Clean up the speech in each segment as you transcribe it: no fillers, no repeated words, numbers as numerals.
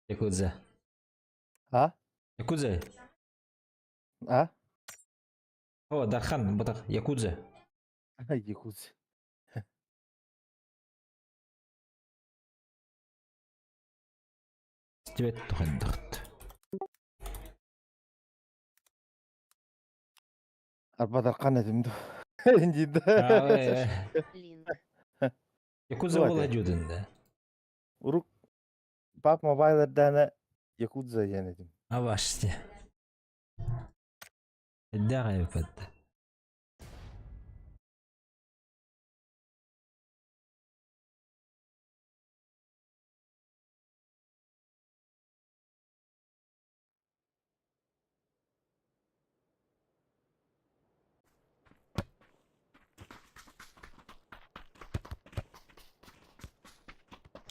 Якудза. А? Якудза. А? О, Дархан, батах, Якудза. Якудза. Истибэт тухайдахт. Арба Дархан этим ду. Инди да. Якудза буола дьудун да. Урук Пап мобайлардаана Якудза диэн этим. Абаште. Элдээх эбиппэт.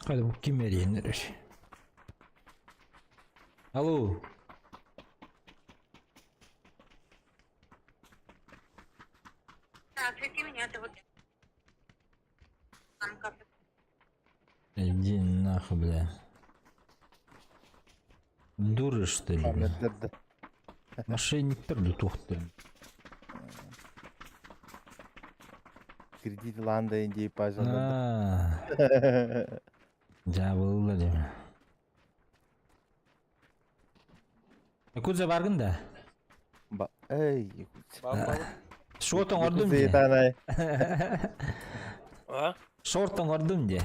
Hadi bu kim eriyenler? Алло. Здравствуйте, меня зовут Анка. Иди нахуй, бля. Дуры, что ли, бля? Да. Мошенниктер да тухтыр. Кредит ланда инди пожалуйста. А, Дьаабылылар дeme. Якудза баргын да? Ба эй, Якудза. Шорт оҥордум Якудза дии. етанай. А? Шорт оҥордум дии.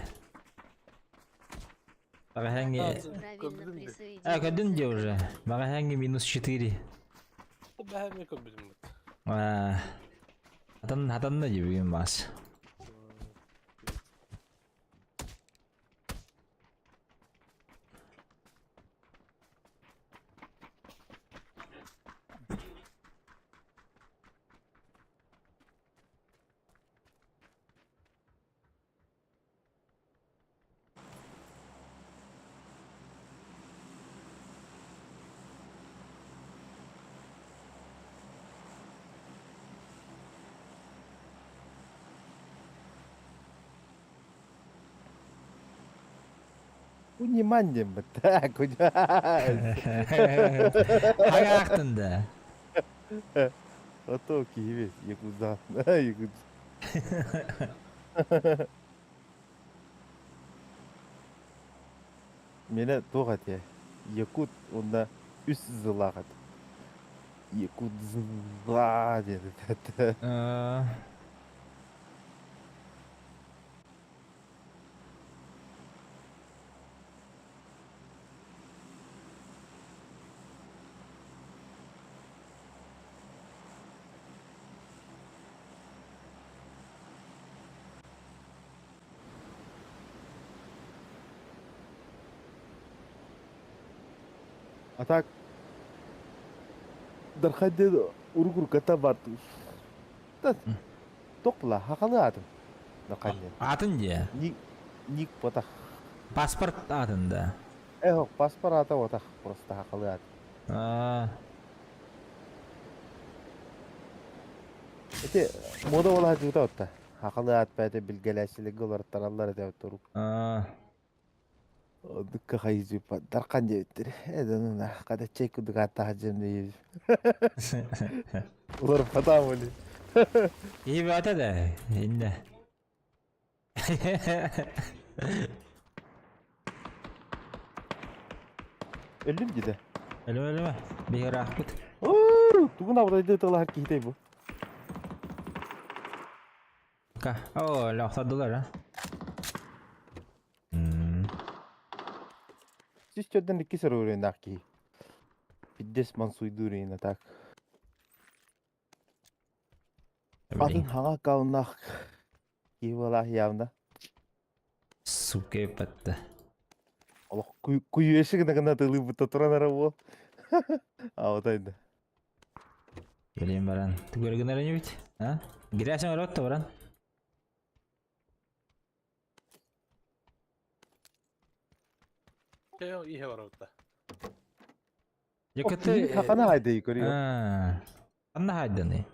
Баҕаһаҥҥы... А, көрдүм дии уже. Баҕаһаҥҥы минус 4. Бэһэми көрбүтүм. А, Хатан хатанна дии бүгүн баас. Куньиман диэн бытта. Хагаахтын да. Ото киһи Якудза. Якудза. Мене туох этэ? Якут уонна үс зылаах этэ. Якудза диэн этэ. А так Дархан диэн урук-уруккаттан баар Тохпула хахалы аатым. Дархан диэн. Аатын дии. Ник ник потах. Паспорт аатын да. Э, паспорт аата отах просто хахалы аат. А, Ити мода буола сылдьыбыта отта. Хахалы аат бэйэтэ билгэлээччилэргэ уларыттараллар этэ турук. а, Оннукка хайыжыппат Дархан диэбиттэр. Э, хата чэй курдук ааттаах дьон диир. Уларыппатаам были. Киһи бөҕөтө да, иннэ. Өллүм дии да. Өлүмэ өлүмэ, биһиги ыраахпыт. Тугун абырайды тылаһар киһитэй бу? Ка, о, лохтардылар, а? Сис төрдөн икки сөрүөрүннаах киһи. Пиддес мансуйдуур иина так. Атын хаҥа аккауннаах киһи буолаах явно. Сука еппетте. Олох куйуэши гына гына тылыыбыта туран эрэ буол. Аутайда. Билин баран. Түгөр гынар бит. А? Гирясың өрөттө баран. Тео ihe барабыта. Якаты Хакана хайдый көрüyor. Анна хайданы.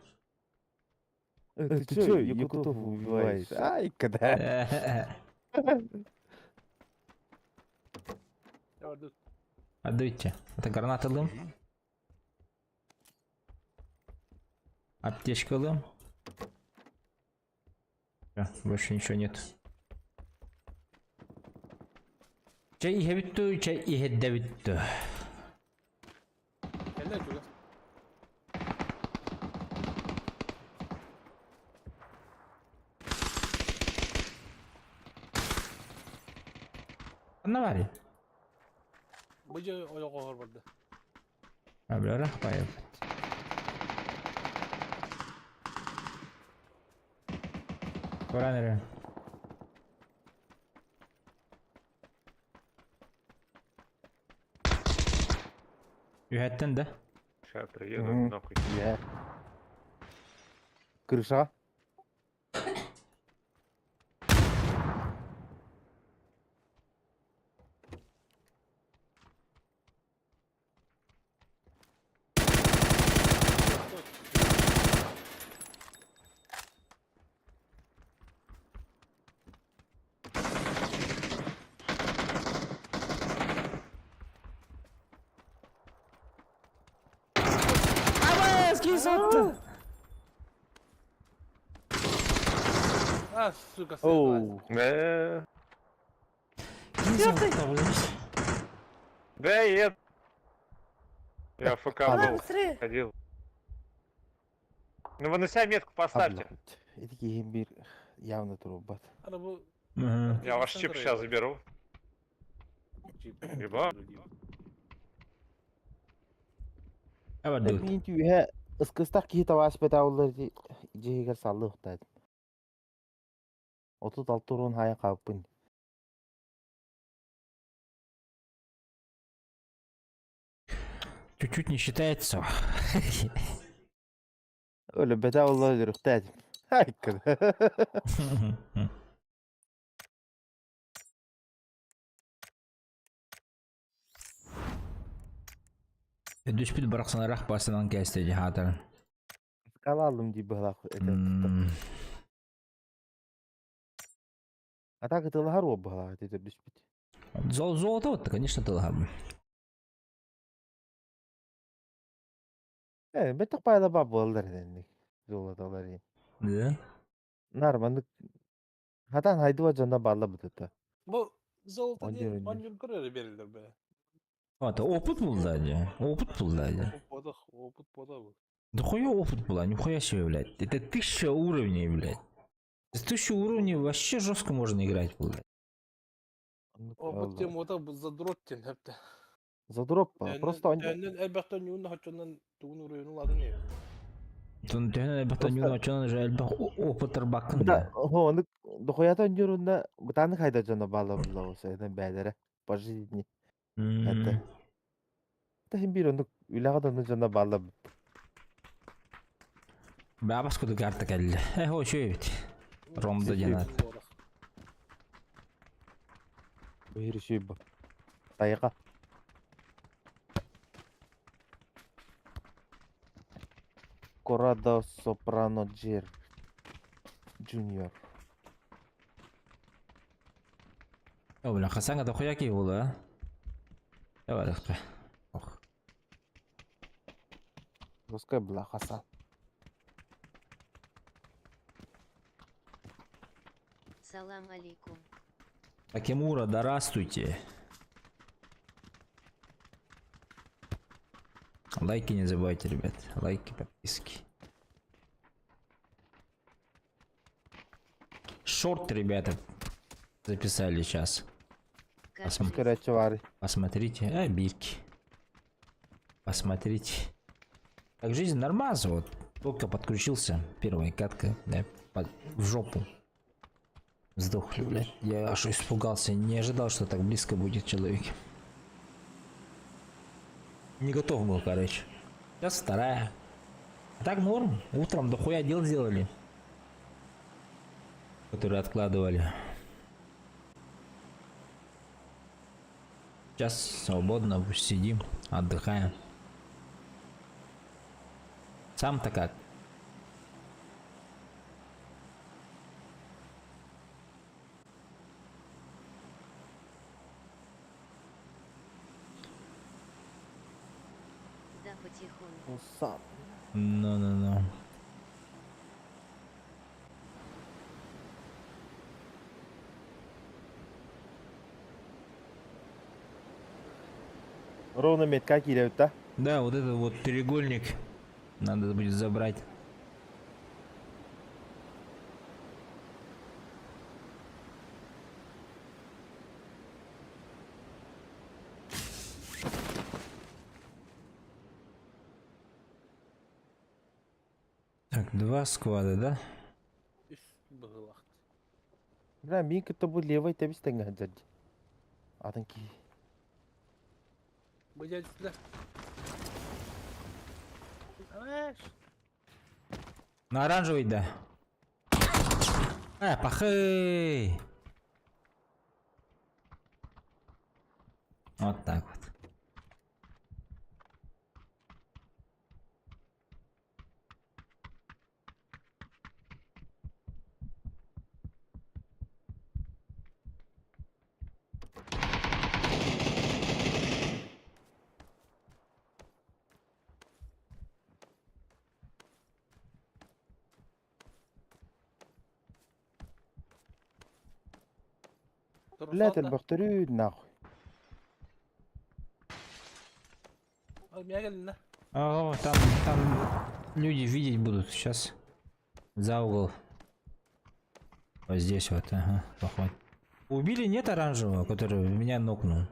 Ты чё, якутов убиваешь? Ай, когда. Отдайте. Это граната ылым. Аптечка ылым. Всё, больше ничего нет. Чэй иһэбит дуу, чэй иһэрдэбит дуу? Кэллэ чугас. Ханна баарый? Бу дьэ ойоҕоһор барда. Абрара поехать. Баран эрэ. Үһэттэн да? Сейчас приеду, Мгм. нахуй. Иә. Крышаға. Абас, киһи сотты! А, сука, Оу. Да, Киһи сотты, блядь. да, я... Я ФК Давай был, быстрее. ходил. Ну вы на себя метку поставьте. Эти киһим бир явно турбат. Ана бу Мгм. Я ваш чип сейчас заберу. Чип. Либо. Давай, дуд. Мин түйе ыскыстах киһи табаас бетаулар дьиһигэр саллы ухтаат. 36 урун хайа хааппын. Чуть-чуть не считается. Өлө бетаулар үрүхтаат. Хайкын. Түспүт барахсанарах басынан кээсте хаатар. Калалым дии быһалаах этэ. Атака тылаһар уо быһалаах этэ түспүт. Золото вот, конечно, тылаһар. Э, беттэх пайда ба буоллар этэнник. Золотолар. Да? Нарманнык хатан хайдыба дьонно баалла бытыта. Бу золото Он диэн дьөрүн. онньур көрөр берилер бе. Это опыт был, да, Опыт был, да. Опыт бода, опыт бода бу. Да хуя опыт была, нихуя себе, блядь. Это 1000 уровней, блядь. С 1000 уровней вообще жестко можно играть, блядь. Опыт диэн ота бу задрот диэн хэпте. Задроп просто он Төннөн элбэхтэн юун хочоннон тугун уруйун ладын е. Тон төһөнөн элбэхтэн Просто- юун очонон же элбэх опыт тарбаккын Да, да. хоны дохуята онньуруна бытааны хайда дьоно баалла булла этэн бээлэрэ по жизни. Это. Та хим бир оннук үлэҕэ да оннук дьоно баалла Бабас куду карта кэллэ. Э, хо эбит. Ромда диэн аат. быһыр сүйб. Тайга. Corrado Soprano Jr. Junior. О, бля, Хасанга дохуя киһи буолла, а? Давай, рахта. Ох. Русская была Хасан. Салам алейкум. Акимура, здравствуйте. Лайки не забывайте, ребят. Лайки, подписки. Шорт, ребята, записали сейчас. Как Посмотри. жизнь? Короче, вары. Посмотрите. А, бирки. Посмотрите. Так жизнь нормас, вот. Только подключился. Первая катка, да, в жопу. Сдохли, блядь. Я аж испугался. Не ожидал, что так близко будет человек. Не готов был, короче. Сейчас вторая. А так норм. Утром дохуя дел сделали. Которые откладывали. Сейчас свободно сидим, отдыхаем. Сам-то как? Потихоньку. Сам. Ну-ну-ну. Ровно метка кииребит да? Да, вот этот вот треугольник надо будет забрать. Так, два склада, да? Үс быһыылаах. Бля, мин кытта бу левый тэбис тэҥҥэ сылдьар дии. Атын киһи. Бу дядя Знаешь, На оранжевый, да. Пахы! Вот так вот. Бля, элбэхтэрүү нахуй. Мягельно. О, там люди видеть будут сейчас. За угол. Вот здесь вот, ага, поход. Убили нет оранжевого, который меня нокнул?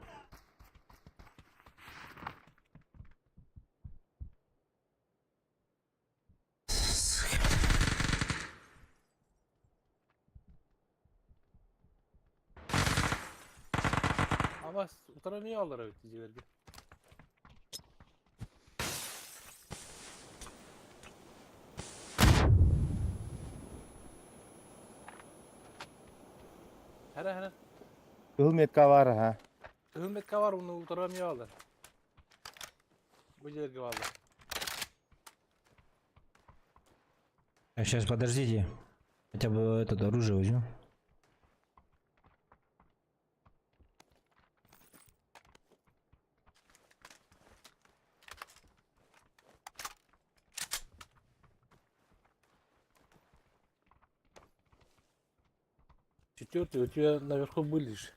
Ama утарамыялар эбит дьиэлэргэ. Хара хара. Кыһыл метка баар ха. Кыһыл метка баар уну утарамыялар. Бу дьиэлэргэ бааллар. А сейчас подождите. Хотя бы этот оружие возьму. Четвертый у тебя наверху были же.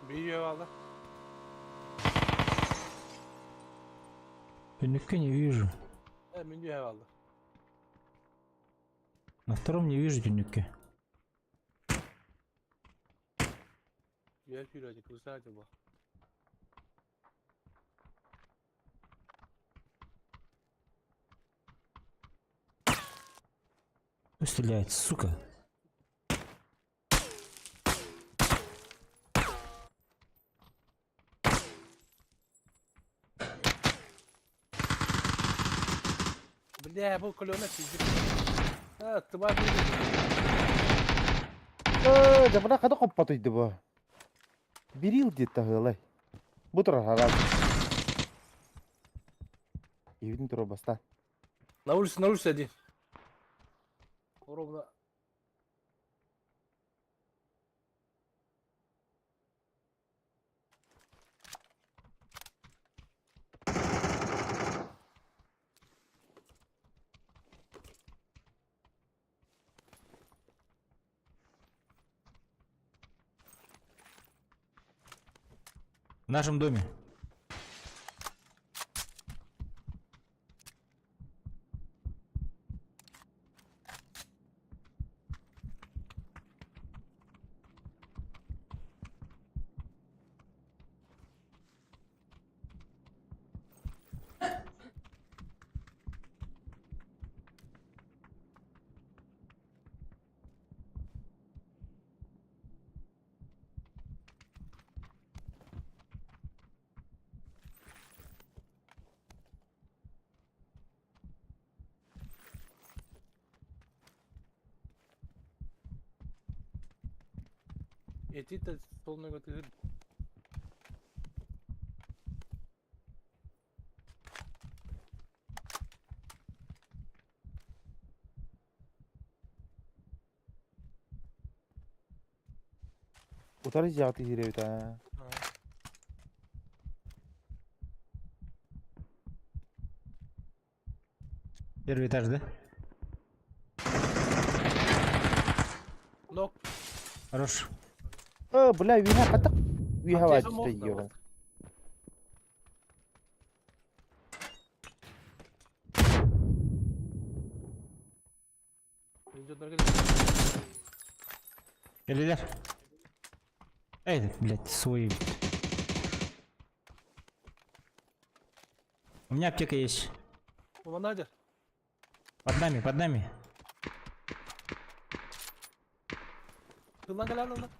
Büyüyor valla. Никого не вижу. Миндю valla. На втором не вижу тюнюки. Я вперед, красавчик был. Кто стреляет, сука? Бля, был колено пиздец. А, ты баб. Э, да бына қада қоппатыйды бу. Бирил дед тағылай. Бу турар харал. Ебитин тура баста. На улице один. Ровно. В нашем доме. Эти да солнышко тыгыр. Утары дьиэҕэ тиһирэбит аа. Первый этаж, да? Нок. Хорош. Э, бля, үөһэ хатык. Үөһэ Аптека бааччыта мохна. иэҕин. Кэллилэр. Эй, блядь, свой. У меня аптека есть. Надя. Под нами, под нами. Тыллан кэлэн ылла.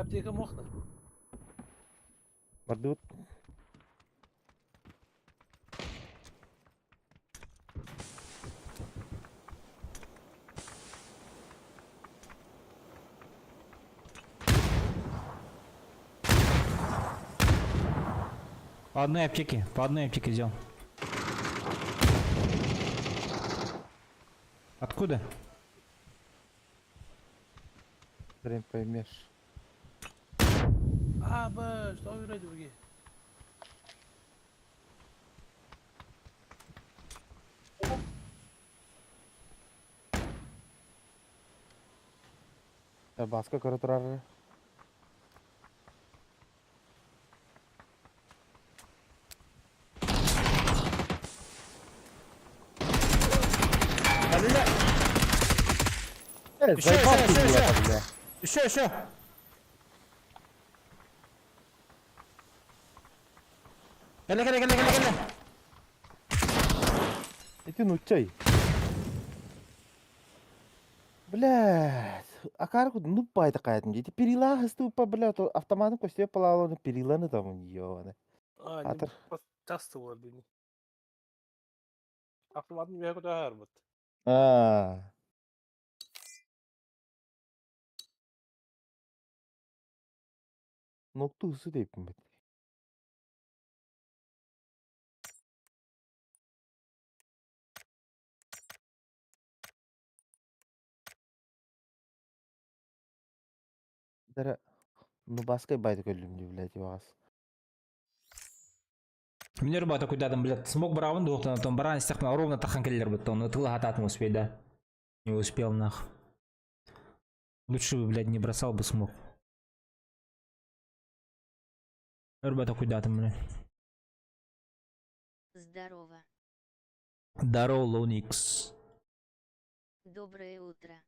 Аптека мохна. Бардыбыт. По одной аптеке, по одной аптеке взял. Откуда? Хрен поймешь. А, б, что вы другие? Баска көрө турар. Э, Еще, заебал еще, ты еще, меня, еще. бля. Еще, еще! Кэлэ, кэлэ, кэлэ, кэлэ, кэлэ! Ити нуччай. Блядь, акары куд нуп байда каятым дейdi. Перила хыстыпа, блядь, автоматын көстөп балаларын периланы там ёбаны. А, Атыр. часто олар дейін. Автоматын бәрі көтер бұд. А. Нокту ысы дейппин бит. Дара, ну баскай байды көллүм дии, блядь, ивагас. Мне ребята куда там, блядь, смог бравын дуохтан, там баран истехна ровно тахан келлер бит, он тыла хататын успей, да. Не успел нах. Лучше бы, блядь, не бросал бы смог. Ребята куда там, блядь. Здорово. Здорово, Луникс. Доброе утро.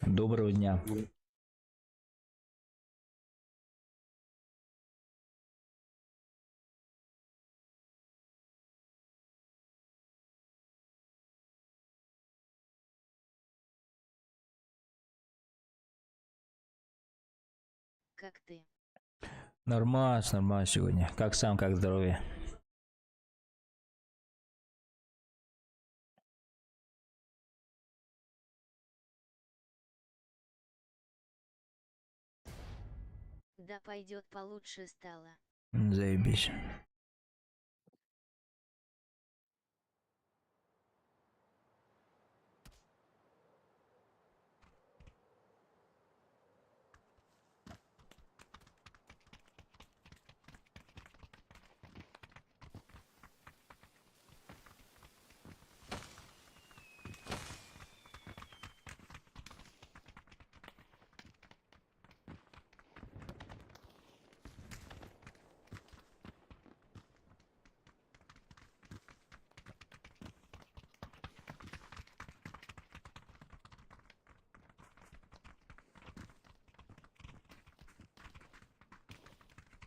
Доброго дня. Как ты? Нормас, нормас сегодня. Как сам, как здоровье? Да пойдет получше стало. Заебись.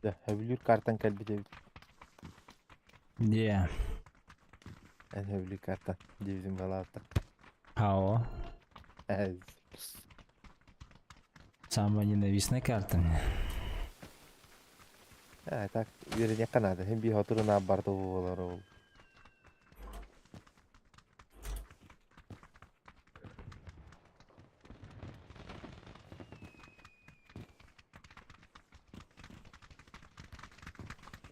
Дэ, хөбүлүүр картан кэлбит эбит. Где? Эн хөбүлүүр картан диэбитим балаабыта. Ао. Э, Самая ненавистная карта мне. А, так, үөрэниэххэ наада. Һин биир хотурун барда буолар ол.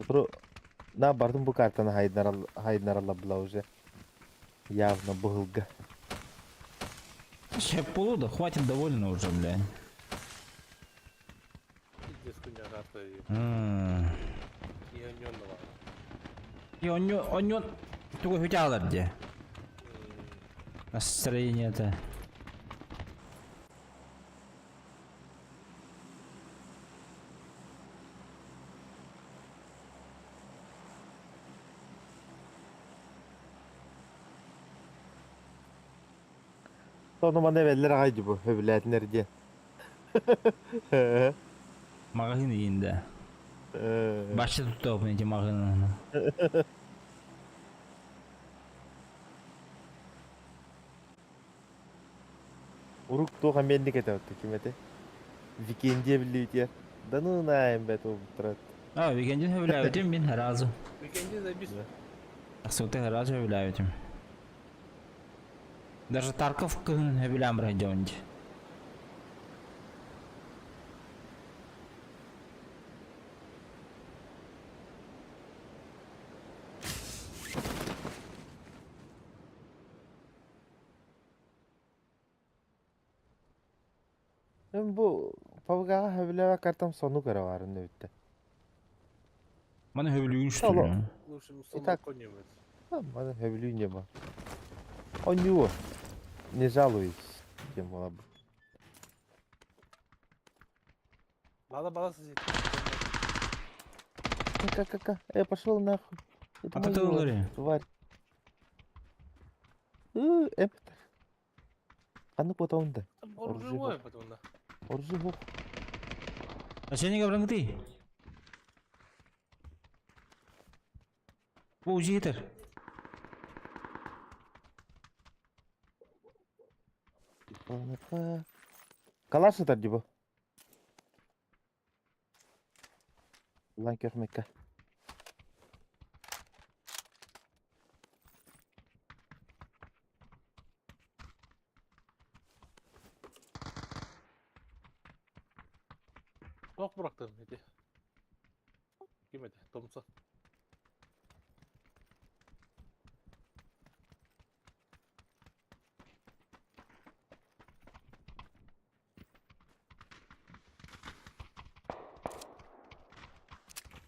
Сотору на бардым бу картаны хайынаралла была уже. Явно быһылга. Сейчас полуда, хватит довольно уже, бля. Пиздец хуйня карта. И онньонно И он тугу хүтялар де. Настроение это. Сону маны эбэллэр аҕай дии бу, сөбүлээтинэр диэн. Магазин иинде. Бачча туттуохпун ити маҕаһыынынан. Урук туох эмиэнник этэ отто ким этэ? Викендия биллибитигэр. Да ну наайым бэт уолбуттара. А, Викендин сөбүлээбитим мин сразу. Викенди забис. Тахсыбыта сразу сөбүлээбитим. Даже Тарков кыһын сөбүлээн баран дьон дии. Мин бу ПВГ-ҕа сөбүлээбэт картам сонук эрэ баарын эбиттэ. Маны сөбүлүүгүн Алло. что ли? Лучше Итак. мусульман Маны сөбүлүү ньыма. Онньуо. Не жалуюсь, тем буолар. Бала бала сидит. Ка-ка-ка. Пошел нахуй. Это А ты моё, говори. тварь. Эптер. А ну потом да. Там Оружие оружие потом да. Оружие. А сен неге ты? Бу жигитер. Калаш сытар дии бу. Ылан көрмөккө. Ток bıraktım eti. Kim eti? Tomsa.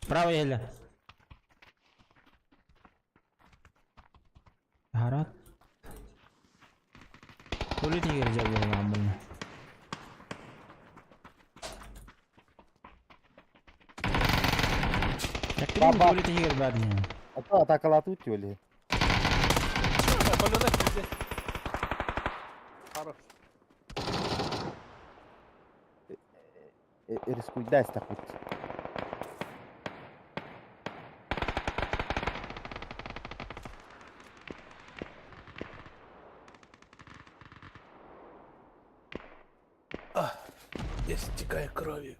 Справа еле. Харат. Туалет егер жабылған бұны. Баба. Туалет егер бәріне. А то атакалатып өтүөле. Полета пиздец. Хорош. Рискуйда истахпыт. Я стекаю кровью.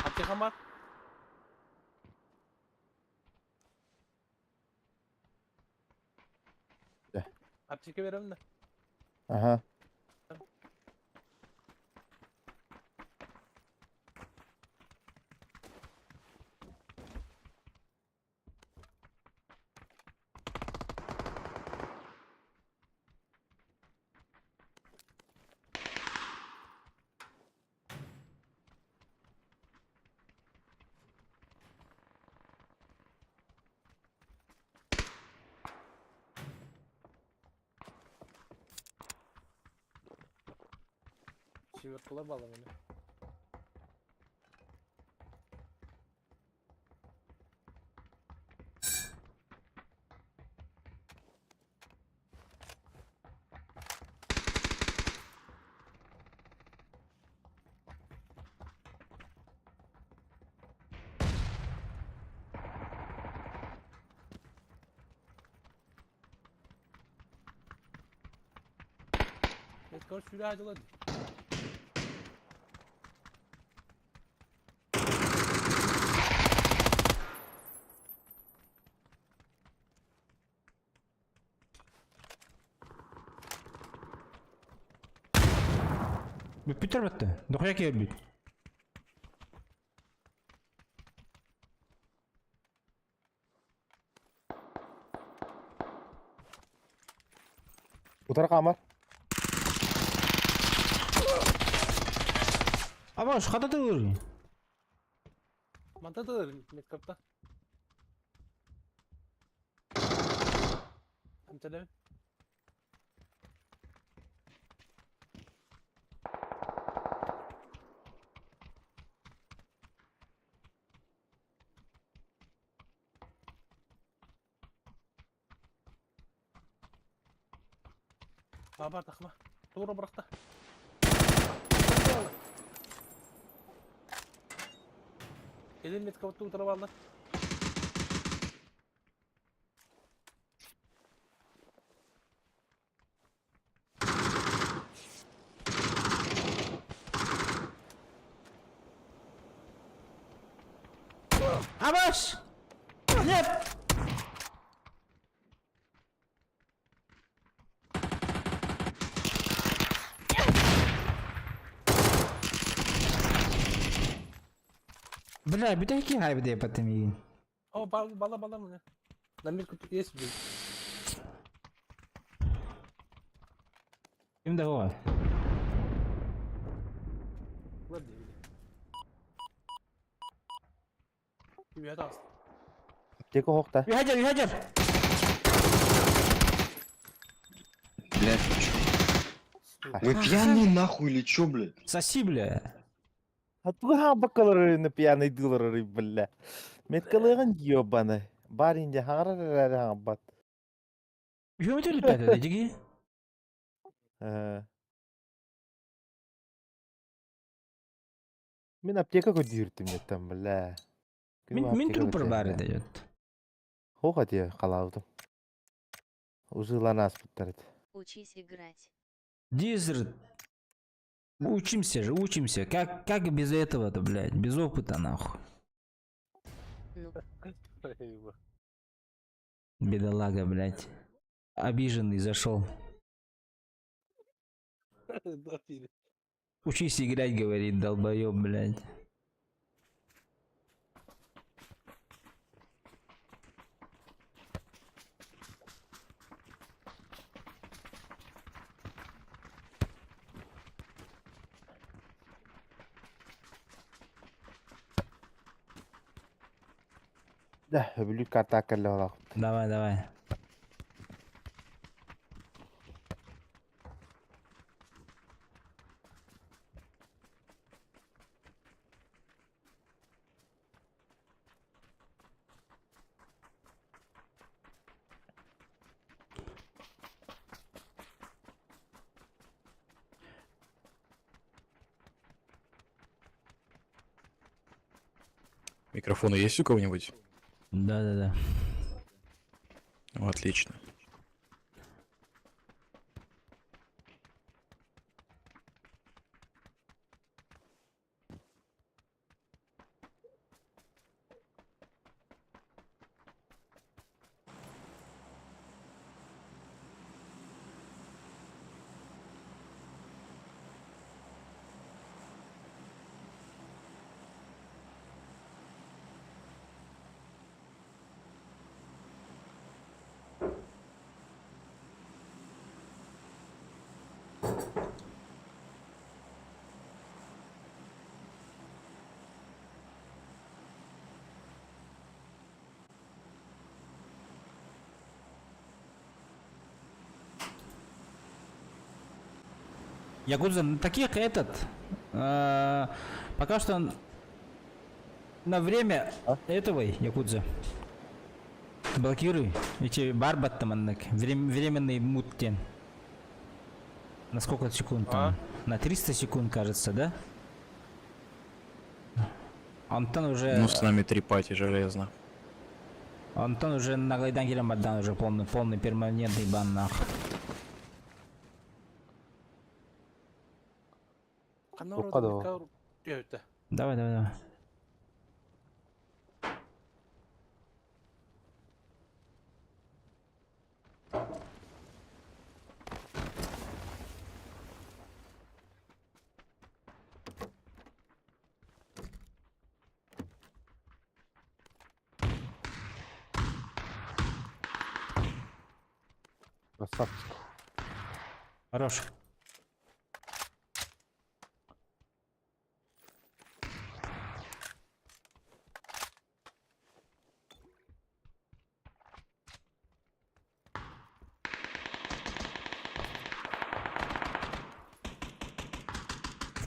А ты хамар? Да. Аптека беремин да. Ага. Сиверкалар балам эми. Evet, короче, сюда Бүппүтэр бэтте. Дохуя келбит. Утары хаамар. Абаш, хата тылыр. Манта тылыр меткапта. Амталабын. Баба тахма. Тура бырахта. Кэлин меткабытты утара бааллар. Абаш! Нет! Бля, бүтэки хайбы деп аттым. О, бала бала мына. На метку тут есть блин. Ким да бар? Ладно, били. Үөт аас. Аптека хоқта. Үһәжер, үһәжер! Блядь, вы чё? Вы пьяные нахуй или чё, блядь? Соси, бля. Хатуга бакалар пьяный дылар бля. Меткалыгын ёбаны. Бар инде хаңар бат. Үһәмөтөлүп пәтә диги. Мин аптека көдүртүм еттем бля. Мин мин трупер бар дает. Хоға те қалаудым. Узылан аспыттар еді. Учись играть. Дизер. Учимся же, учимся. Как без этого-то, блядь? Без опыта, нахуй. Ну, Бедолага, блядь. Обиженный зашел. Да, били. Учись играть, говорит, долбоеб, блядь. Да, өбүлүк карта кэллэ олақ. Давай, давай. Микрофоны есть у кого-нибудь? Да-да-да. Ну, отлично. Якудза, на таких этот... пока что на время А? этого, Якудза. Блокируй. Эти барбаттаманнык. Временный муттен. На сколько секунд там? На 300 секунд, кажется, да? Антон уже... Ну, с нами три пати железно. Антон уже на Гайдан Келембардан уже полный перманентный бан нах. Давай, давай, давай. Красавчик. Хорош.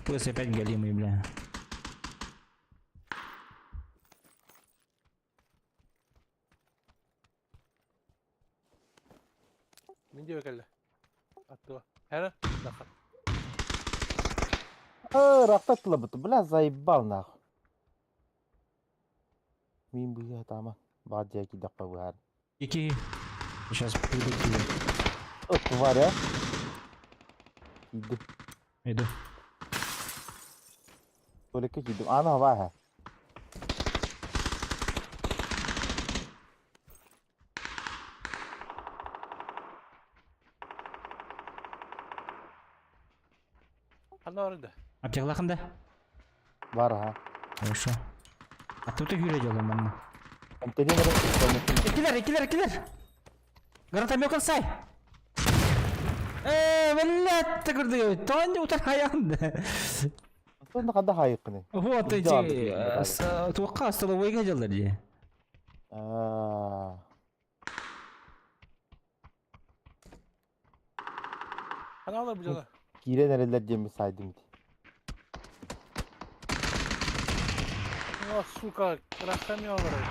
FPS опять голимый, бля. Мин диэки кэллэ. Аттыга. Һэрэ, даха. Ыраахтаттылабыт, бля, заебал нахуй. Мин быыһа таама. Баар дьиэ киирдэххэ быһаар. Ики. Сейчас приду к тебе. О, тварь, а? Киирдим. Иду. Туалекка киирдим. Аана хабаа Ханна барда? Аптекалаахын да? Бар аха. Хорошо. А тут и Юрий делаем, манна. Эмтэнин эрэ томмуккун. Килер, килер, килер! Гранатомет сай! Э, блядь, ты курды, тони утар хаян. Онно ханда хаайыккыный? Вот Илдьэ эти, аалбыт туохха столовойга дьаллар дии. Аа. Ханна бу дьоно? Киирэн эрэллэр диэммин саайдым ити. О, сука, рахтан олорор.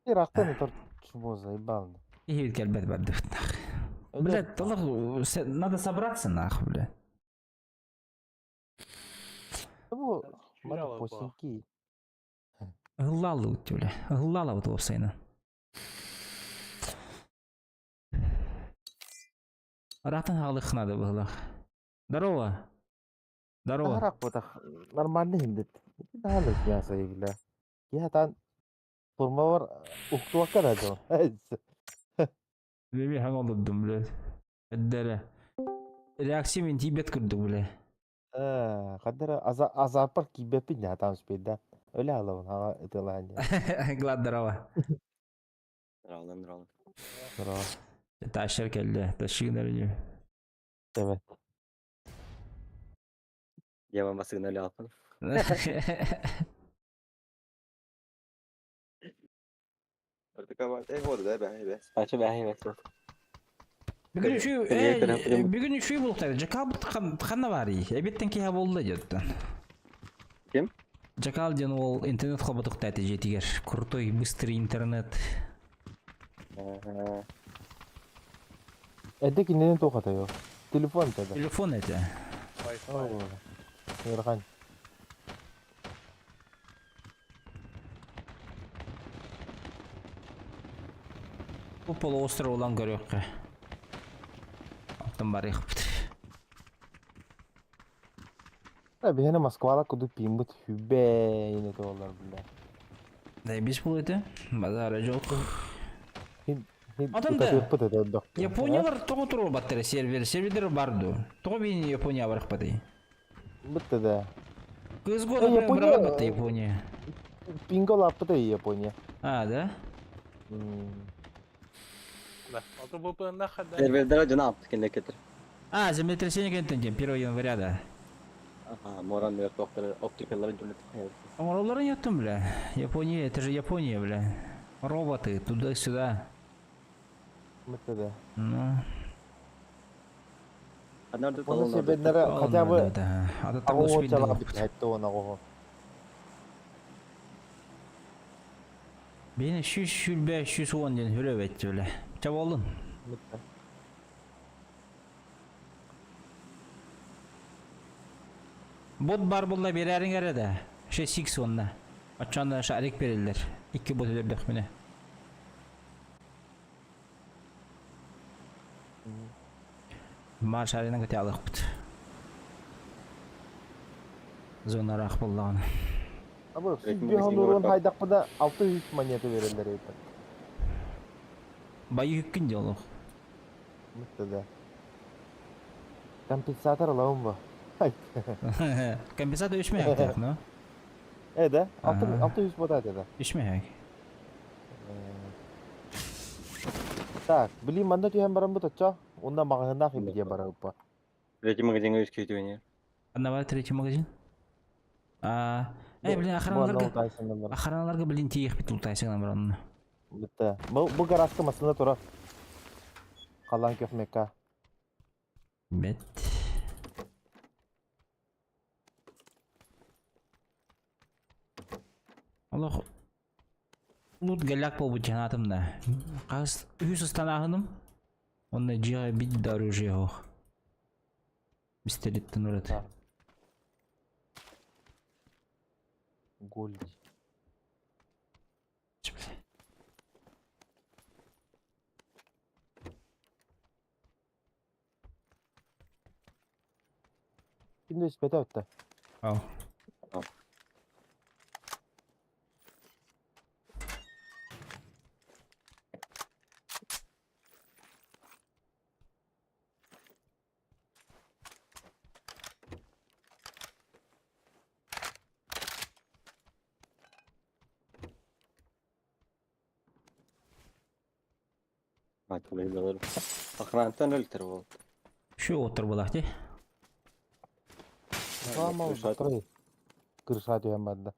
Ыраахтан ытар чмо заебал. Иһит кэлбэт бардыбыт нах. Блядь, толох надо собраться нахуй, бля. Бу мана Чурала посинки. Ыллалы бля. Ыллала вот уопсайынан. Ыраахтан хаалыах надо быһылаах. Здорово. Здорово. Таһарах ботах нормальный хиндит. Таһалык мясо бля. Киһи таан турмабар уктуакка да дьон. Беби хаҥа олордум, блядь. Эддэрэ. Реакция мин тиийбэт курдук, бля. Э, хаддара азарпар киирбэппин дии хатаан успейда. Өлө аалабын хаҥа ытыалаһан диэн. Глад здорово. Здорово, здорово. Здорово. Тащер кэллэ. Тащыгын эрэ Эбэт. Я вам массыына өлө Бүгүн үчүй бүгүн үчүй булуктар. Жакал ханна бар ий. Эбиттен киһэ буолла диэттэн. Ким? Жакал диэн ол интернет хоботуктааты дьиэтигэр. Крутой быстрый интернет. Эрдэ кинини туох атайо? Телефон этэ да. Телефон этэ. Wi-Fi. Ыарахан. Бу полуостров ылан көрүөххэ. Оттон барыахпыт. Биһиэнэ Москвала кудук пииммит хүбэ инете олар бля. Да бис бул этэ. Базара жок. Атын да Ытатыахпыт этэ ордох. Япониялар тоҕо туруорбаттар сервер, сервердер бар дуо? Тоҕо биһини Япония барыахпатый? Бытта да. CSGO Э, например, Япония быраҕабатта Япония. Пинга улааппыта Япония. А, да? Да. А то был нахер, да. Сервердere дьоно ааппыт кэннэ кетер. А, землетрясение кэнниттэн диэн 1 января да. Аха, моран мөр тоқтары оптикалары дьоно хайыр. Оҥороллорун яттым, бля. Япония, это же Япония, бля. Роботы, туда-сюда. Бытта да. Ну, Анар Оны себеннere хотя бы да, да. А то аҕа успеть уончалаах буолуохпут. бүтэһэттэ уон аҕоһо. Бэйэни 120, 110 диэн хүрэ бля. Ча буоллун. Бытта. Бот бар буолла биэрээриҥ эрэ да. 6 уонна. Оччоон шарик бериллэр. Икки бот өлөрдөхпүнэ. Маар шаринан көтө алыахпыт. Зонараах буоллаҕына. Абы сүүс уон хайдахпына 600 монета берэллэр эбит. Байыһыккын дии олох. Бытта да. Компенсатор ылабын бу. Компенсатор үс мэһэктээх, но? Э да? Ага. 600 бота этэ да. Үс мэһэк. Так, блин, манна түһэн бараммыт оччо. Онно маҕаһыыннаах имидиэ барыппа. Третий магазиҥҥа үс киһи түһэн Давай третий магазин. А, блин, Бу анна охраналарга, утайсынан бар. охраналарга, блин, тиийиэхпит утайсыгынан бар онно. Битте. Бу гаражка массыына турар. Халаан көхмекка. Бэт. Олох лут голяк буолбут санаатым да. Хас үһүс ыстанааһыным. Онно дьиэҕэ бит да оружие суох. Пистолеттен ураты. Гольди. Ким да испэтэ отта. Ау. Охранаттан өлтөр буол. Şu отыр булах дии. Саамал быстрый. Кырша түһэн барда.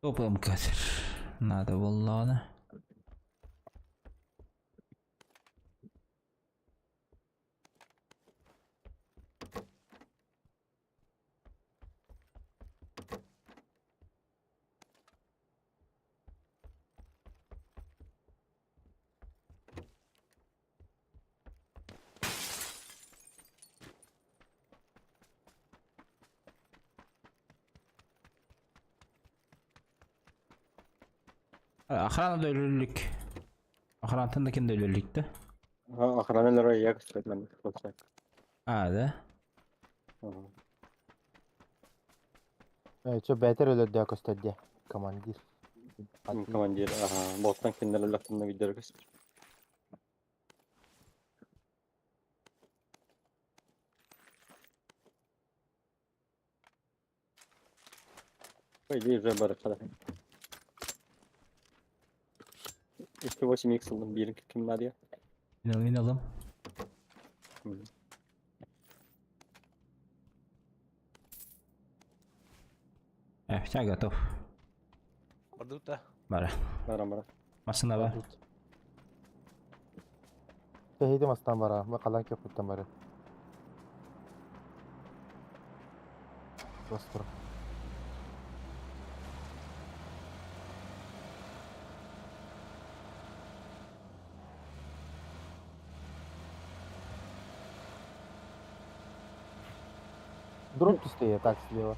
Топлом катер. Надо буоллаҕына. Охрана да өлөлүк. Охранаттан да ким да өлөлүк да. Охрана я А, да? Чө бэтэр өлөрдөө көстөрдө. Командир. Командир, ага, боттан кинилэр өлөхтүнэ видео көстөр. По идее уже барыхада. 2.8 x ыллым биирин ким надо. Мин алым. Все готов. Бардыбыт да. Бара. Бара бара. Массына бар. Тэһиди мастан бара, ма халан көппүттэн бара. Бастыр. Дроп түстэ так слева.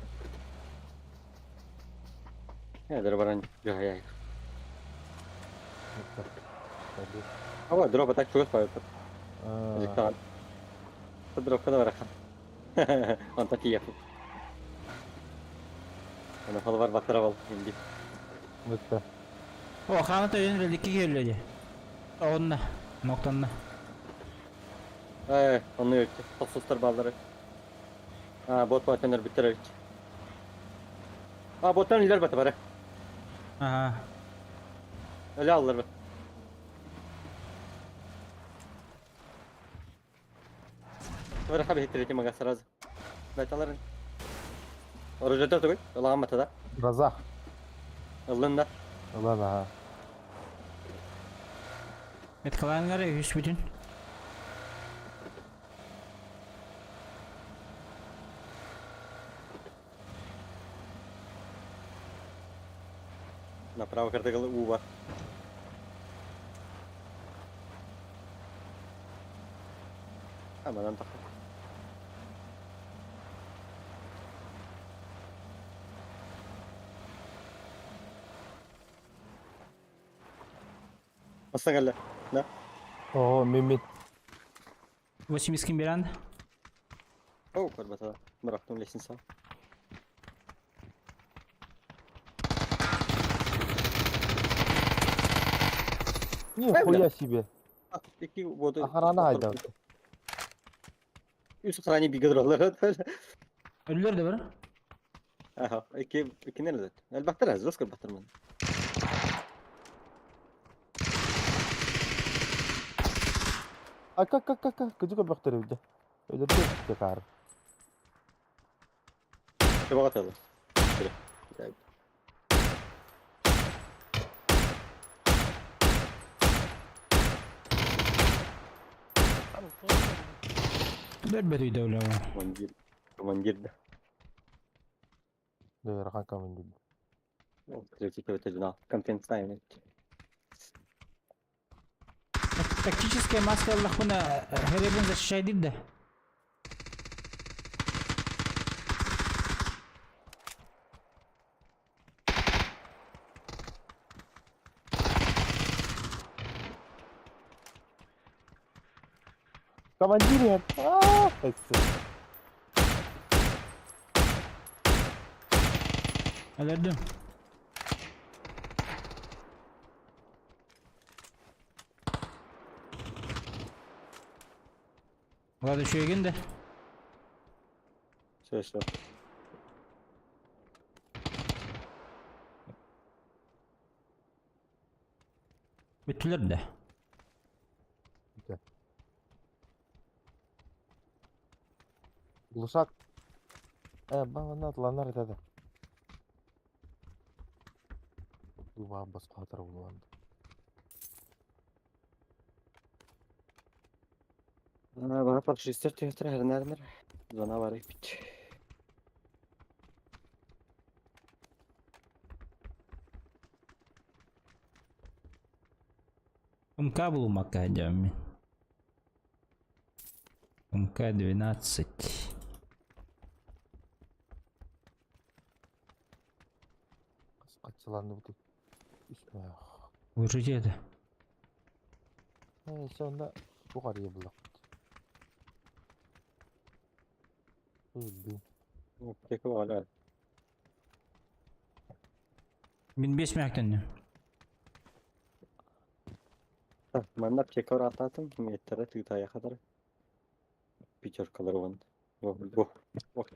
Эдер баран жахая. Ава дроп так чугас пайпыт. Жиктан. Дропка да барахан. Онта тиеп. Ана холвар батыра бол инди. Бүтті. О, охрана төйін реликке келді. Онна, ноктанна. Э, оны өтті. Тосустар балдары. А, бот батындар биттер өтті. А, боттан үлер баты бары. Ага. Öyle alırlar бат. Бары хаби хитер мага сразу. Байталарын. Оружие тугуй. Ылаган батада. Разах. Ыллын да. Ылан аха. Меткалаан гары үс бүтүн. Направо картагалы у бар. Аманан тахы. Астан Да. О, мимит. 80 ким беран. О, көрбата. Бырактым лестница. Нихуя себе. Икки боты. Охрана айда. Үс охране бигэ тураллар. Өлүлэр да бар. Аха, икки иккинен элет. Элбэхтэр жестко элбэхтэр ман. А как как как как кыжык өлбөхтөр өлдө. Өлөрдө каар. Чабаға талы. Өлбөт үйдө өлөҕө. Командир. Командир да. Ыарахан командир. Третий көтө Компенсация. Тактическая маска ыллахпына херебин защищайдыр да. Командир я. Аа, Өлөрдүм. Влад үчүгэн да. Все, все. Бүттүлэр да. Глушак. Э, бана атланар этеді. Дуба басқа атыр буланды. Бана парашютистер түйөтөр хэрнэрнэр. Зона бар бит. МК булумакка дьэммин. МК-12. Качыланды бу. Үсмә. Лучше это. Э, сонда бу карыя булак. Өлдү. Теке бар. Мин бес мәктен. Манна аптека бар ататым, метрі тыгытая кадар. Пятеркалар вон. Бу, бу. Ох,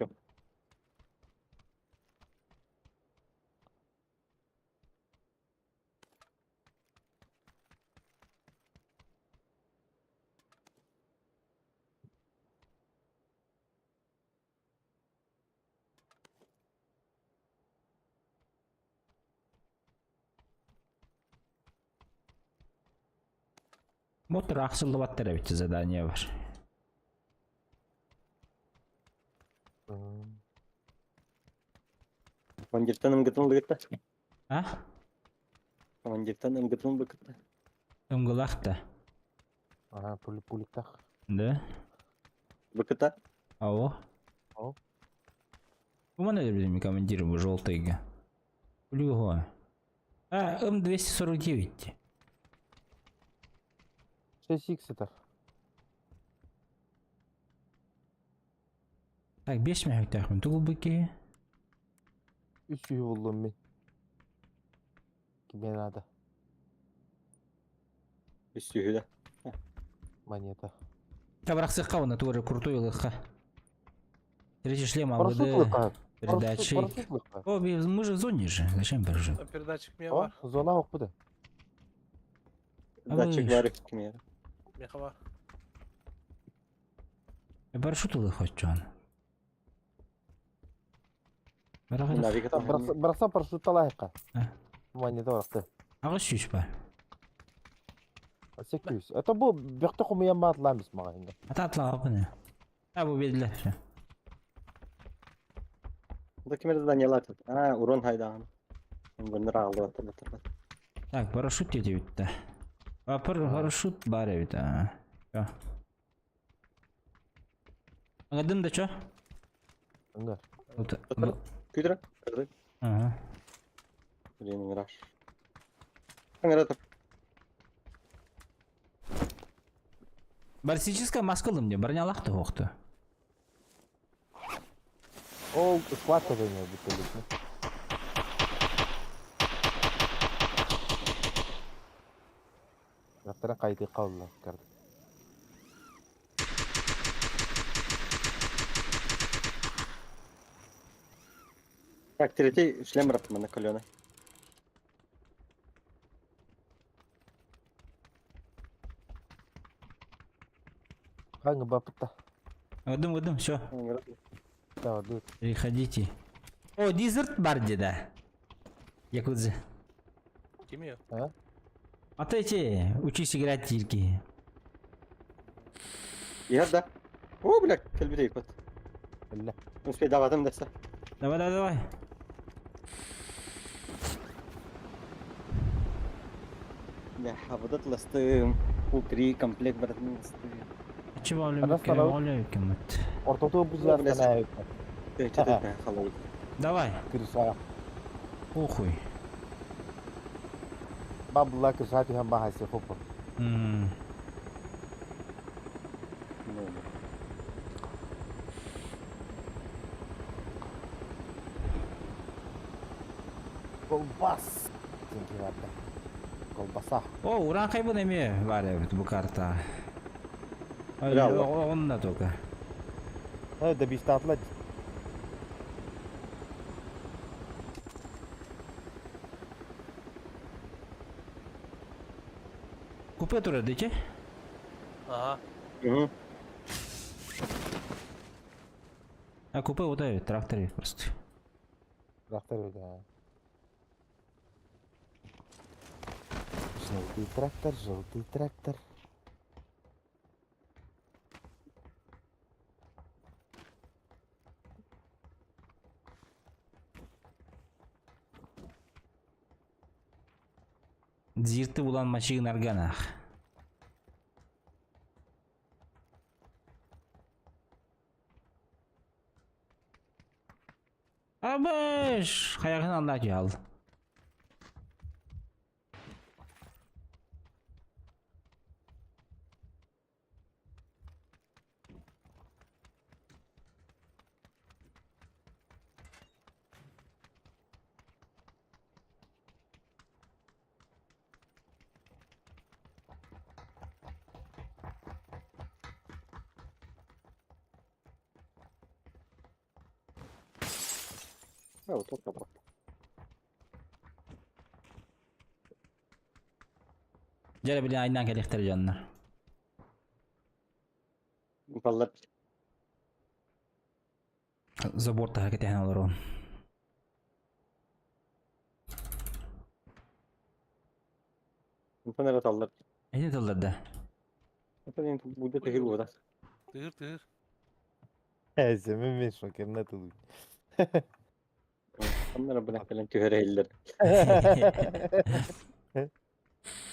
Мотор ахсыллыбаттар эбит задание бар. Командиртан ымгытын быгытта. А? Командиртан ымгытын быгытта. Ымгылах та. Ага, пули пуликтах. Да? Быкыта. Ао. Ао. Кумана өлбүтүм командир бу желтыйга. Пулюго. А, М249. 6 х это. Так, 5 мәктәхмин. Тугул быки. Үс сүйі болдым мен. Киме надо. Үстүһүдэ. Монета. Табраксыкка оны тугары крутой лыха. Третий шлем Парашют АВД. лыка. Передатчик. Парашют лыка. О, мы же в зоне же. Зачем парашют? Передатчик мне О, бар. зона окпуды. Датчик бар кимер. Меха бар. Парашют лыха чон. Навигатор. Браса парашют талайка. А. Монета баракты. Ага сүүс бар. 800. Это бу бекте кумуян баатламыз мага инде. Ата атлага А, бу бердилер. Всё. Да кимер задание латып. А, урон хайдаган. Бундар алды атыр батыр. Так, парашют деди битти. А, парашют бар эбит. а. Всё. Аңадым да чё? Ыңгар. Вот, Батыр. Күйдүрө. Кырды. Ага. Блин, раш. Аңара тур. Баллистическая маска ылым де, бронялах та хоқты. Ол склад деген бүттелек. Аттарын хайдыахха олла карда. Так, третий шлем на колено. Хаңы бапытта. Ыдым, ыдым, все. Давай, дур. Переходите. О, дизерт бар да. Якудзе. Кими? А ты эти, учись играть тирки. Иһэр да? О, бля, кэлбит вот. Биллэ. Успейдаватым десе. Давай, давай, давай. Бля, а вот это ластым. Утри комплект братан ластым. Чего Раз, второй. Ортоту бузлар Бля, канай. Ты что ты халавы? Давай. Кырса. Похуй. Бабла кырса түһэн баһасы хоппа. М, Колбас. Сенки барда. Колбаса. О, уран хайбын эме бар эбит бу карта. Ой, Браво. онна только. Э, да бистатла. Купе тура дите? Ага. Угу. А купе вот это трактор просто. Трактор да. Желтый трактор, желтый трактор. Дзирты улан машин арганах. Абыш, хаягын алла ал. А, вот тут работа. Жара билен айнан келехтер жанна. Баллар. Забор та хакетен олар он. Фонарь аллар. Эне тылдар да. Это не будет игру, да. Тыгыр тыгыр. Э, мен мен шокерна тылы. Оннар бля кэлэн түһэрэллэр.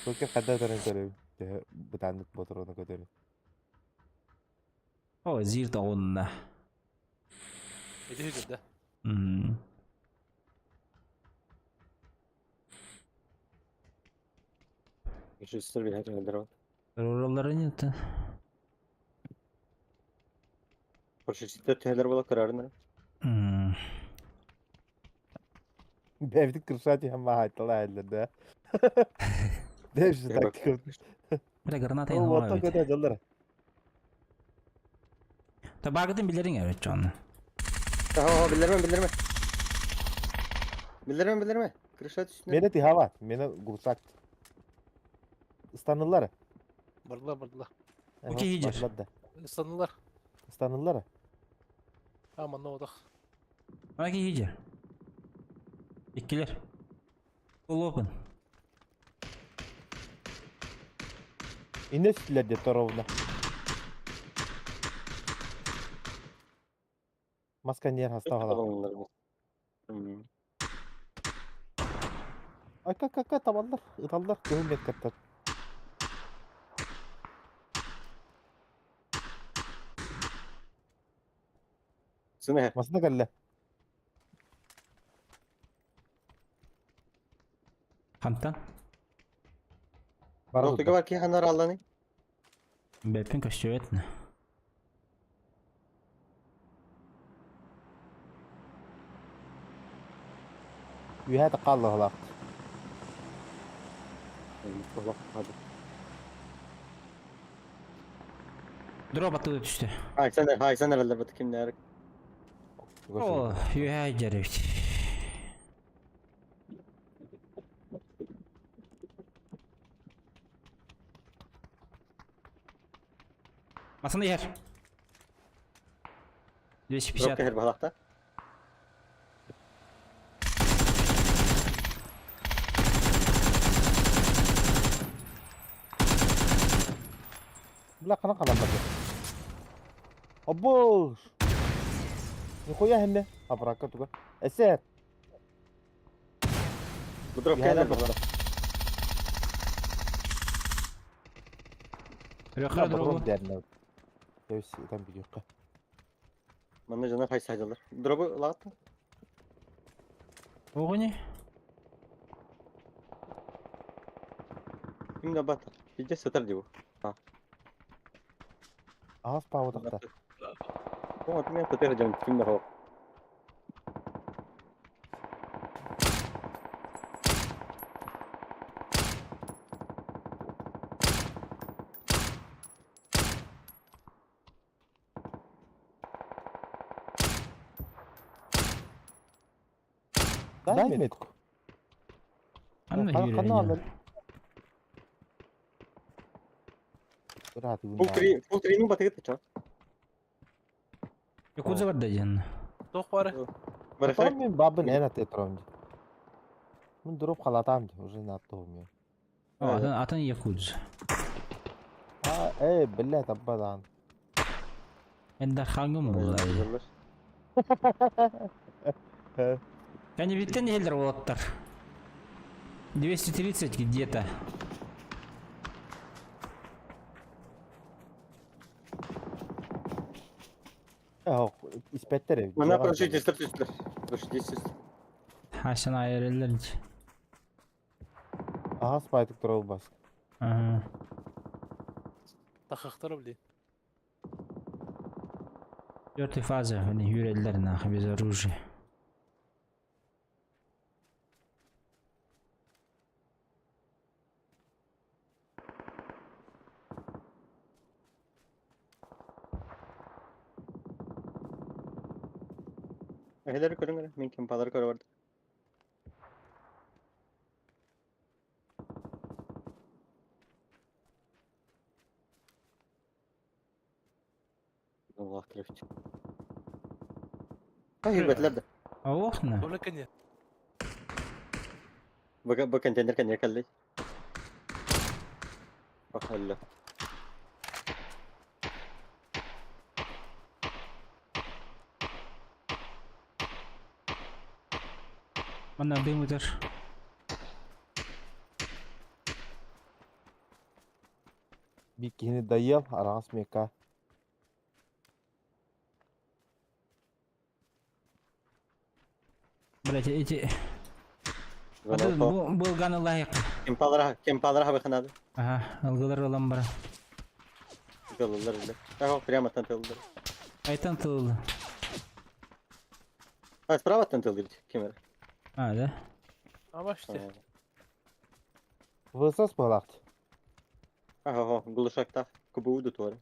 Шокер хадда таран көрөм. Бытаннык боторону көтөрү. О, зирт онна. Эти хүгір да. М. Режиссер билэр Роллары нет. Режиссер түһэлэр була көрөрүнөр. М. Бэбит кырса түһэн баһайтала эллер да. Дәш тактика. Бля, граната Ол ин отто көтө жылдар. Табагытын билериң эбит жон. Ага, билермен, билермен. Билермен, билермен. Крыша түстүнө. Мени тихава, мени гурсак. Ыстанылар. Бардылар бардылар. Окей, хиджер. Ыстанылар. Ыстанылар. Аман одах. Аки хиджер. Иккилер. Full open. Инне сүтлер деп торовна. Маска нер хаста хала. Ака кака табаллар, ыталлар, көһүн бет каттар. Сына. Масына калла. Хантан. Бар Доктор бар ки ханар алланы. Бэппин көстүбэтин. Үйә та қалла халақ. Аллах хады. Дроп аттыга түстэ. Хайсан хайсан эрэллэр бат кимнээр. О, үһэ дьэрибит. Масына иһэр. 250. Дроп кэһэр баһалахта. Бля, хана ханан барды. Обош! Нихуя хэннэ. Абрака туга. Эсэр. Бу дроп кэһэр баһалах. Рөхө дробу. Төс, там бидиокка. Манна дьоно хайса сылдьаллар. Дробу ылаҕыт Оҕуни? Ким да бат. Пиздец сытар дии бу. Аҕас паабытахта. О, мен сытар дьон ким да хоох. Дай метку. Анна Ханна юрия. алар. Бырааты Пул три, пул три ну батыгыт чо. Якудза барда диэн. Туох бары? Барахай. Мен бабын эн аты турам. Мен дроп халатам уже на то мен. О, атын атын Якудза. А, эй, блядь, аббадан. Энда хангым булла. Они биттен елдер болаттар. 230 где-то. Э, испеттер. Мана прошите статистер. Прошите. Хашан айырылыр. Ага, спайтык турал бас. Ага. Тахахтар блин. Четвертая фаза, они юреллер нахуй без оружия. Эхелери көрүңөр, мен кемпалары көрө бардым. Allah trafik. Ай, бәтләр дә. А окна? Ола кене. Бу бу контейнер кәне кәлли. Бахалла. Манна дым өтөр. Бикини дайел, арагас мека. Блять, эти... Был ганы лайк. Кемпалара, кемпалара хабы ханады. Ага, алгылар olan бара. Тылылар эле. Ага, прямо там тылылар. Айтан тылылы. А, справа там тылылар, кемер. А, да? Ама işte. ВСС балакт. Ага, ага, глушакта. Кубуду туары.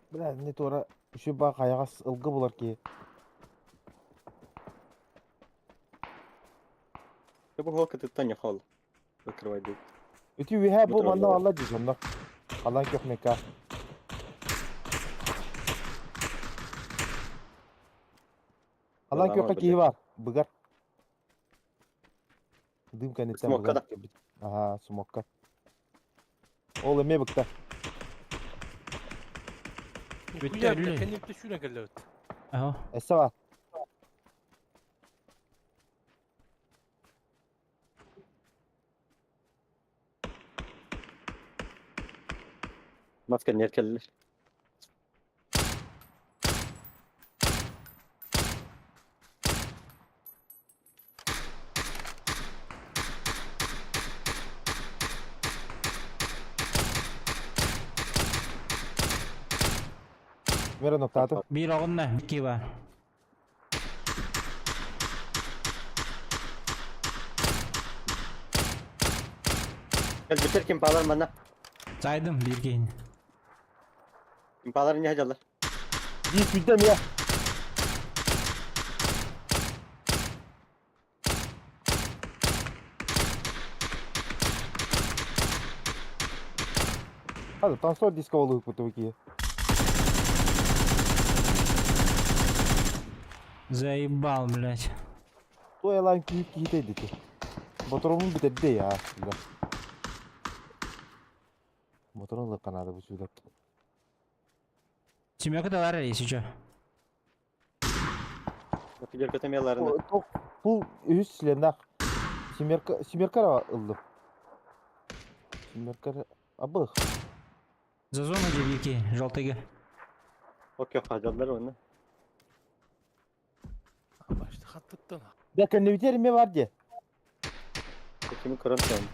Бля, не тура. Үші ба каягас ылгы булар ки. Бу холка ты не хол. Закрывай дверь. Үтү үһэ бу Бутыр манна аллар. алла дижоннор. Алан көх мека. Алан Алама, көхкө киһи бар. Быгар. Дым кэнниттэн Смокка быгар. Ага, смокка. Ол эме быкта. Нихуя, Бүттэ, бля, кене битте шүрен келле бит. Ага. Эссе бар. Маска не келлер. Мера ноктааты. Бир оҕунна, бикки бар. Кел битер кемпалар мана. Сайдым биир киһини. Импалар не сылдьаллар. Биир сүүрдэ эмиэ. Hadi танцор диско болуһукпут киһи. Заебал, блядь. Туойалаан киһи киһитэ дити. Ботурумун бүтэрдэ я. Моторун ылыахха наада бу сүүлэк. Семерка да если что. Отугер көтөмияларына. Бу үһүс членнах. Семерка семерка ыллым. Семерка абых. За зону девики, желтыйга. Окей, хадаллар оны. Башты хаттыттан. Да кэннибитер эмиэ бар дии. Кими көрөн туран.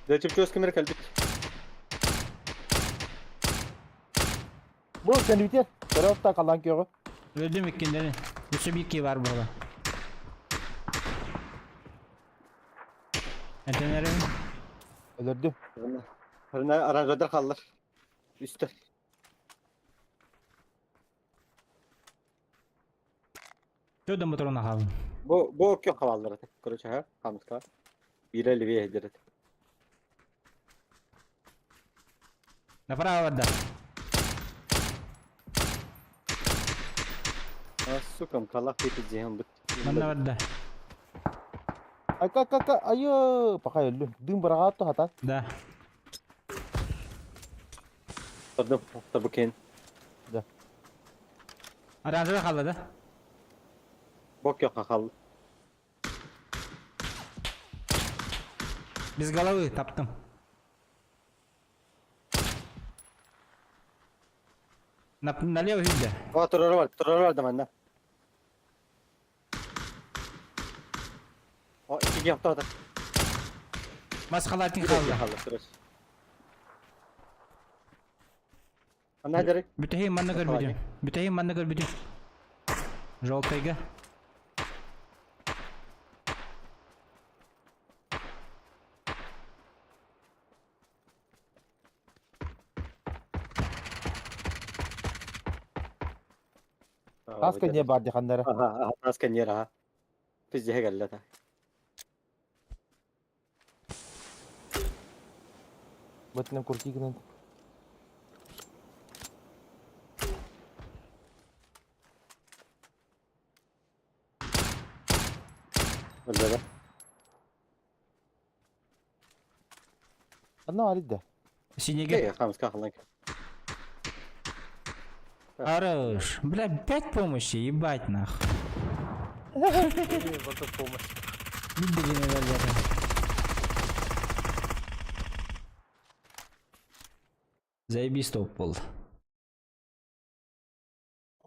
Дечип кимер кэлбит. Бу кэннибитер. Көрө халан көрө. Өлдүм иккиндерин. Өссө биир киһи баар буолла. Этенерим. Өлөрдүм. Хрена аранжадар халлар. Үстэ. Чөдөн моторун хаалын. Бу бу окей хаваллар это. Короче, ха, хамска. Бире левее дерет. Направо барда. А, сука, калах кети зehen бит. Манна барда. Ака ака ака айы пока өллүм. Дым бырагаат хата. Да. Тұрдым, тұр кен. Да. Оранжевый қалды да? Бок yok қалды. Без головы таптым. На, налево видно. О, тұрары бар, тұрары бар да манда. О, икиге тоқтады. Масқалатын қалды. Қалды, короче. Ана дәрі. Бүтәһи манна көрбүтүм. Бүтәһи манна көрбүтүм. Желтыйга. Таска не бар диханнара. Ага, таска не ага. Пизде келді та. Бытынан куртигинен. Өлді да. Анна аридда. Синеге. Хамска қалан. Хорош. Бля, пять помощи, ебать нах. Вот это помощь. Видели, наверное. Заебись топ был.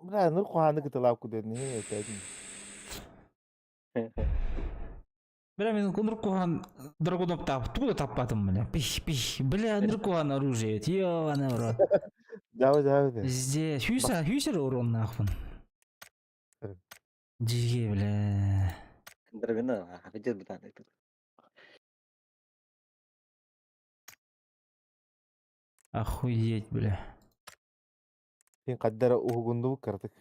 Бля, ну куханы кытылап куден. Не, это. Бля, мен Нуркухан драгунов тап, туда таппатым, бля. Пих, пих. Бля, Нуркухан оружие, ёбаный в рот. Давай, давай. Здесь, хүйсер, хүйсер урон нахуй. Жиге, бля. Драгуна, где бутан. Охуеть, бля. Син каддара уһугунду кырдык.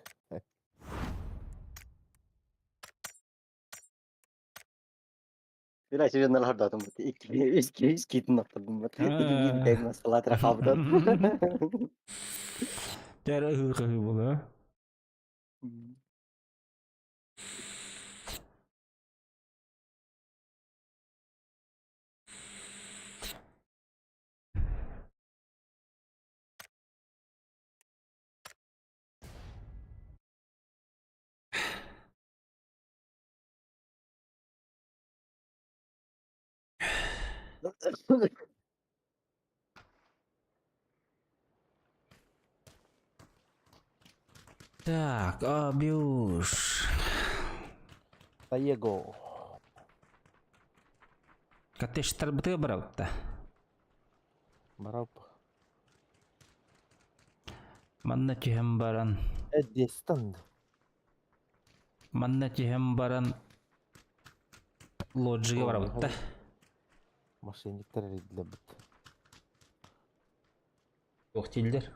Бля, себе на лардатым. Икки, икки, икки ноқтадым. Икки, икки, масқалатра қабдат. Тәрі хы было. Так, абьюш. Таего. Коттедж тарбыты барабытта. Барап. Манна түһэн баран. Эддестан. Манна түһэн баран. Лоджига барабытта. Мошенниктар эрийдилэр бит. Туох дииллэр?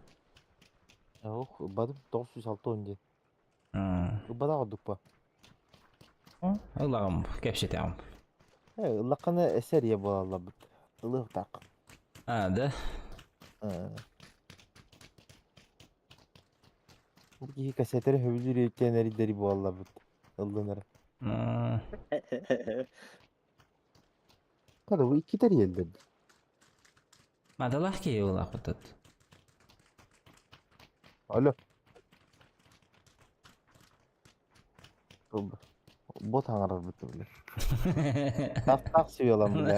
Ох, ылбатым 960 диэн. Ылбатах ордук ба. Ылаҕым, кэпсэтэҕим. Э, ыллаххына эсэрийэ буолалларбыт. Ылыахтаах. А, да? Бу киһи кассетары сөбүлүүр өйтөн эрийдэри буоллабыт. Ыллынар. Kada bu iki teriyeldir. Madalах киһи улааппытыт. Алло. Бот аңарар бит бile. Таптак сүйелам бile.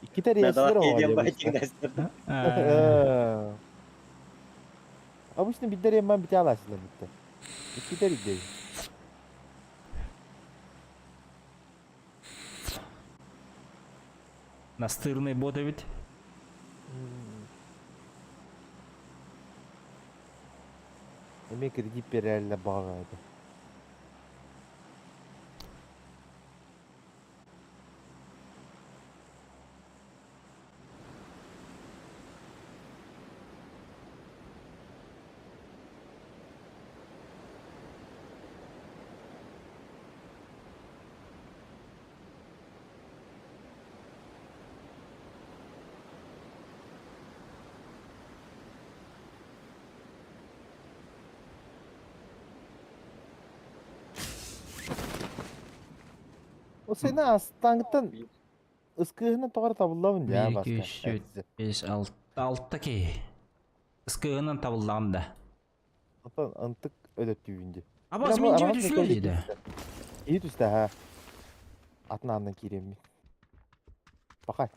Икки терийэллэр Надалах оҕо диэн обычно. байтиҥнэстэр. Обычно биддер эмман бите аласылар битте. Икки терийдей. Настырный бот эбит. Эмиэ кредит берэллэр баҕа О сен астаңыттан ыскыһынан тоҕо табыллабын дьаа 1, 2, баска. 3, 4, 5, 6, 6 киһи. Ыскыһынан табыллаҕым да. Оттон ынтык өлөттүүбүн дии. Абас мин дьиэ түсүлэр дии да. Ии түстэ ха. Атын аанынан киириэммин. Бакай.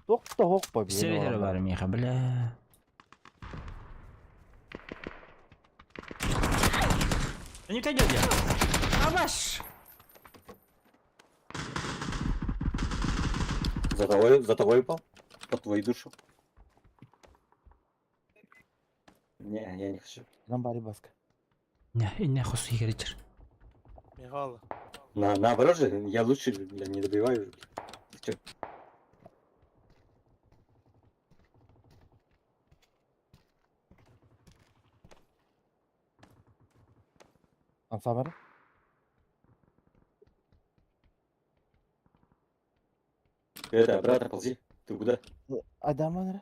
Туох да оһох по Сири бар миэхэ, бля. Не дядя. Абаш! За тобой, за тобой упал? По твою душу. Не, я не хочу. Нам бары баска. Не, не хос игречер. Михаил. На, наоборот же, я лучше, бля, не добиваю уже. Ты чё? Ансамара? Это, обратно ползи. Ты куда? Адаманара?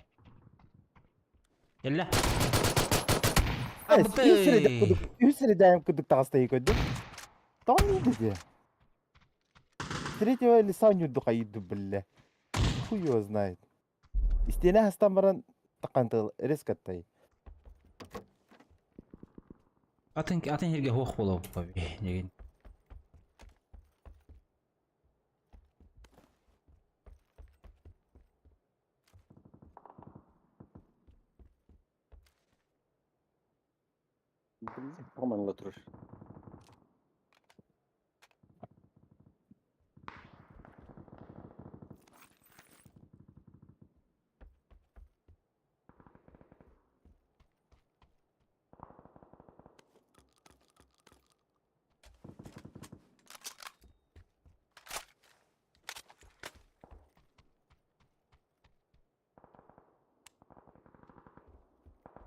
Кэллэ. Үс сирэйдээх курдук таҕыста көрдүм. Тоҕо диде? Третьего лиса ньурду хайыйду биллэ. Хуй его знает. Истиэнэ хастан баран тақантыл резко тай. Атын атын жерге хоох болуп деген. Поманла турар.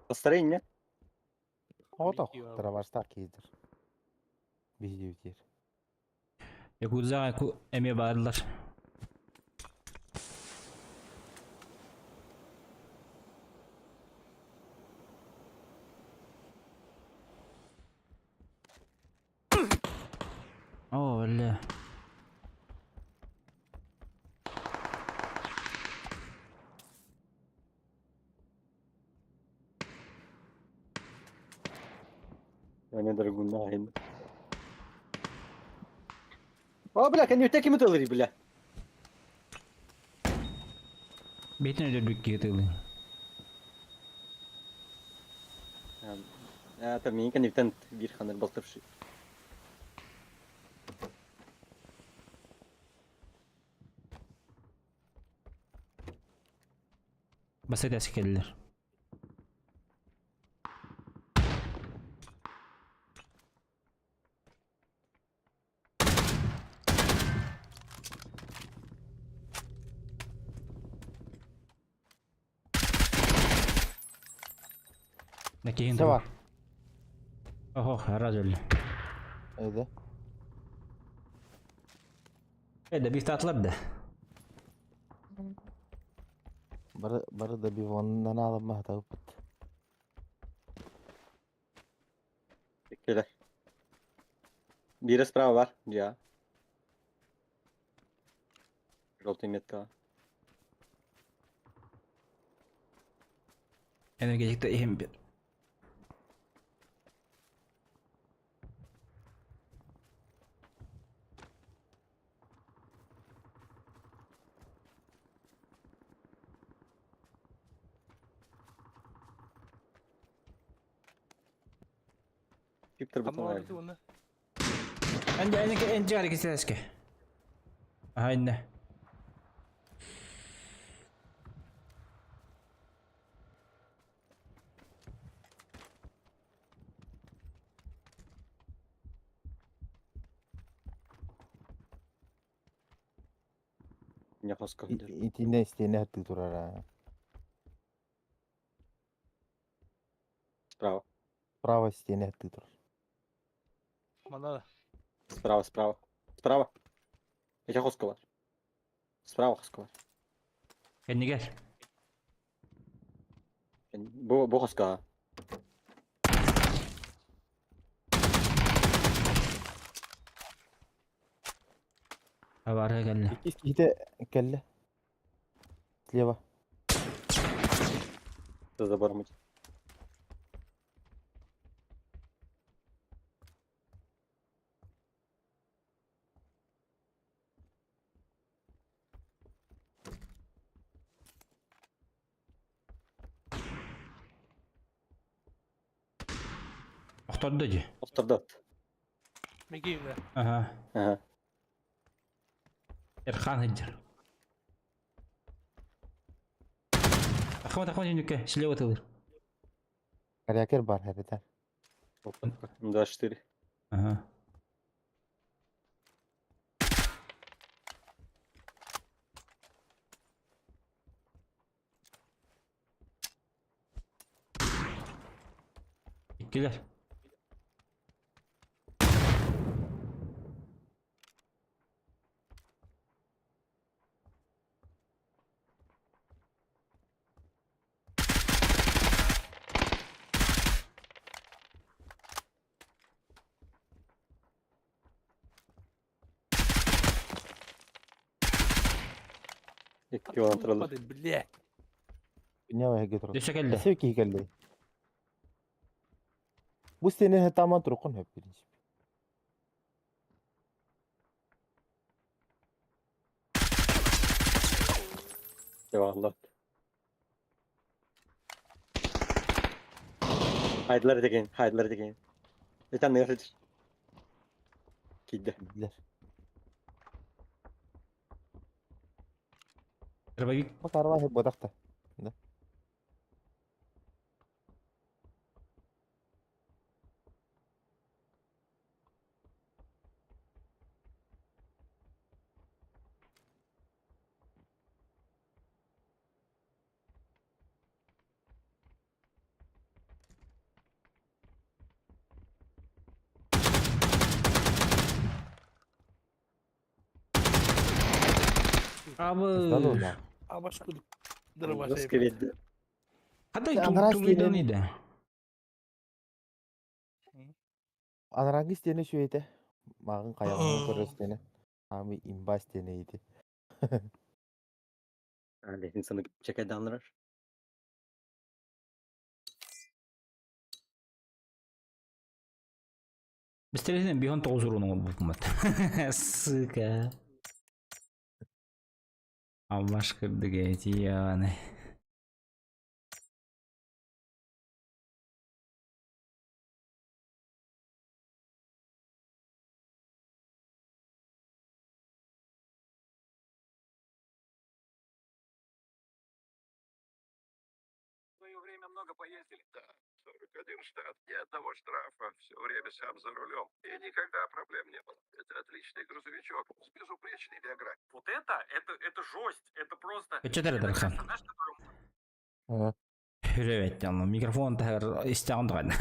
Построение? Оҕотох Микки бар. тырабарстаах киһитэр. Биһиги Якудзаға эме бардылар. О, бля. Я дорогу нахрен. О, бля, кән кем ытылыр, бля. Бетин өлөрбүк киһи Это мин кән бир ханыр балтыршы. Баса тәсі келдилер. Накиһин Все бар. Охо, раз өллө. Öyle. Э, добив татлар да. Бары, бары да bir ondan alınma hata yapıt. Кэлэр. Биирэ справа бар. Я. Желтый метка. Энергетикте иһим бир. Киптер Ama бутон. orada onu. Энди энди энди арикисеске. Аха инне. Не хоска. Итинне истине хатты турар. а. Справа. Право истине хатты турар. Мана. Справа, справа. Справа. Эти хоска бар. Справа хоска бар. Кэннигер. Бу бу хоска. Абары кэллэ. Икки кэллэ. Слева. За забором. Охторду дии. Охтордот. Мегиме. Аха. Ага. Эрхан хыддер. Ахмат, Ахмат үнүкке, слева тылыр. Карякер бар хәритә. 24. Ага. Иккилер. Икки olan туралар. Hadi блядь. Dünya ve hege турар. Дөссө кэллэ. Эсэ ки кэллэ. Бу стене таман турукун хөп биринчи. Eyvallah. Haydiler again. Haydiler again. Etен ne yapacak? Кидде. Билер. Дробовик. Бу карва хеп бодакта. Да. Абы. Стану. Ama şu Dur Жестко ведь. Хадай Анрас тулуйдан диэн- иде. Анаранги стене шуэте. Магын каягын көрө стене. Ами имба стене иди. Али insanı çeke danlar. Бистересинен бихон тоғыз уруну букмат. Сука. Амаш кырдык эти яны. В свое время много поездили. Да, 41 штат, ни одного штрафа, все время сам за рулем. И никогда проблем не было. Это отличный грузовичок с безупречной биографией. Вот это жесть, это просто... Өчөтөр Дархан. Знаешь, который Ага. Хүрэ бэт, микрофон таһыгар истэҕин даҕаны.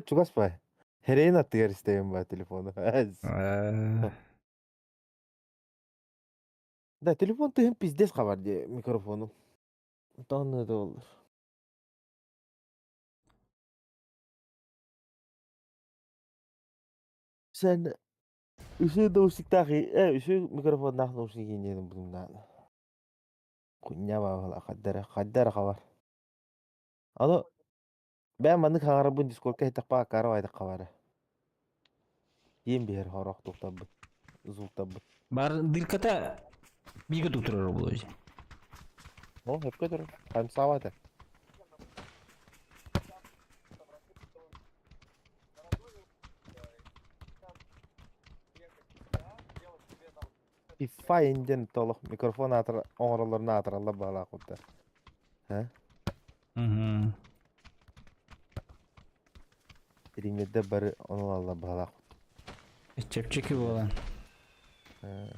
Чугас бай. Херейин аттыгар истэбин ба телефону. Да, телефон тыһын пиздец хабар дии микрофону. Тонны да olur. Sen үсүү наушниктаах үсүү микрофоннаах наушник иниэн буннаана. Куння баала хаддара хаддара хабар. Аны бэйэм маннык хаҥарабын дискордка иһиттэхпэ акаары баайдык хабара. Иэн биһэр хорох туохтарбыт, звуктарбыт. Бар дырката бигэ турар буолуо. О, өпкө турар. Хамсаабата. Фифайн диэн толох микрофон аатыр оҥороллорун аатыраллар баҕалаах курда. Һэ? Мгм. Тириҥнэрдэр бары ону ылаллар баҕалаах. Чэпчэки буолан. Э,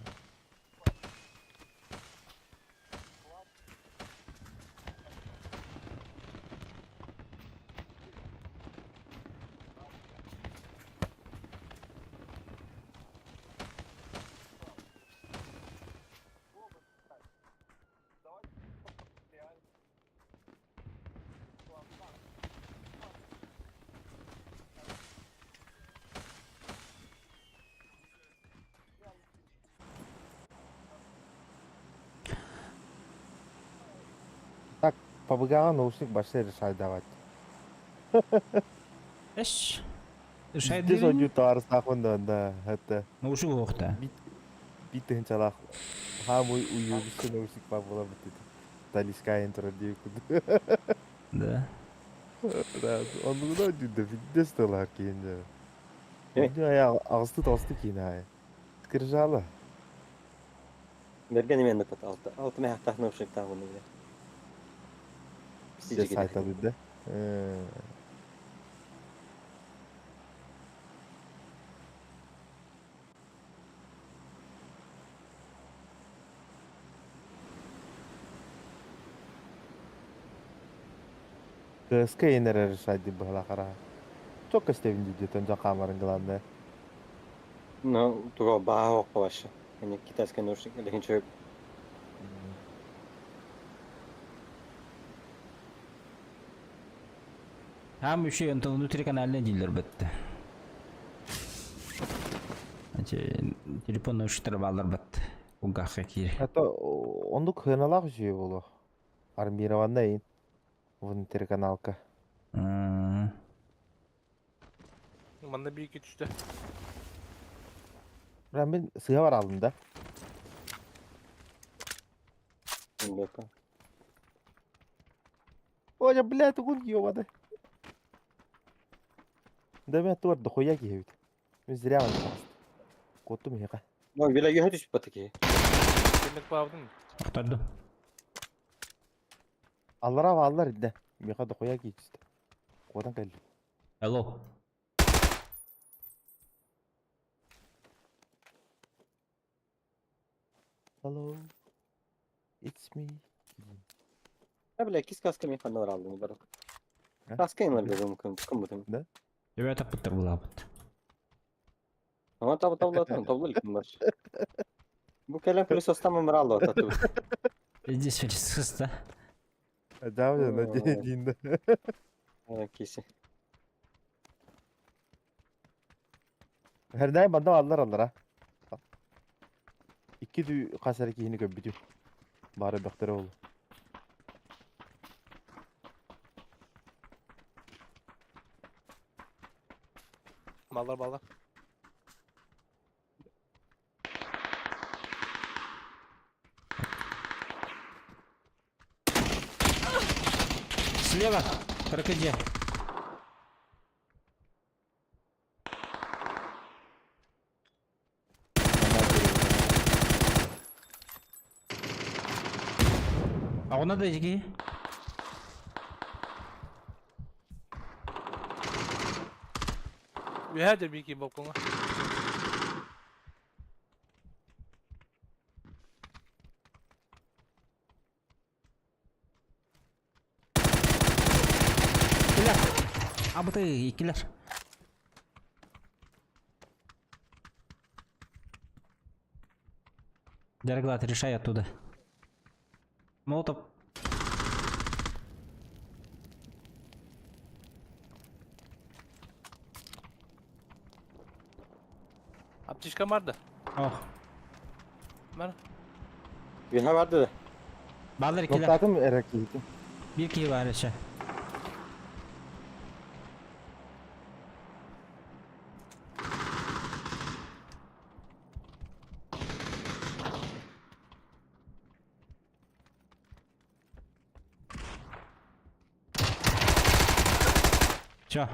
Так, ПБГ-ҕа наушник вообще решай давать. Эш. Здесь он таарыстаахпын да, да, это Наушник уохта. Биир тыһыынчалаах хаамый уйуубуска наушник баар буолар бит Талискайын турар диэбит курдук. Да. Да, оннугунан дьүдэ пиздец тылаар киһин дьэ. Онньу айа аҕысты тоҕусты киин аайы. Скрижала. Бэргэн именно пат алты алты мэһэхтаах наушниктаах бile. Дьэ сайталыыр да. Кыска иһин эрэ решать быһалаах араһа. Чокко истэбин дии диэтэн дьон хаамарын главное. Ну, туга баа окко вообще. Они китайские наушники или ничего. Там еще онтон внутриканальный дииллэр бэтте. Телефон наушниктар бааллар бат. Кулгаахха киир. Это оннук сыаналаах үчүгэй буолуо. Армированная иин. Внутриканалка. Манна биир түстэ. Бра мин сыһа баралым да. Оля, блядь, тугун ёбаный. Да мен туар дохуя киһибит. Мин зря он Куоттум иһиэхэ. Ну, била юһа түспүт такие. Кэнник баабытын. Охтордум. Аллара бааллар инде. Миэхэ дохуя киһи түстэ. Куотан кэллим. Hello. Hello. It's me. Я, бля, кис каска мен ханна бар алдым бар. Каска инлар берем кым кым бутым. Да? Ребята таппыттар булаабыт. Ама табы таблатын таблы ким бар. Бу кэлэн плюс остам бар алды ататы. Здесь фелис да. Да, на день да. Киси. Herday манна аллар аллара. Икки түү хас эрэ киһини көрбүтүм. Бары бөхтөрө ол. Баллар баллар. Слева! Крокодил. А он надо иди. Үһэ да биики балкоҥҥа. Абыты иккилэр. Дерглат, решай оттуда. Молотов. Аптечка бар да. Ох. Бар. Үһэ барды да. Балар иккилэр. Ноктаатым эрэ киһитин. Биир киһи баар өссө. Чё?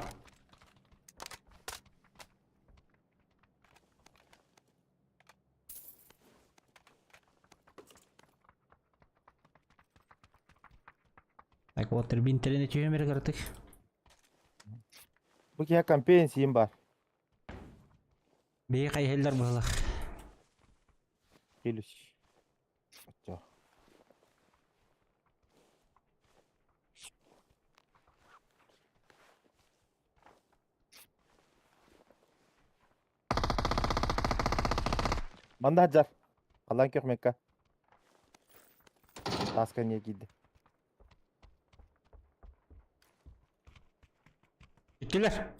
Так вот, бинтерини түһүм эрэ кыратык. Бу киһи компенсиям бар. Биһи хайһыллар быһылах. Келүс. Оччо. Манна дьар. Халан көхмекка. Таска не киирди. Иккилэр.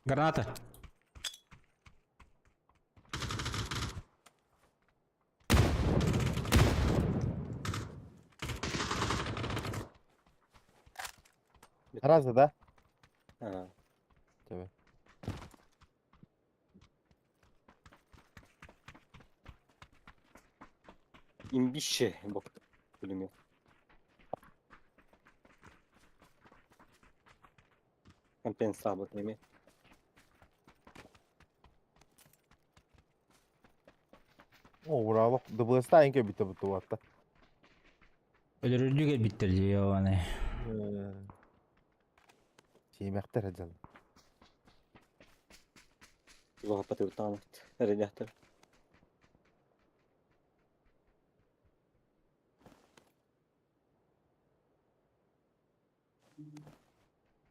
Граната. Разы да? Аа. Тебе. Имбище бок пулемет. Компенсабыт неме. О, браво. ДБС-та эҥке бүтэ бутуатта. Өлөрүллү кэлбиттэр дии аны. Сиэмэхтэр дьон. Луһаппатыбыт эрэнэхтэр.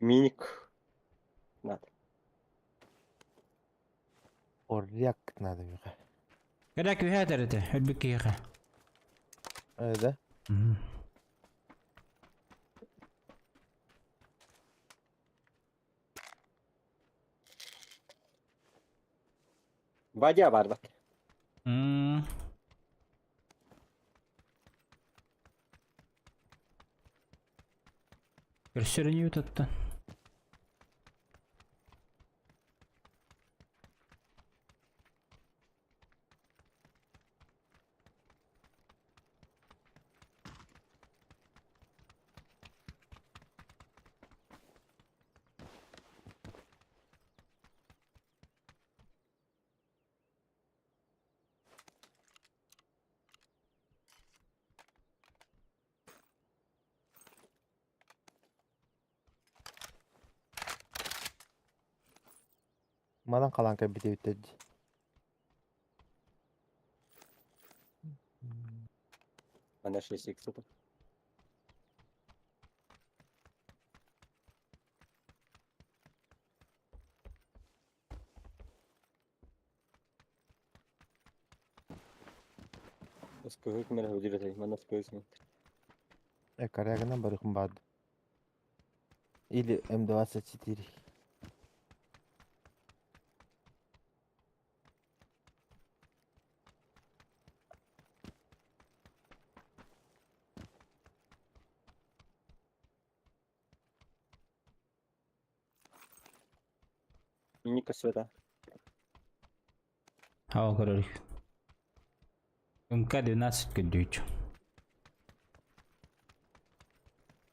Миник. Надо. Орляк надо миха. Кэрэ күһэ этэр этэ, өлбүт киһиэхэ. Э, да? Мгм. Бадья бар бат. М. Көрсөрүнүү тутта. Манан халаҥка бүтэ дии. Ана 6 икс. Скажи, меня удивит, манна скажи. Э, корягынан барыхым баад. Или М24. Ника света. Хава көрөрүк. МК-12 көрдүүчү.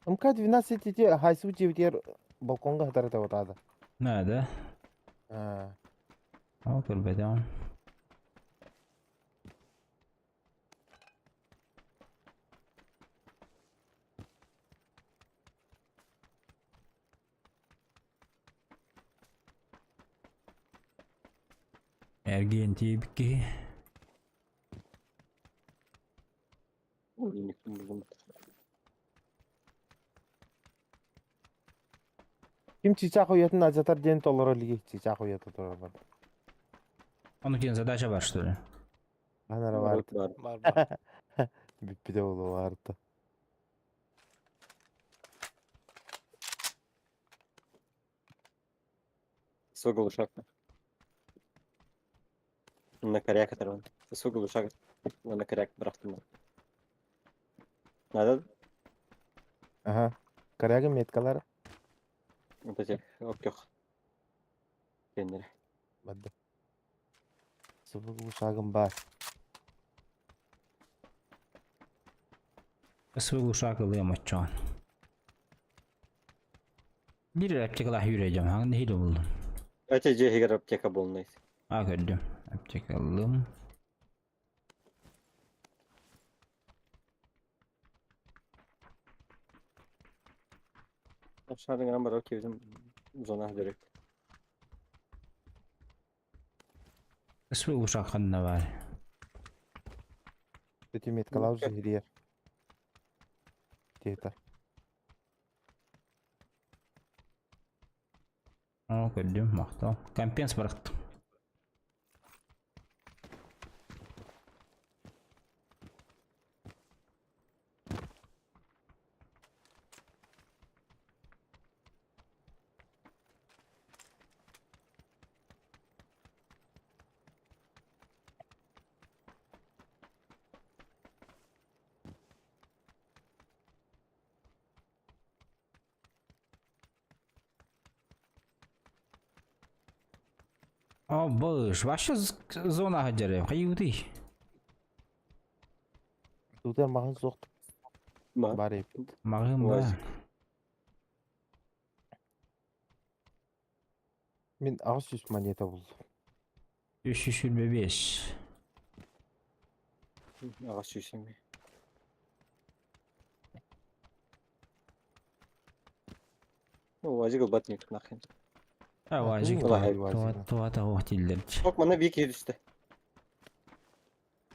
МК-12 ити хайсу дьиэбитигэр балкоҥҥа сытар этэ буотаата. Надо. Аа. Хава көрбөтөм. Эргиэн тиийбит киһи. Ким чыычаах уйатын алдьатар диэн толоро илиги чыычаах уйата турар бар. Ону киэн задача бар что ли? Анара баарта. Бар. Бар бар. Бүппүтэ буолуо баарта. Сугулушак. На коряк оторван. Сугулушак. На коряк бырахтым. Надо Аха. Коряга меткалара. вот эти оккөх. Кеннер. Бадда. Субугу шагым бар. Свыгу шакылы мочон. Bir аптекала хүрежем, хаңны хиле булдum. Эти же аптека болнайс. А көрдүм. Аптека алdım. Aşağıdan gelen бар ki bizim зона direkt. Свыгу шакынна бар. Эти меткалар уже хирiyер. Тета. О, көрдүм, мактал. Компенс барактым. О, быш, вообще зона хаджары. Кайуды. Тутар маған соқты. Ма. Бар епит. Магым ба. Уазик. Мен ағыз жүз монета болды. 325. Ағаш сүйсең. О, азик батник нахрен. А, уазик. Ула, Туа туа та охтилдер. Ок, мана бик түсті.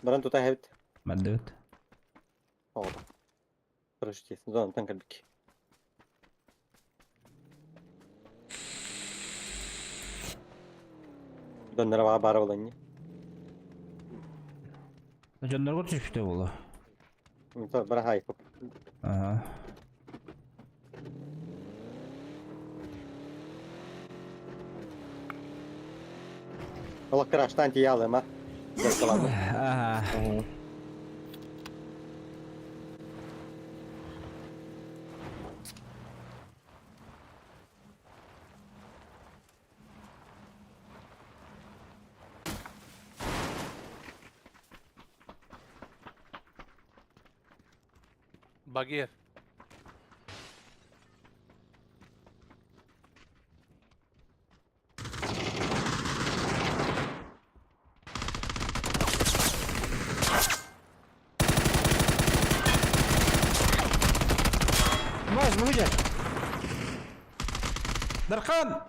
Баран тута хэвт. Мадут. Ода. Подожди, зона танк бик. Доннара бара боланни. Жоннорго түшпүтө болу. Бара хай. Ага. Ола краштан тиялы ма. Ага. Багир. Маз, выйдет. Дархан!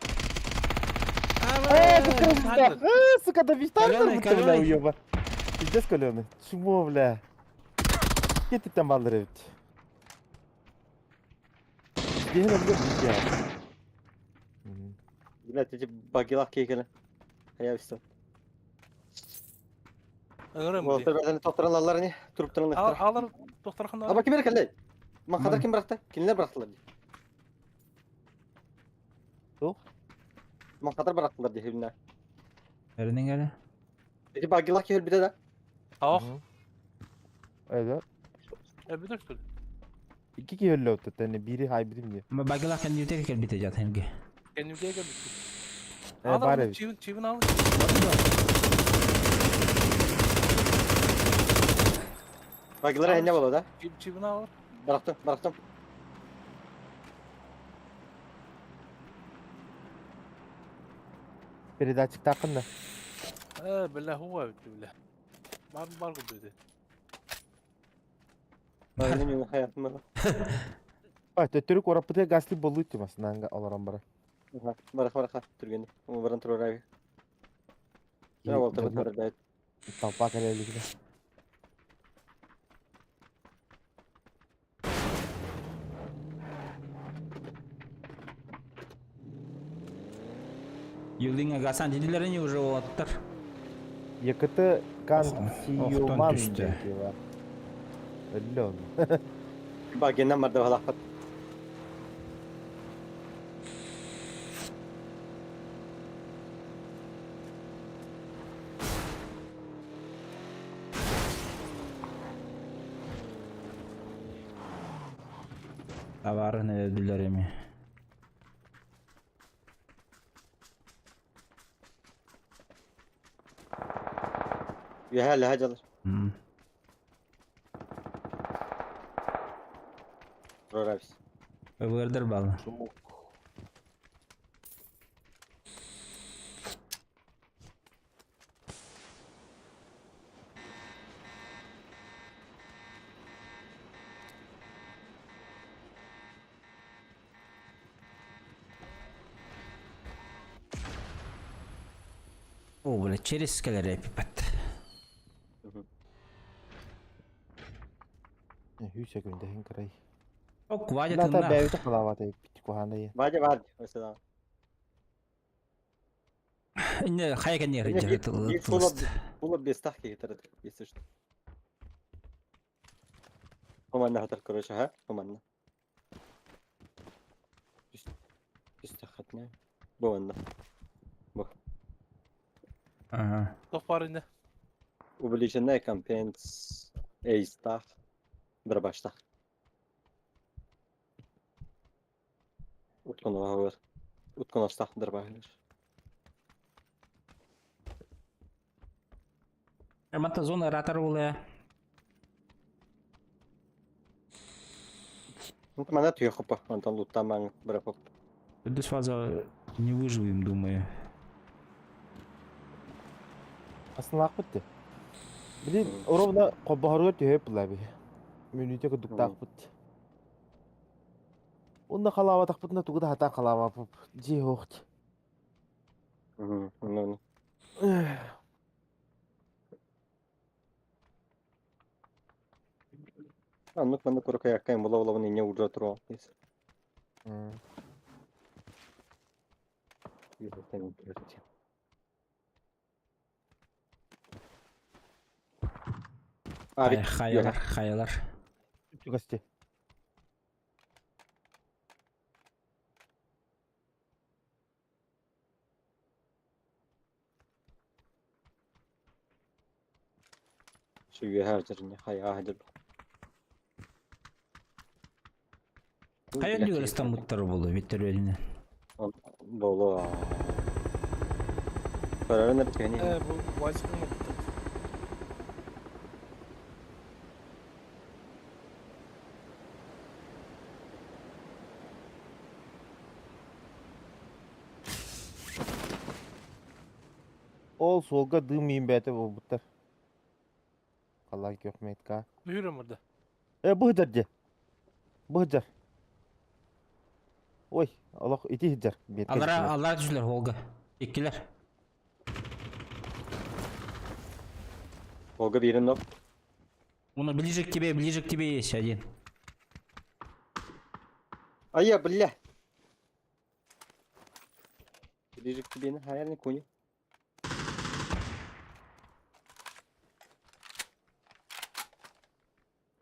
Э, сука, да Каленый, бля, каленый. уёба. Пиздец каленый. Чмо, бля. Кетиптен балдыр эбит. Дehen өлгө бия. Блять, эти багилах кейкеле. Я все. Ыҥырым Ол дии. бәрін тоқтыралалар не? Туруп Ал- Алар тохторхана. Аба ким беркеле? Ман қадар ким быракты? Кинилер бырактылар ди. Туох? Ман қадар бырактылар ди хүлнә. Эринең әле? Эти багилах кейл бите да. Ах, Evet. эбитер что ли? İki ki öyle öttü tane biri hay birim diye. Багилах кәндүтә кел бите жат хенге. Кеннүгө келбит. Э, бар Алар эбит. чивин чивин ал. Багилар хәнне боло да. Чив чивин ал. Бырактым, бырактым. Передатчик такын да. Э, бля, хуа бит бля. Бар бар губды. Менин хаятым. Ай, төттөрүк ораппыты гасли болу темасынан анга олорон бара. Барах барах түргенде. Баран турар. Я болду бер да. Толпа кэлэлигинэ. Юлиҥа Гасан дидилэрин уже уолаттар. Якыты Охтон Кансиюман түстэ. диэн киһи баар. Өллө ону. Багинан барда баһалаахпыт. Табаарын өлдүлэр эми. Үөһээ лэһэ дьалар. Прорабс. Өвөрдөр балы. О, бля, через кэлэр эпипэт. Үс секунда хин кырай. Ок, Вадя Ната тынна. бэйбит халаабата бит куһаанайы. Вадя бар. Өсө Не, хайа кэннер Биир сула була бестах киһи если что. Команда хатар, короче, ха? Команда. Түстэх хатна. Бу манна. Бу. Ага. Тоқ бар инде. Увеличенная компенс эйстах дробаштах. Уткон Уткон дробаш. Мата зона ратар була. Ну, мана түйе хопа, онтон луттамаң брапоп. Төрдүс фаза не выживем, думаю. Аслаах битти. Блин, ровно қоббаһарыгар түһэп булаби. Мүнүтэ курдуктаах бит. Онна халаабатахпытына тугу да хатаан халаабаппыт. Дьиэ суохт. Ну, Аннык манна курукаяккайм була булабын инне урда туруа. Авик. Хаялар, хаялар. Түгасти. Şu хажыр хая хажыр. Хайа дүгөрөстөн буттар болу, биттер өлүнө. Болу. Көрөрөн эркени. Э, бу вайсың бітті. Ол суолга дым иин бээтэ буолбуттар. Халлаан көхметка. Бүйрем burada. Э, бу сылдьар дьэ. Бу сылдьар. Ой, олох ити сылдьар. Биэткэ Алара, сылдьар. алара түзүлөр Волга. Иккилер. Волга бирин ноп. Уну ближе к тебе, ближе к тебе есть один. Ая, бля. Ближе к тебе на хаярный кони.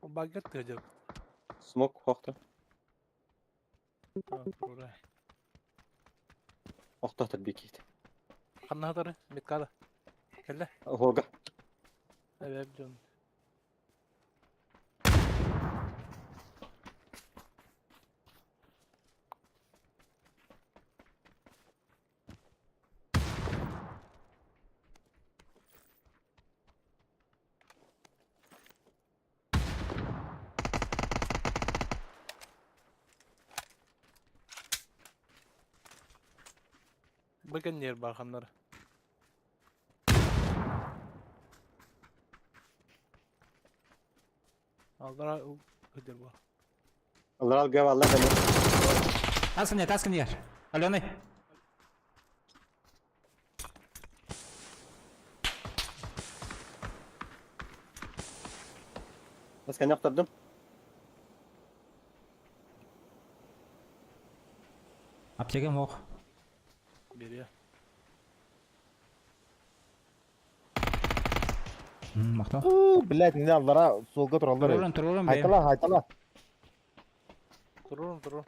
Багет тыгыр. Смок хохта. Ура. Охта бикит. Ханна меткада. Келле. Волга. Evet biliyorum. Bakın yer barkanları. Алдара hıdır bu. Алар алга алла бени. Таскын таскын ер. Алены. Баска нактардым. Аптекам ох. Biri. Махтал. Блядь, не аллара суолга тураллар. Турурун, турурун бэйэм. Хайтала, хайтала. Турурун, турурун.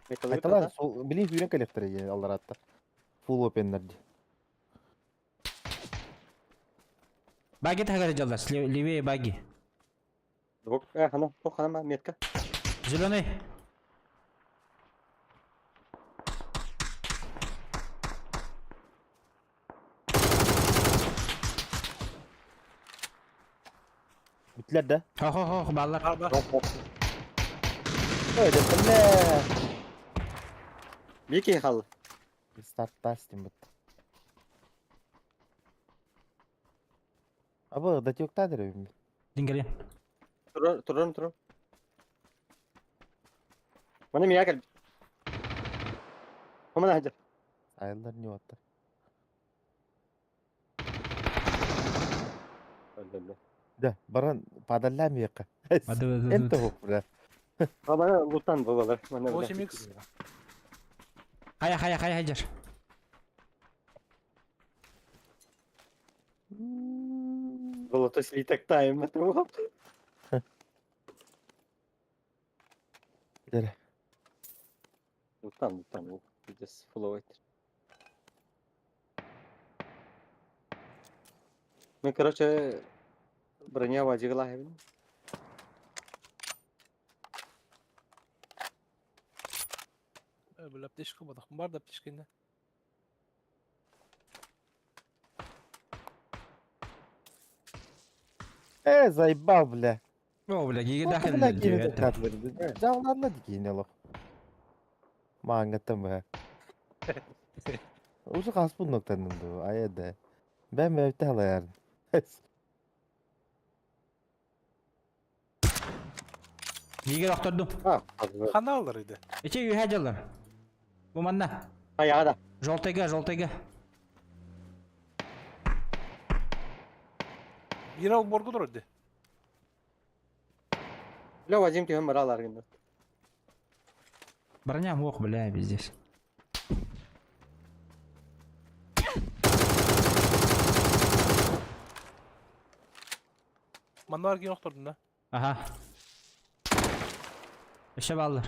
Хайтала, билин сүүрэн кэлиэхтэрэ алларааттар. Full openнер дии. Баги таһыгар дьаллар, левее баги. Звук. Хана, туох хана метка. Зеленый. Бүттүлэр да? Хо-хо-хо, баллар. Бар бар. Öyle бля. Биир киһи хаалла. Старт бут. Абы да тиоктадыр эбим. Дингели. Турар, турар, турар. Маны мия кэлбит. Хомана хадьар. Айылдар не оттар. Өллө. Да, баран падаллам яка. Ады, Энте хоп бля. Мана луттан болалар. Мана 8x. Хая, хая, хая, хадьар. Золотой слиток тайм. Это вот. Дere. Луттан, луттан. Здесь фуловать. Ну, короче, броня вадигла. Бля, аптечка бар. Бар да аптечка инде. Заебал, бля. О, бля, гиги Бля, дахыл. кийин токтатылар. Жагыларына дикийин олох. Маңгаттан бу. Уже каспын ноктанным ду. Аяда. Мен мөйтә алаярын. Гиги докторду. А, Хана алар иде. Эче үйе жаллар. Бу манна. аяда. Желтыйга, желтыйга. Бир ал боргу тур иде. Бля, Вадим түйін баралар гында. Броня мох, бля, пиздец. Манна бар кийин охтордун да. Ага. Еще баллар.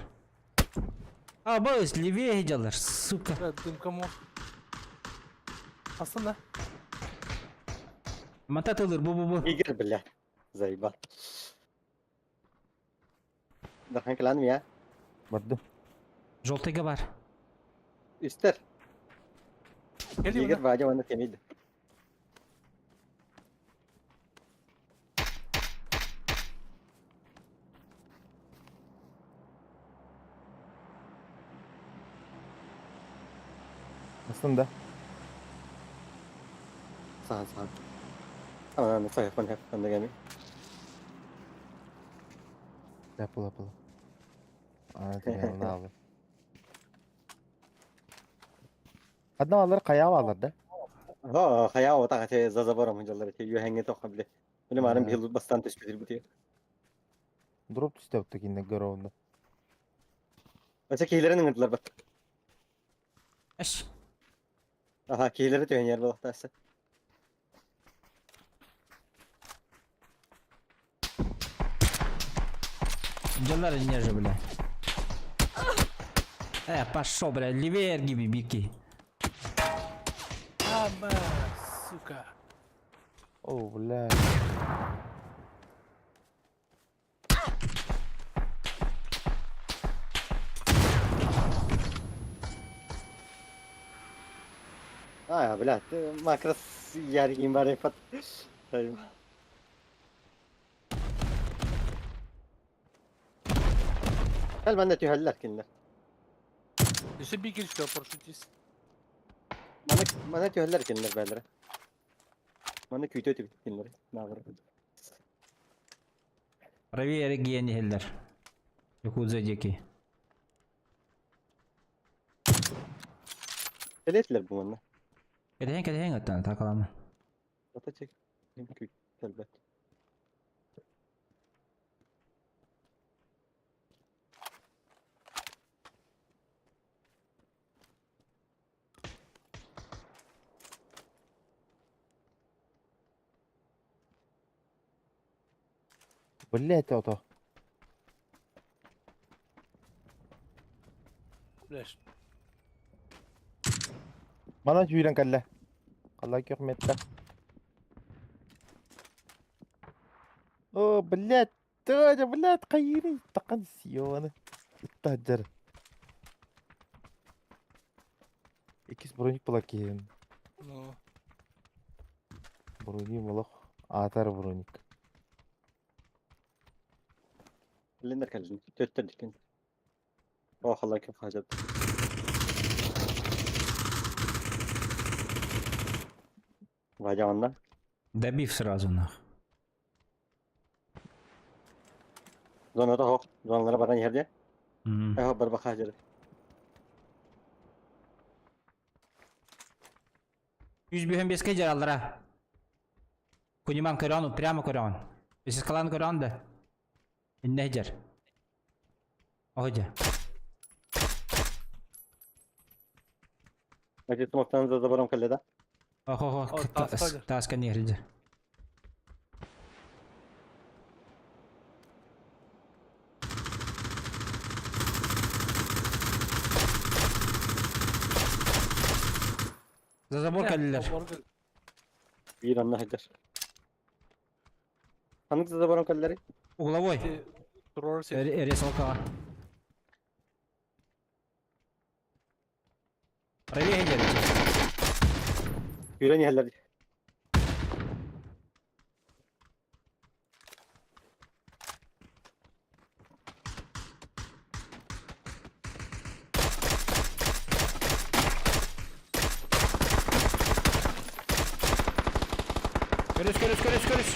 А, бос, левее жаллар, сука. Бля, дымка мо. Астында. Мататылыр, бу-бу-бу. Игорь, бля. Заебал. Дархан кыланым я. Барды. Желтыйга бар. Үстер. Кели Игорь Вадим аны темейді. Астында. Саған, саған. Ана, саған, хеп, анда кәме. Yapıl yapıl. Ана деген алды. Одна алар кая алар да. Ха, хая отаға те за забором жаллар те юхәңге тоқа биле. Биле марым бил бастан түспедир бу те. Дроп түстө өттө кинде көрөндө. Ача кейлерин ыңырдылар бат. Эш. Аха, кейлери түйен ер болақтасы. Жаллар не же, бля. Пошел, бля, левее гиби, бики. Аба, сука. О, бля. А, бля, макрос яргин бар епат. Хәл менде түйәлләр кинләр. Еще бир килчке парашютист. Мана мана түйәлләр кинләр бәләр. Мана күйтө түбүт кинләр. Нагыр. Правее регионе хеллер. Якудза дикий. Телетләр бу мана. Кәдәһен, кәдәһен оттан, такалама. Ата чек. Күйт әлбәт. Блять, ото. Блядь. Манан сүүрэн кэллэ. Халла көх метта. О, блядь, Тоня, блядь, хайыырый, тахан сионы. Таджар. Иккис броник була киһин. Ну, Брони молох. Аатар броник. Лендер кэллин. Төттөр дикин. О, халла ким хажат. Вадя онна. Добив сразу нах. Зоната хок. Зоналара баран иһэрде. М. Эхо барба хажар. 155 жараллара. Куниман көрөн, прямо көрөн. Бесискалан көрөн да. Инне жар. Ожа. Эти смоктан за забором кэллэ да. Охо, О, тааска тааска нехилдер. За забор кэллилэр. Биир анна хажар. Ханнык за забором кэллэри? Угловой. Турор сир. Ресалкаҕа. Правее иһэллэр. Күүрэн иһэллэр. Көрүс, көрүс, көрүс, көрүс.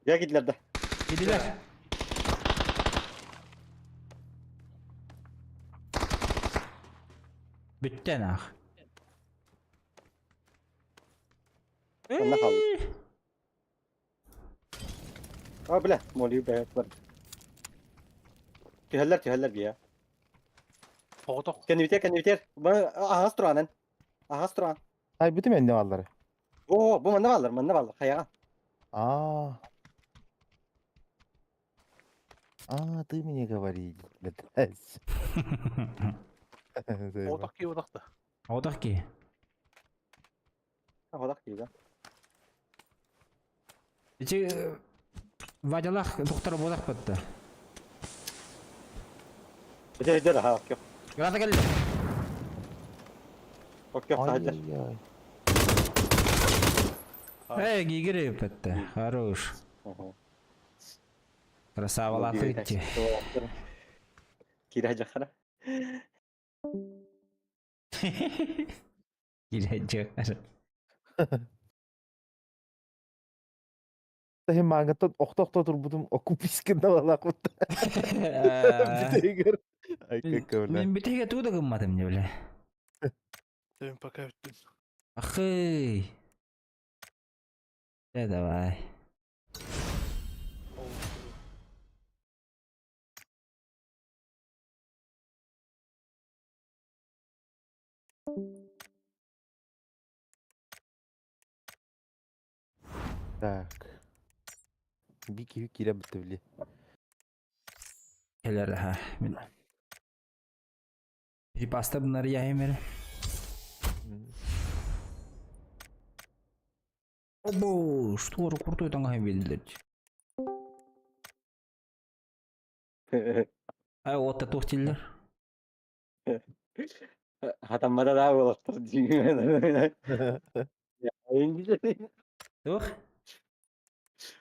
Дьэ киирдилэр да. Киирдилэр. Бүттэ нах. Онно хаалла. А, бля, молью бэйэт бар. Түһэллэр, түһэллэр бия. Оҕотох. Кэннибитэр, кэннибитэр. Аһас тураанан. Аһас тураан. Ай, бүтүм энне бааллары. О, бу манна бааллар, манна бааллар, хайаҕа. А. А, ты мне говори, блядь. Оҕотох кии отох да. Отох ки. Оҕотох кии да. Ити Вадялах доктор буолах бытта. Ити өйдөр аха, окей. Граната кэллэ. Окей, хаһыдьар. Ай-яй-яй. Эй, гигири бытта. Хорош. Красава латыти. Киирэ дьахара. Киирэ дьахара. Таһым маангаттан охто-охто турбутум окупискин далалаах Бүтэгэр. Ай көккөбүлэ. Мен бүтэгэ туу да гымматым не бля. Мен пока бүттүм. Ахый. Да давай. Так. Бики киирэн бүттэ били. Кэлэр аха. Мин. Припаста bunları яймер. Обо, что крутой там билдер. Ай, отта тухтиллер. Хатаммада да буолаттар дии. Тух?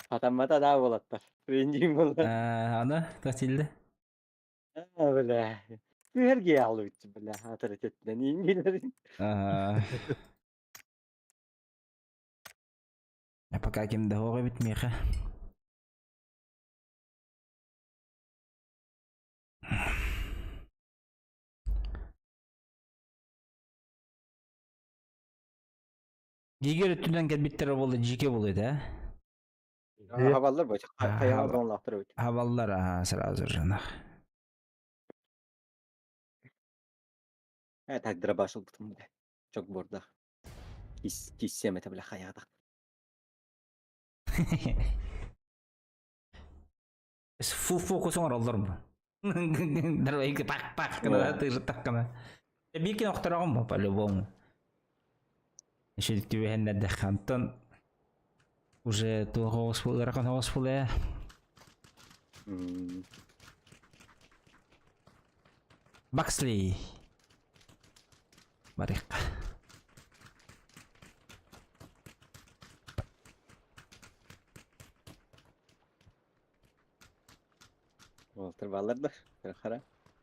Хатаммата да буолаттар. Ренжим буолла. Аны, тухтиллер. Бля. Күһэргэ аалыбыт бля. Авторитетинэн иҥилэрин. А пока ким да бит меха. Гигер өттүнэн кэлбиттэр буолла жике болду да. Хабаллар бу. Хайаҕа донлаахтар эбит. Хабаллар аха сразу же нах. Э тагдыра башылбытым бля. Чок борда. Кис киссем это бля хайаҕа. Фу-фокус оҥороллор бу. Дарвайга пах-пах гына тыыртаххына. Биир кин охтороҕум бу по-любому. Еще түбэһэннэрдэххэ онтон уже туох оҕус ыарахан оҕус буолуо. Баксли. Барыахха. Уолаттар бааллар да? Хара.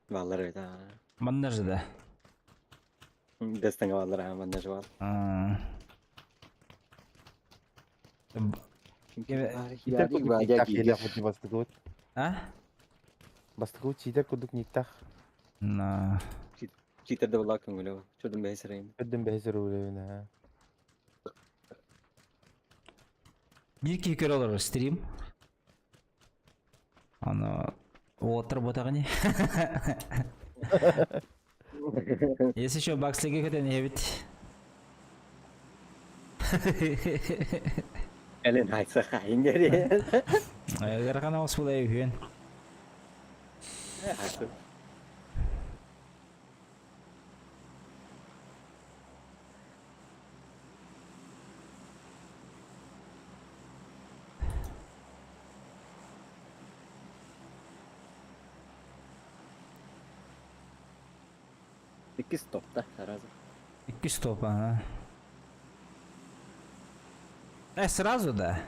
Бааллар эбит аа. Манна же да. Дэстаҥа бааллар аа манна же баал. Читер курдук никтах киһилээх бу бастакыбыт. А? Бастакыбыт читер курдук никтах. На. Читер да буолла көҥүлэ. Чудун бэһис эрейин. Өддүн бэһис эрейин аа. Биир киһи көрө олорор стрим. Аны уолаттар буотаҕыни. Если еще Бакслиге көтөн иһэбит. Элен айтса хайын дери. Ыарахан оҕус буолай үһүөн. Иккис топта сразу. Иккис топ, ага. Сразу да?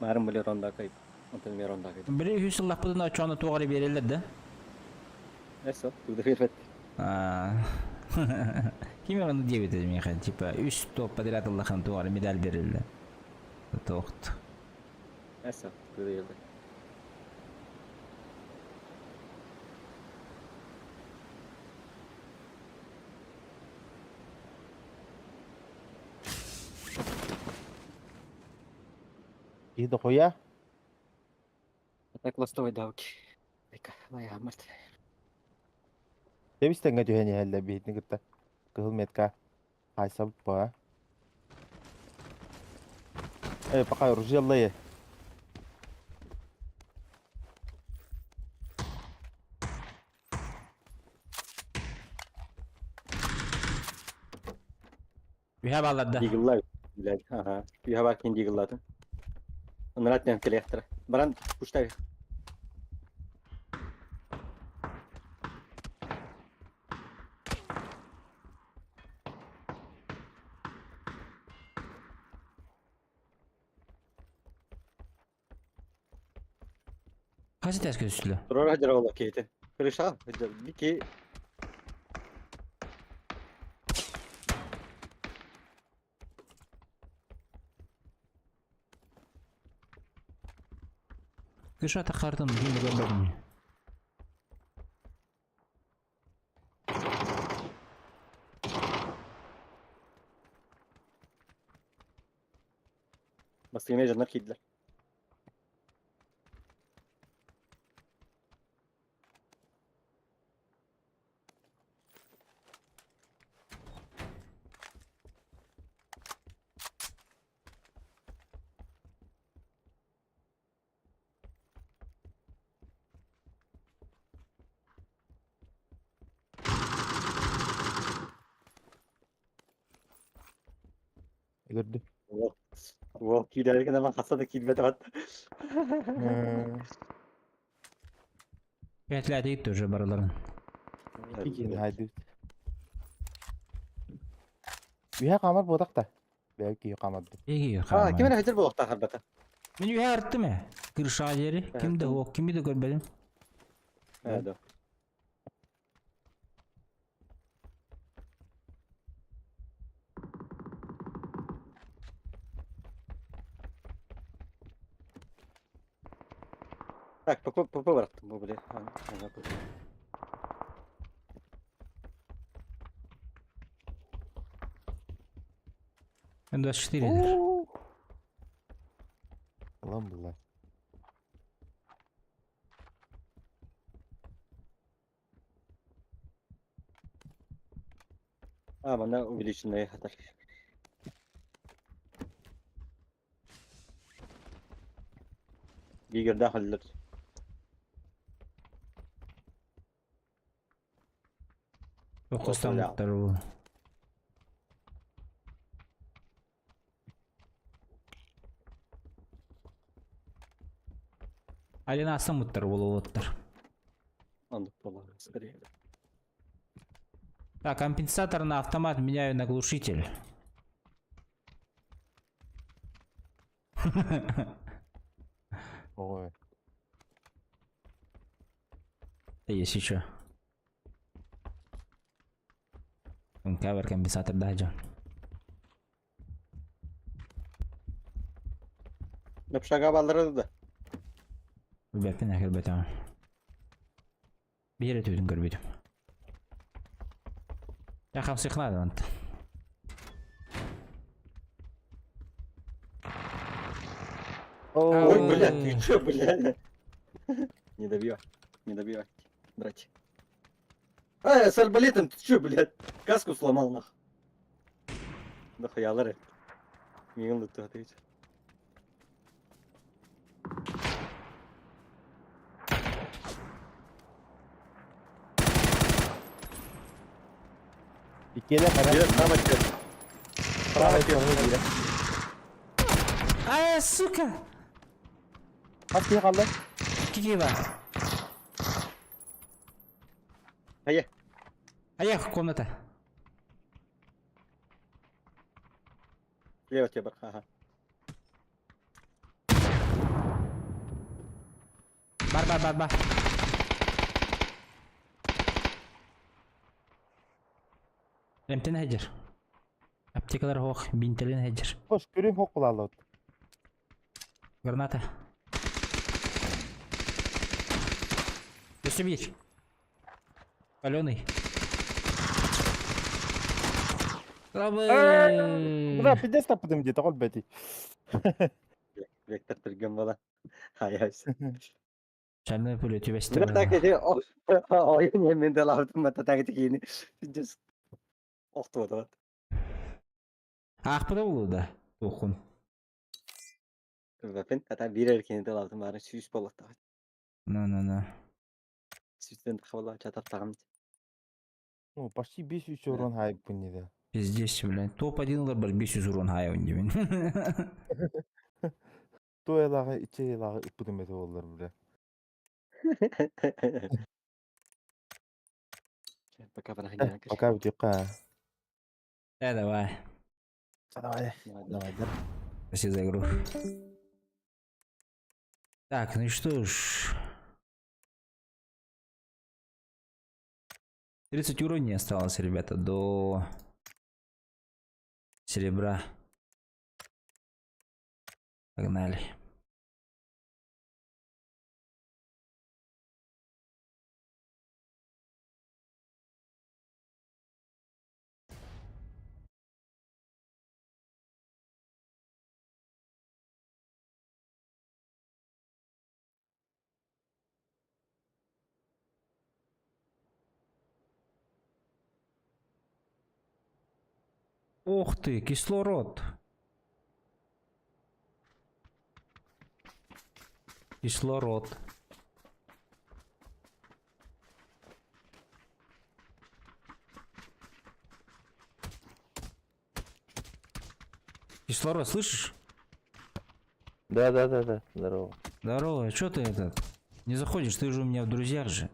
Маарым били ронда кайып. Онтон мен ронда кайып. Били үһүс ыллахпытын очону туох эрэ биэрэллэр да? Эсо, тугу да биэрбэт. Ким ону диэбит миэхэ, типа үс топ подряд ыллахан туох эрэ медаль бериллэ. Тоохт. Эсо, тугу да биэрбэт. Киһи дохуя. Так ластовой давки. Лайаммат. Тэбис тэҥҥэ түһэн иһэллэр биһитини кытта. Кыһыл метка. Хайсабыт ба. Э, пока ружье Үһэ бааллар да. Дигыллар. Блядь, ага. Үһэ бар кин дигыллатын. Оннарат нен келехтер. Баран пуштай. Хас этээскэ түстүлэ? Турар хадьар ола кейте. Крыша, бики. Крыша тахартын ким да көрбөтүм. Бастыгына дьоннор киирдилэр. Көрдүм. Уол киирэр гына хаса да киирбэт от. Пятилятик тоже барыларын. Киин хайдыбыт. Үһэ хаамар буотах да. Бэйэ киһи хаамарды. Эги А, ким эрэ хадьар буолуохтаах арбата. Мен үһэ артым ээ. Крыша диэри. Ким да суох, кими да көрбөтүм. Ээ, да. Так, ПП, ПП бырахтым бу били. Ага, ПП. М24 дэр. Ылан булла. А, манна увеличенная хатар. Бигердээх өллөр. Окостаммыттар бу. Алина астаммыттар буолуоттар. Оннук буолар, скорее. Так, компенсатор на автомат меняю на глушитель. Ой. Есть еще. Кавер компенсатор да, Напшага баллары да. Бэппин әкелбетем. Биир өтүбүтүн көрбүтүм. Я хамсыхнады онт. Ой, Ой. блядь, ты чё, блядь? Не добивай, не добивай, братья. А, с арбалетом ты чё, блядь? Каску сломал нах. Да хуялары. Мигон да ты Иккиэлэ хара. Бир сама чё. Право көрүнэ биирэ. А, сука! Хас киһи хаалла? Кикива. Хайа. Аях, комната. Слева тебе бар, ага. Бар, бар, бар, бар. Эмтен хәҗер. Аптекалар хох, бинтелен хәҗер. Хош, көрүм хок булаллы. Граната. Өссө биир. Паленый. Рабы! Бра, пиздец таппытым дии, тоҕол бэти. Вектор түргэн буола. Ай, ай. Шальной пуля түбэстэ. Бля, так эти, ой, не мен де лаптым, мата так эти Пиздец. Охту вот. Аахпыта булу да. Туохун. Вапен, ата бир эркени де лаптым, бары сүүс болот. На-на-на. Сүүстен хабала чатар тагым. Ну, почти 500 урон хайппын диде. Пиздец, блядь. Топ-1 бар 500 урон хайын дебин. Туэлаҕы, иччэлаҕы ыппытым этэ буоллар, бля. Пока панаханьяна. Пока бүтүөххэ. Э, давай. Давай. Давай, да. Спасибо за игру. Так, ну что ж. 30 уровней осталось, ребята, до серебра. Погнали. Ух ты, кислород. Кислород. Кислород, слышишь? Да. Здорово. Здорово, что ты этот? Не заходишь, ты же у меня в друзьях же.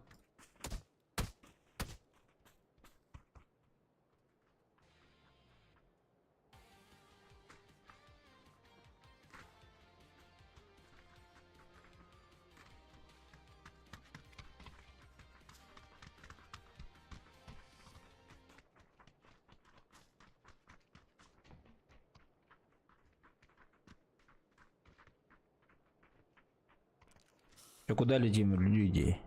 Чё, куда летим, люди?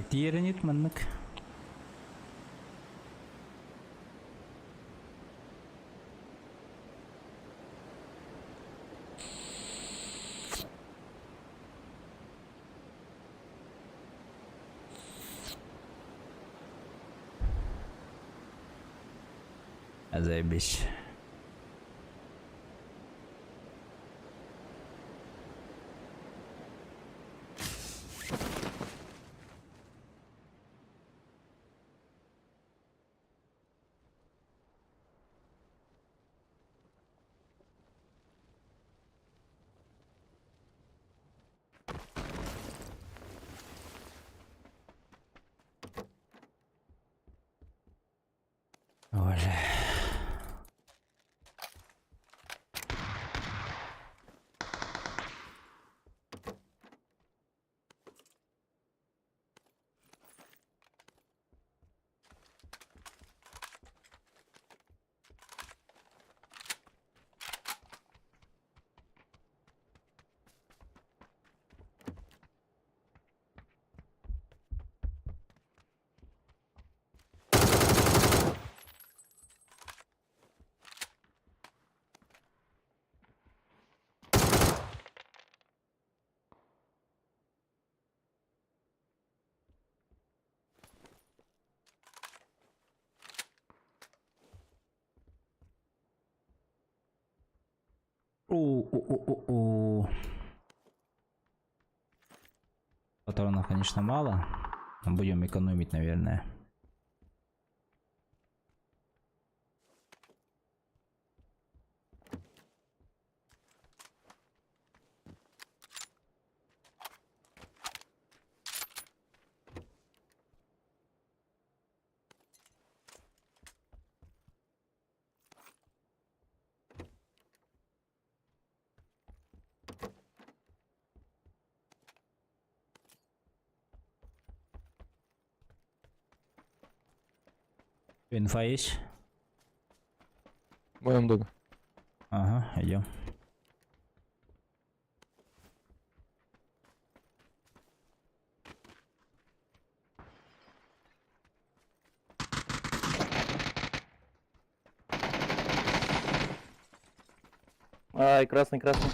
Тиэрэнит маннык. Заебись. Боже. О-о-о-о-о. Патронов, конечно, мало. Но будем экономить, наверное. Инфа есть? В моем доме. Ага, идем. Ай, красный, красный.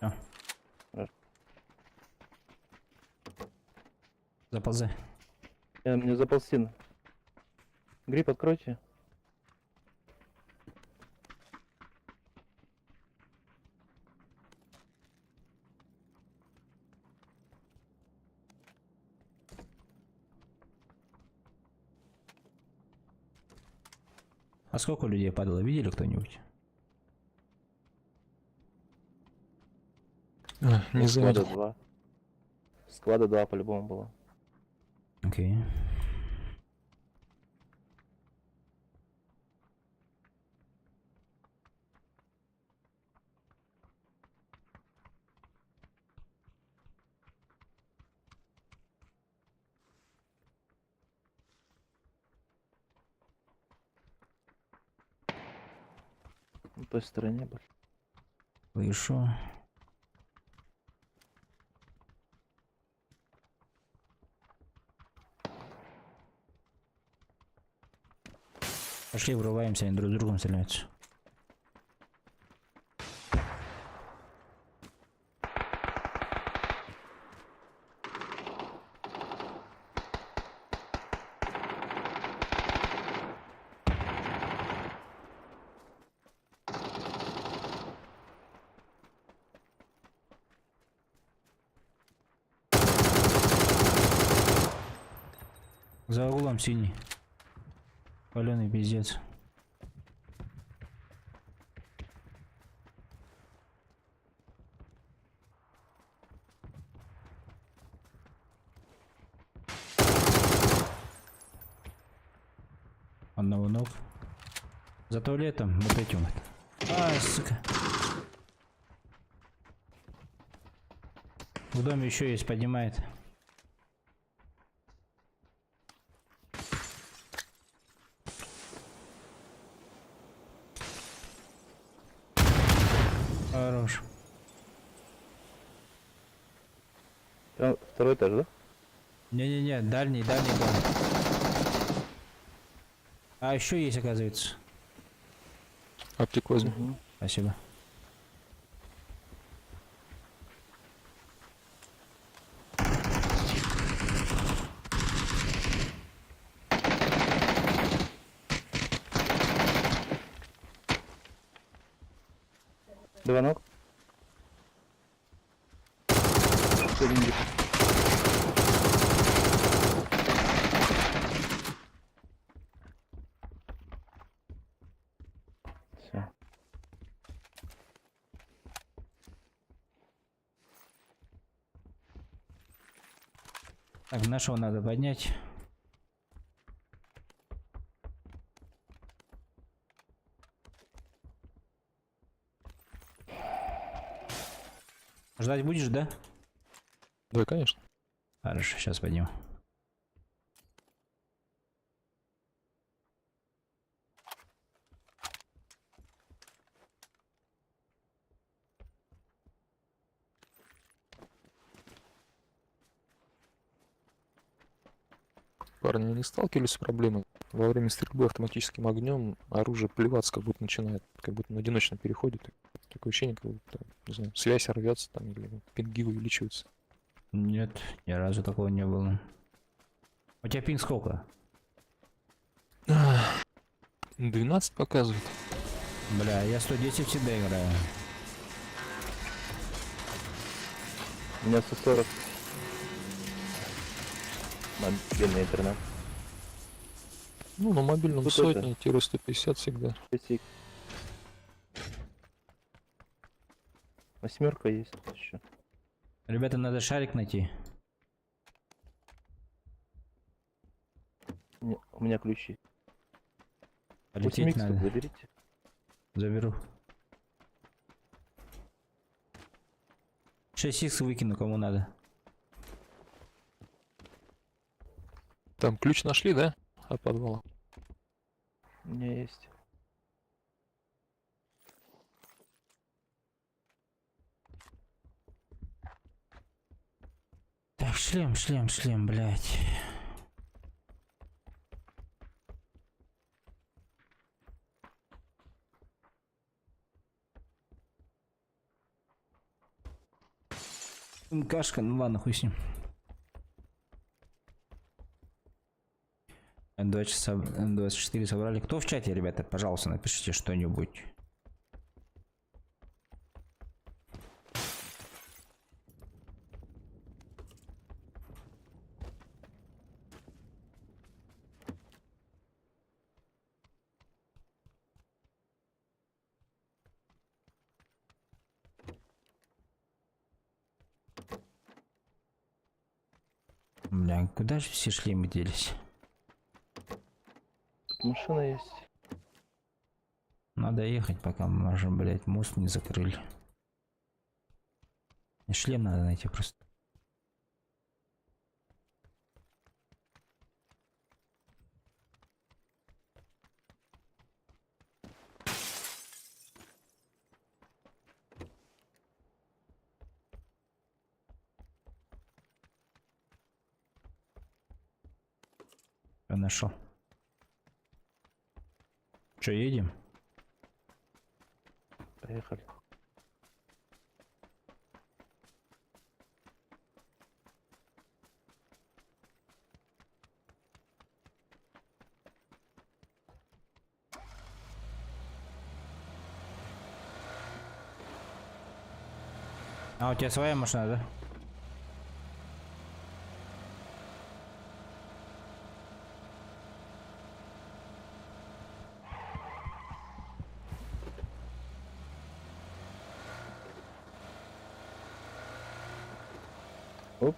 Всё. Заползай. Мне заползти. Гриб откройте. А сколько людей падало, видели кто-нибудь? А, не Склада заметил. 2. Склада 2 по-любому было. Окей. На той стороне были. Слышу. Пошли, врываемся, они друг с другом стреляются. За углом синий. Паленый пиздец. Одного ног. За туалетом, вот этим вот. А, сука. В доме еще есть, поднимает. Хорош. Второй этаж, да? Не-не-не, дальний, дальний дом. А еще есть, оказывается. Аптеку возьми. Спасибо. Два ног. Один где-то. Всё. Так, нашего надо поднять. Ждать будешь, да? Да, конечно. Хорошо, сейчас подниму. Парни не сталкивались с проблемой? Во время стрельбы автоматическим огнем оружие плеваться как будто начинает, как будто на одиночно переходит. Такое ощущение, как будто, не знаю, связь рвется там или пинги увеличиваются. Нет, ни разу такого не было. У тебя пинг сколько? 12 показывает. Бля, я 110 всегда играю. У меня 140. Мобильный интернет. Ну, на мобильном Тут это. сотни-150 всегда. 6 Восьмерка есть еще. Ребята, надо шарик найти. Не, у меня ключи. Полететь 8 надо. заберите. Заберу. 6 х выкину, кому надо. Там ключ нашли, да? От подвала. У меня есть. Так, шлем, шлем, шлем, блядь. Кашка, ну ладно, хуй с ним. М24 собрали. Кто в чате, ребята, пожалуйста, напишите что-нибудь. Бля, куда же все шлемы делись? Тут машина есть. Надо ехать, пока можем, блядь, мост не закрыли. И шлем надо найти просто. Я нашел. Че, едем? Поехали. А, у тебя своя машина, да? Упс.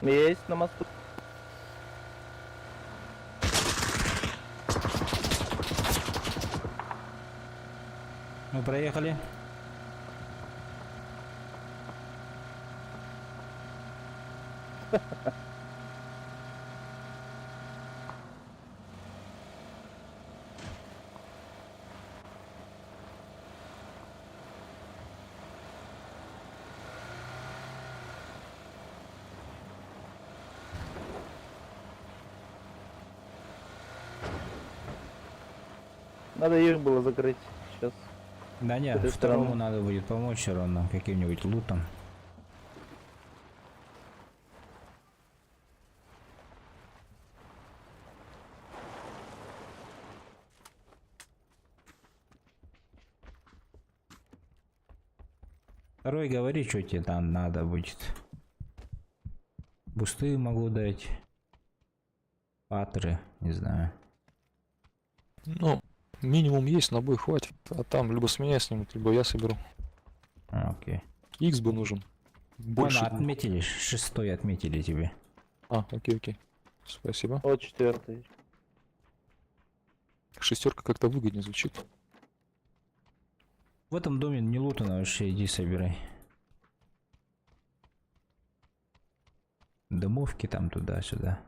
Есть на мосту. Мы проехали. Надо их было закрыть сейчас. Да нет, этой второму стороны. надо будет помочь все равно каким-нибудь лутом. Второй говори, что тебе там надо будет. Бусты могу дать. Патры, не знаю. Ну, минимум есть, на бой хватит. А там либо с меня снимут, либо я соберу. А, окей. Икс бы нужен. Больше. Вон, отметили, шестой отметили тебе. А, окей, окей. Спасибо. Вот четвертый. Шестерка как-то выгоднее звучит. В этом доме не лутано вообще, иди собирай. Домовки там туда-сюда.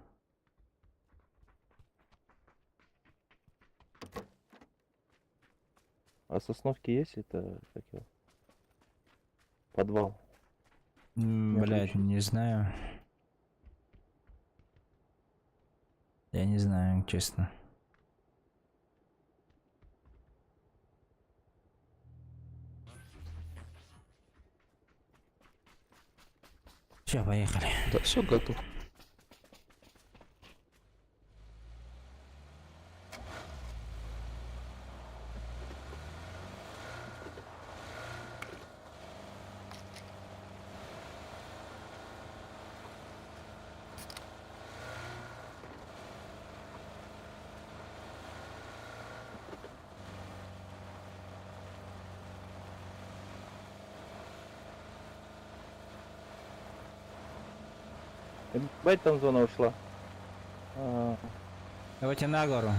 А сосновки есть это как его? Подвал. Не Блядь, отлично. не знаю. Я не знаю, честно. Все, поехали. Да, все готово. Ебать, там зона ушла. А, Давайте на гору.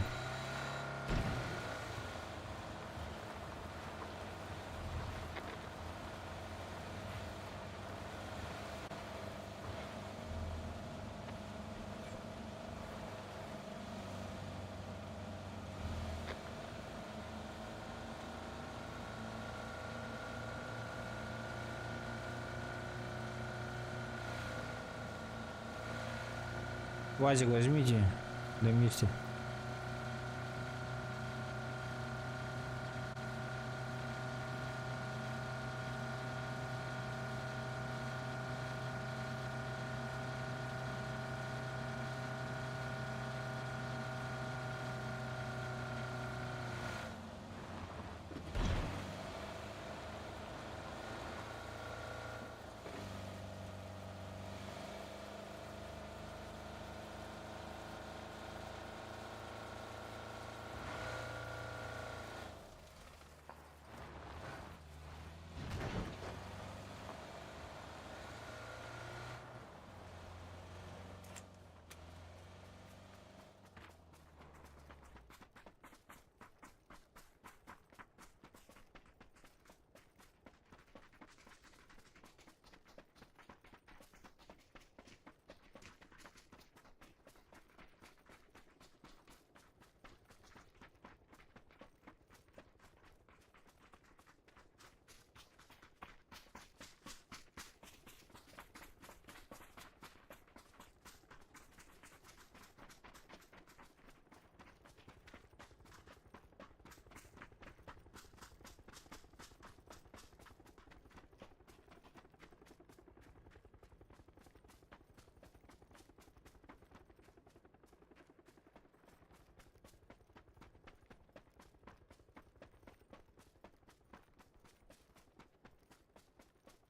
Вазик возьмите, да вместе.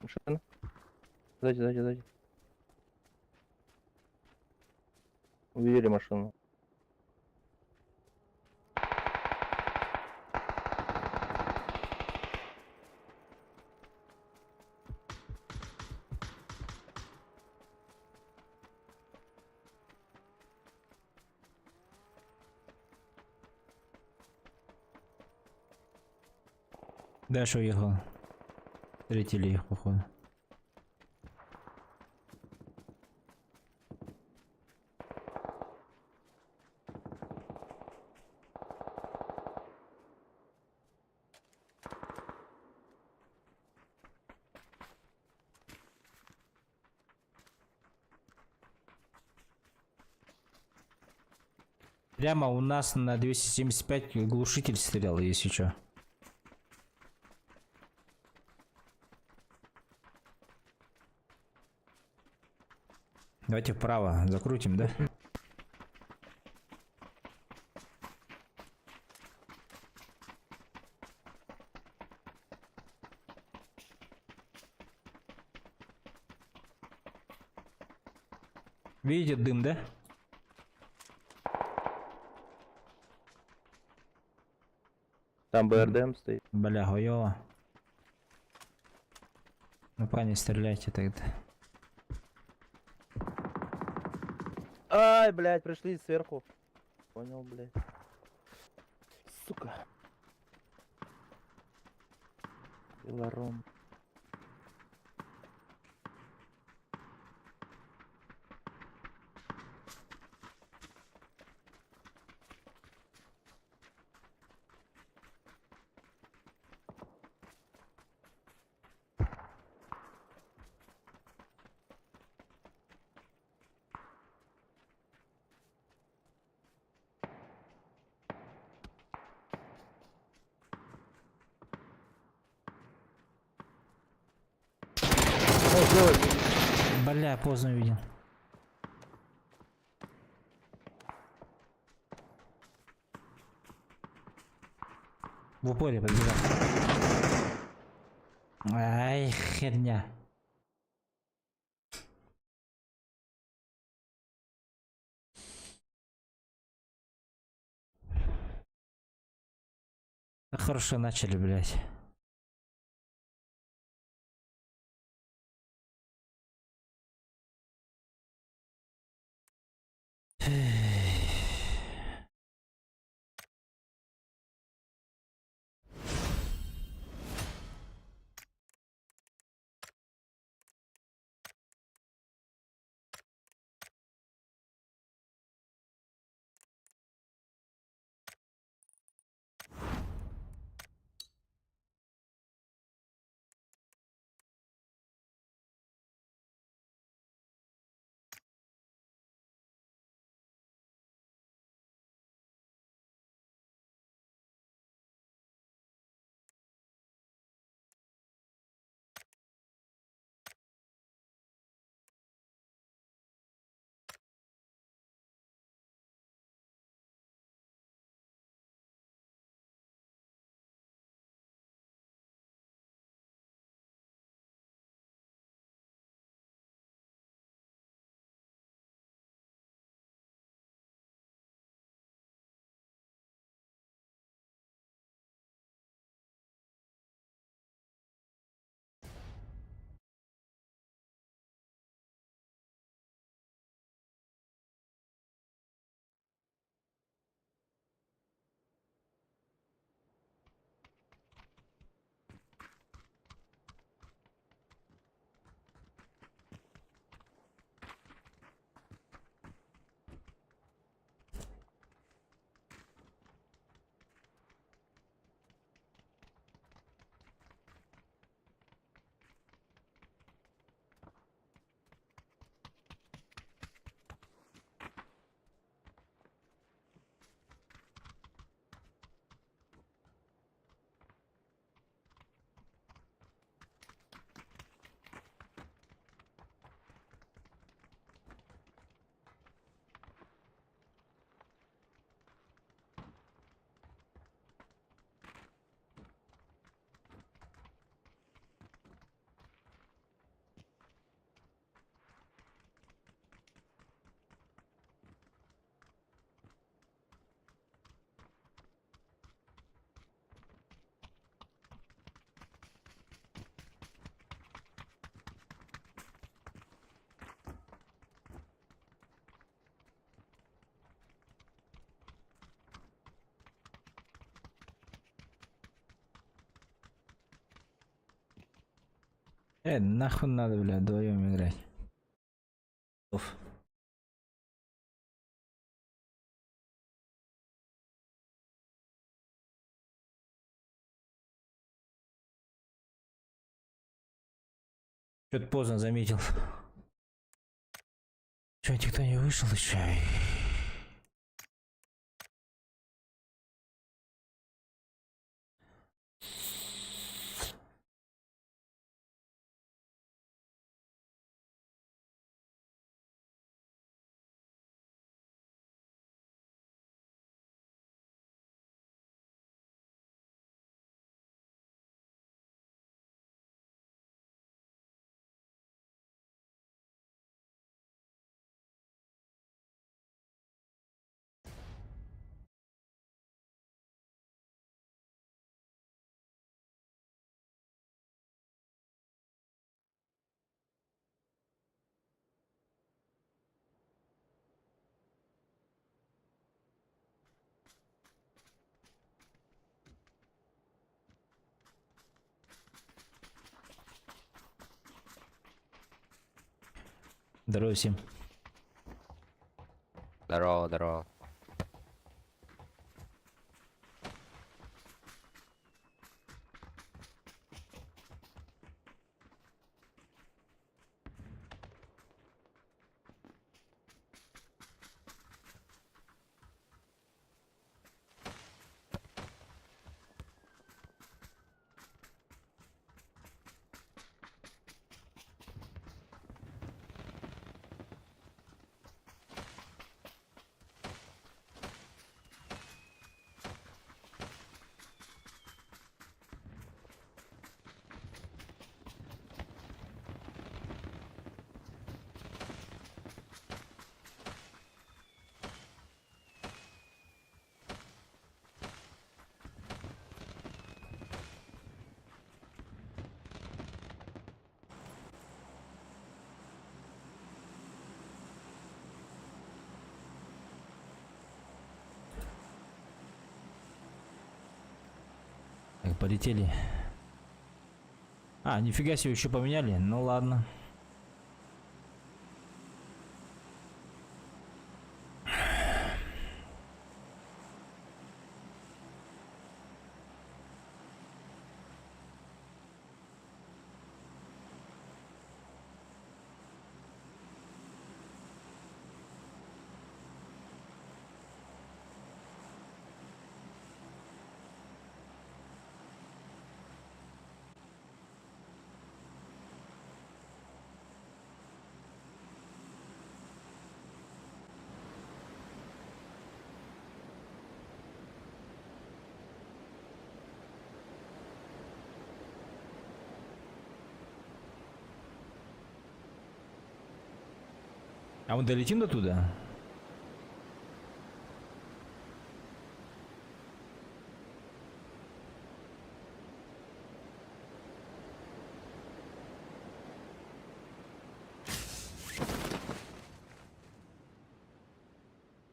Машина. Сзади, сзади, сзади. Увидели машину. Дальше уехал. Встретили их, походу. Прямо у нас на 275 глушитель стрелял, если чё. Давайте вправо закрутим, да? Видите дым, да? Там БРДМ стоит. Бля, хуёво. Ну, пока не стреляйте тогда. Ай, блядь, пришли сверху. Понял, блядь. Сука. Белором. Бля, поздно увидел. В упоре подбежал. Ай, херня. Хорошо начали, блядь. Нахуй надо, бля, вдвоем играть. Оф. Что-то поздно заметил. Че, никто не вышел еще? Здорово всем. Здорово, здорово. Так, полетели. А, нифига себе, еще поменяли? Ну ладно. А мы долетим до туда?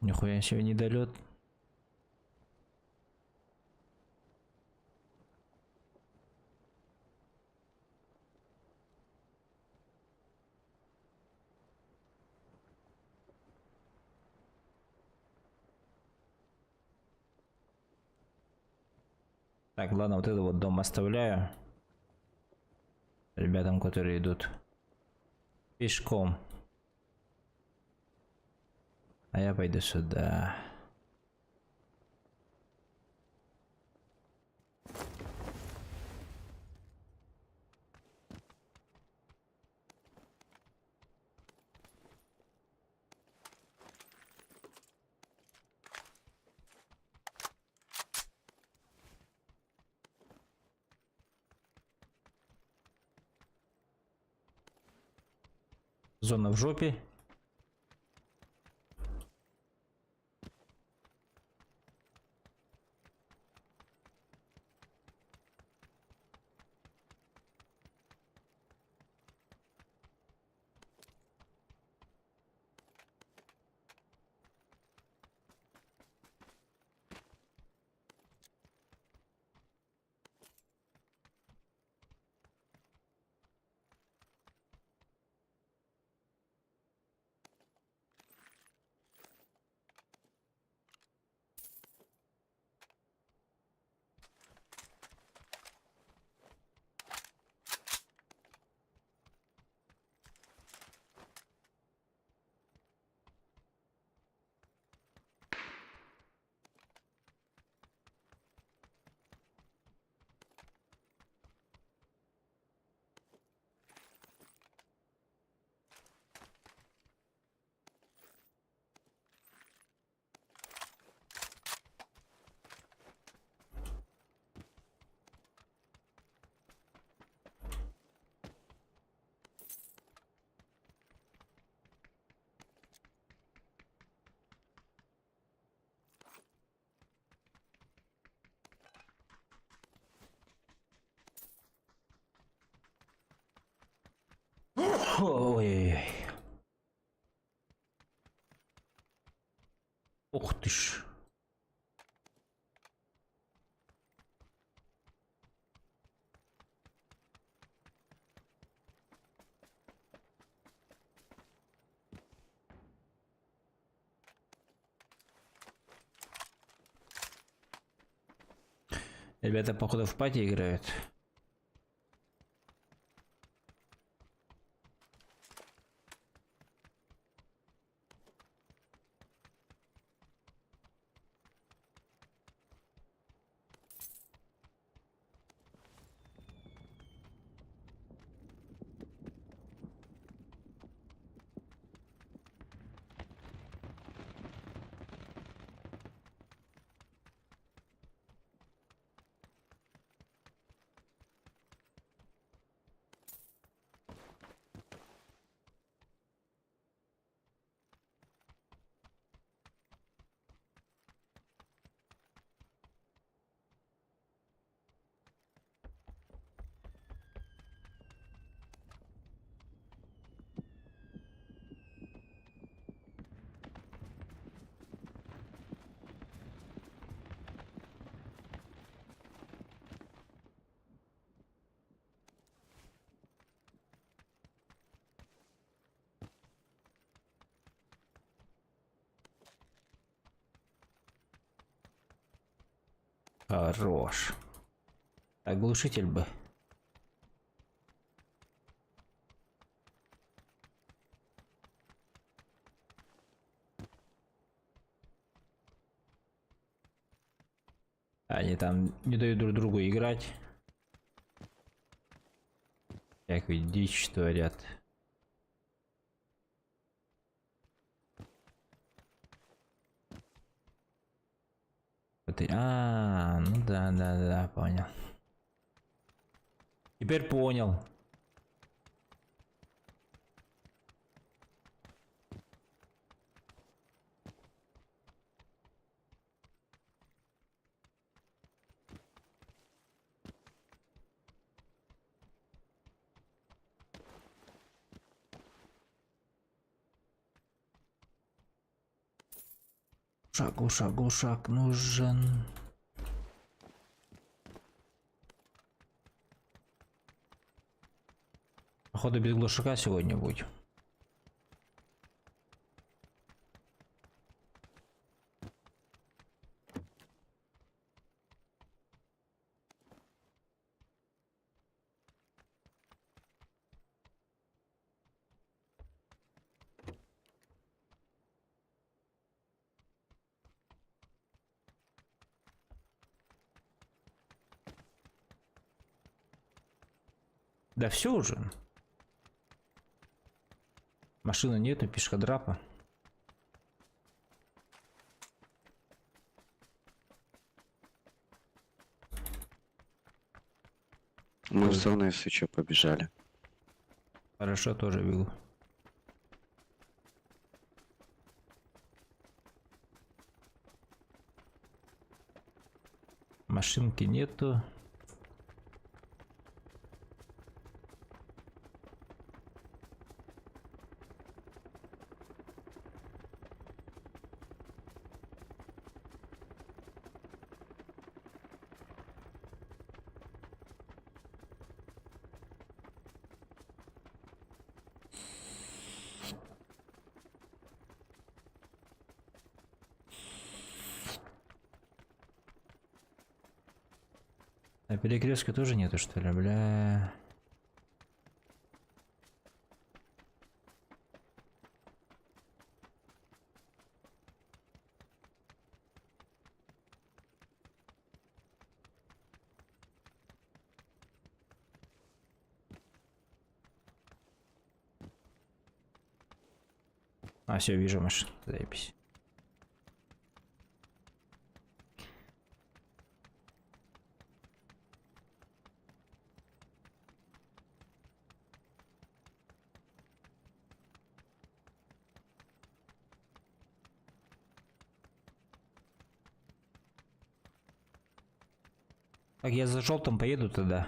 Нихуя себе недолет. Так, ладно, вот это вот дом оставляю. Ребятам, которые идут пешком. А я пойду сюда. Зона в жопе. Ой-ой-ой. Ух ты ж. Ребята, походу, в пати играют. Хорош. Так, глушитель бы. Они там не дают друг другу играть. Как ведь дичь творят. Вот А, ну да, да, да, понял. Теперь понял. Глушак, глушак, глушак нужен. Походу без глушака сегодня будет. Да все уже. Машины нету, пешкодрапа. Мы в зону, если что, побежали. Хорошо, тоже бегу. Машинки нету. На перекрестке тоже нету, что ли, бля? А, все, вижу машину. Заебись. Так, я за желтым поеду тогда.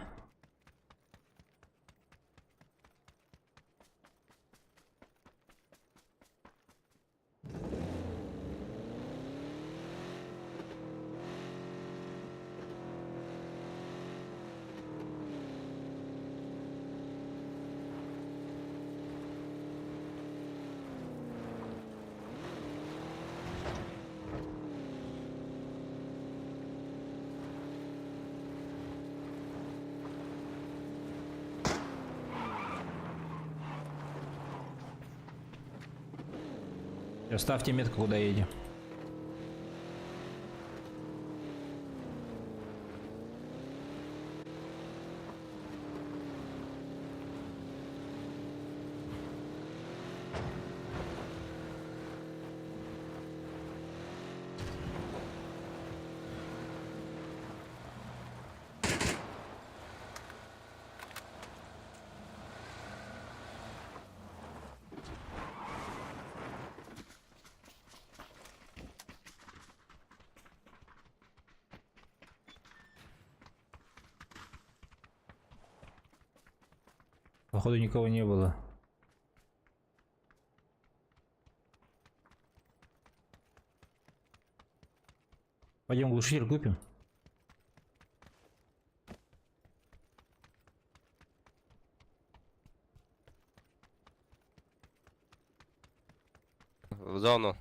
Всё, ставьте метку, куда едем. Походу никого не было. Пойдем глушитель купим. В зону.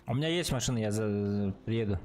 У меня есть машина, я приеду.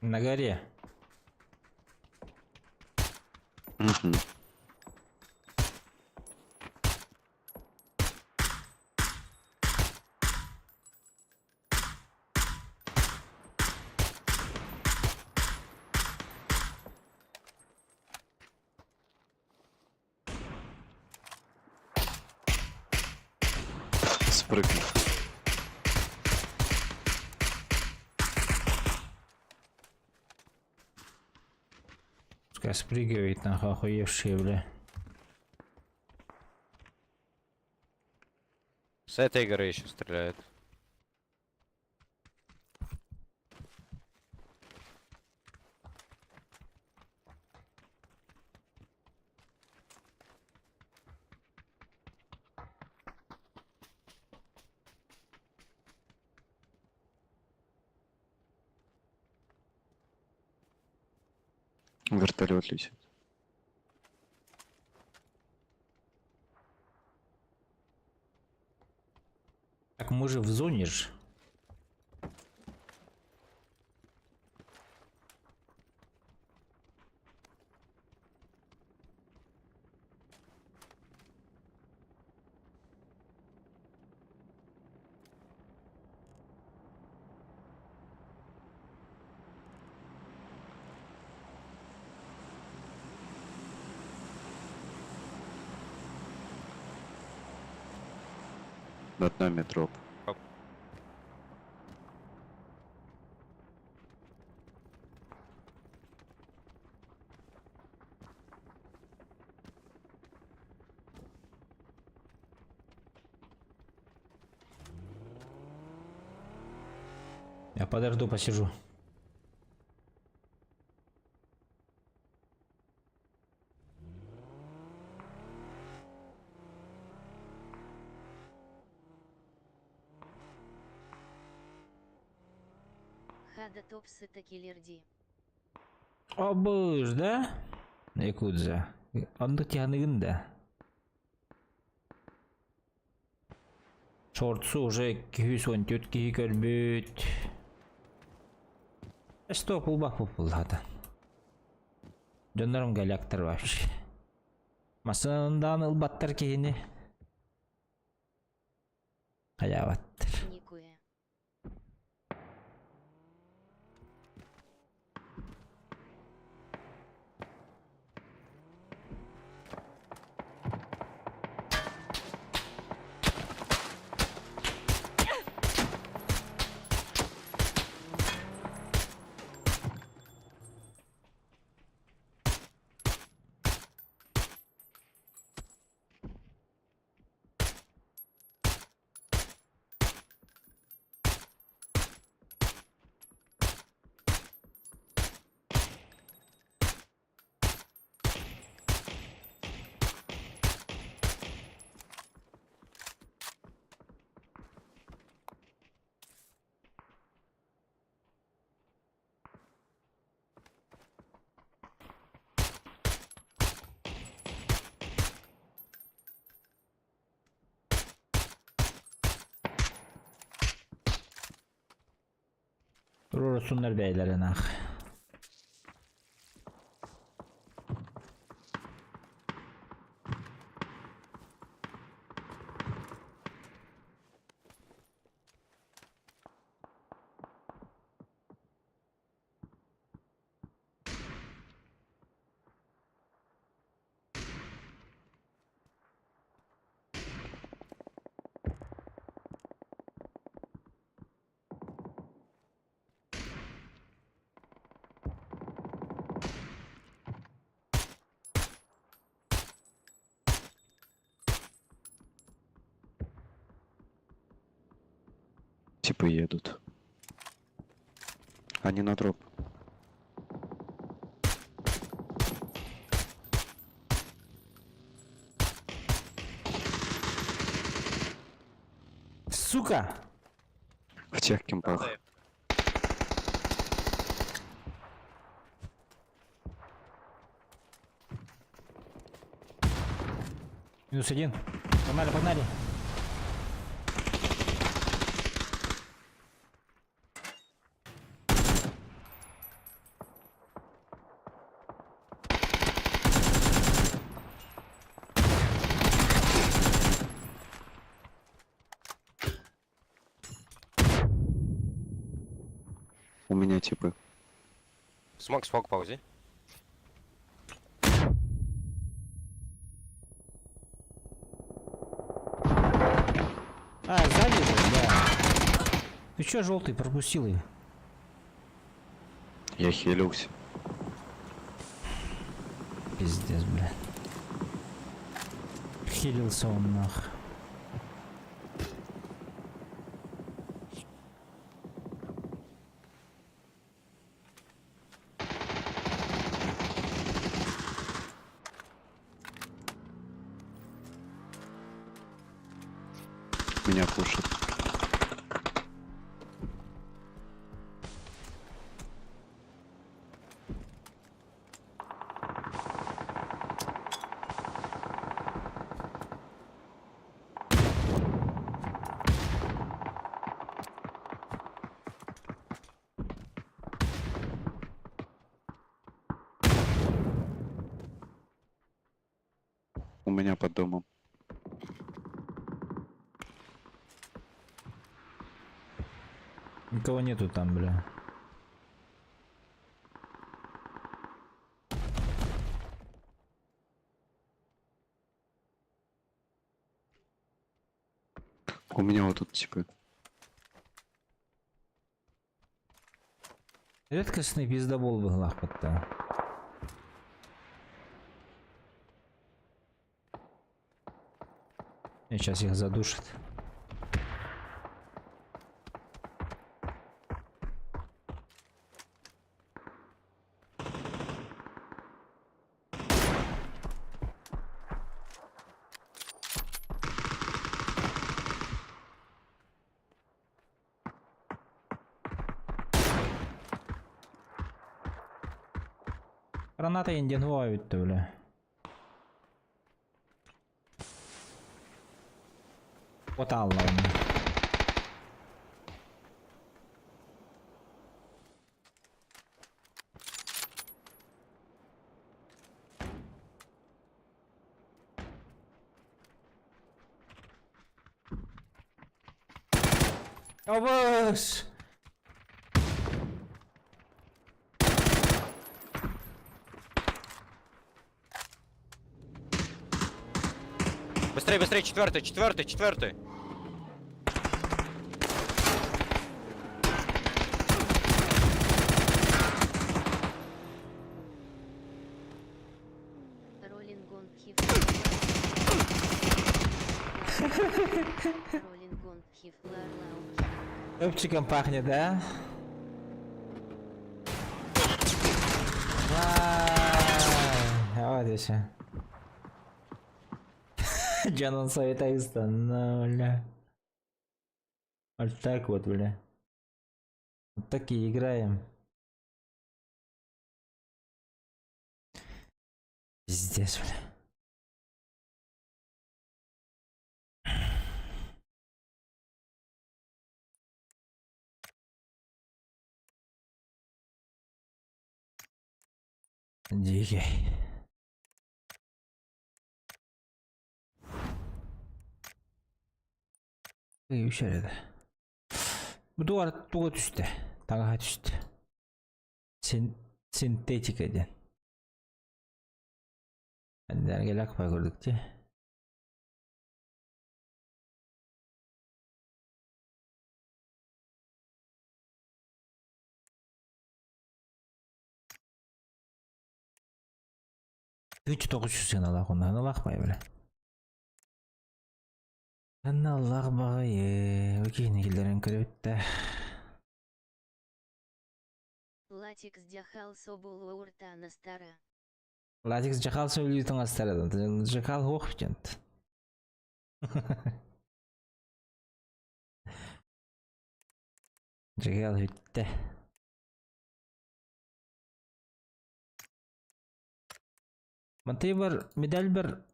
На горе. Мгм. Спрыгнул. Пускай спрыгивает, нахуй, охуевшие, бля. С этой горы еще стреляют. Вертолет летит. Так мы же в зоне ж. Над нами дроп. Я подожду, посижу. Хада топсы такилерди. Обыж, да? Якудза. Оннук тиһаныгын да. Шортсу уже 214 киһи көрбүт. Стоп, улбах буллата. Дьоннорум галяктар вообще. Массыынанан ылбаттар киһини. Хайаабаттар. Никуя. Туруорсуннар бэйэлэрин аах. Типа едут. Они на дроп. Сука! В тех кемпах. Минус один. Погнали, погнали. У меня типы. Смок, смок, паузи. А, сзади же, да. Ты чё, желтый, пропустил ее? Я хилился. Пиздец, бля. Хилился он нах. Меня пушат. У меня под домом. Никого нету там, бля. У меня вот тут типа. Редкостный пиздобол был лахпатта. И сейчас их задушат. Граната индиан бля. Вот Алла. Абас! Быстрей, быстрей, четвертый, четвертый, четвертый. Роллингон хиф. Роллингон хиф ларлау. Топчиком пахнет, да? Вау! Вот еще. Джанон Советаиста, ну, бля. Вот так вот, бля. Вот так и играем. Пиздец, бля. Дикий. Еще это. Буду туга түсті. Таңға түсті. Син синтетика ден. Әндерге лак көрдік те. 3900 сен алақ ондан алақ бай біле. Аллах бағайы. Өкейін келдерін көріп Латик сдяхал собулу уртана стара. Латик жахал сөйлейтін астарадан. Жахал хоқ бітент. Жахал хүтті. Мантай бар медаль бар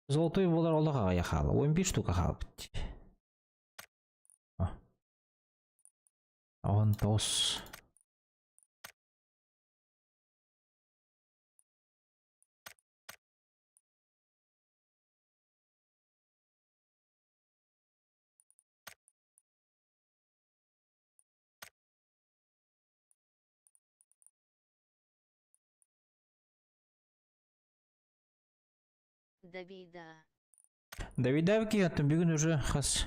золотой болар олаға аяқалы. 15 штука қалып бітті. Он тос. Добей да. Давидавки, а там бүгін уже хас.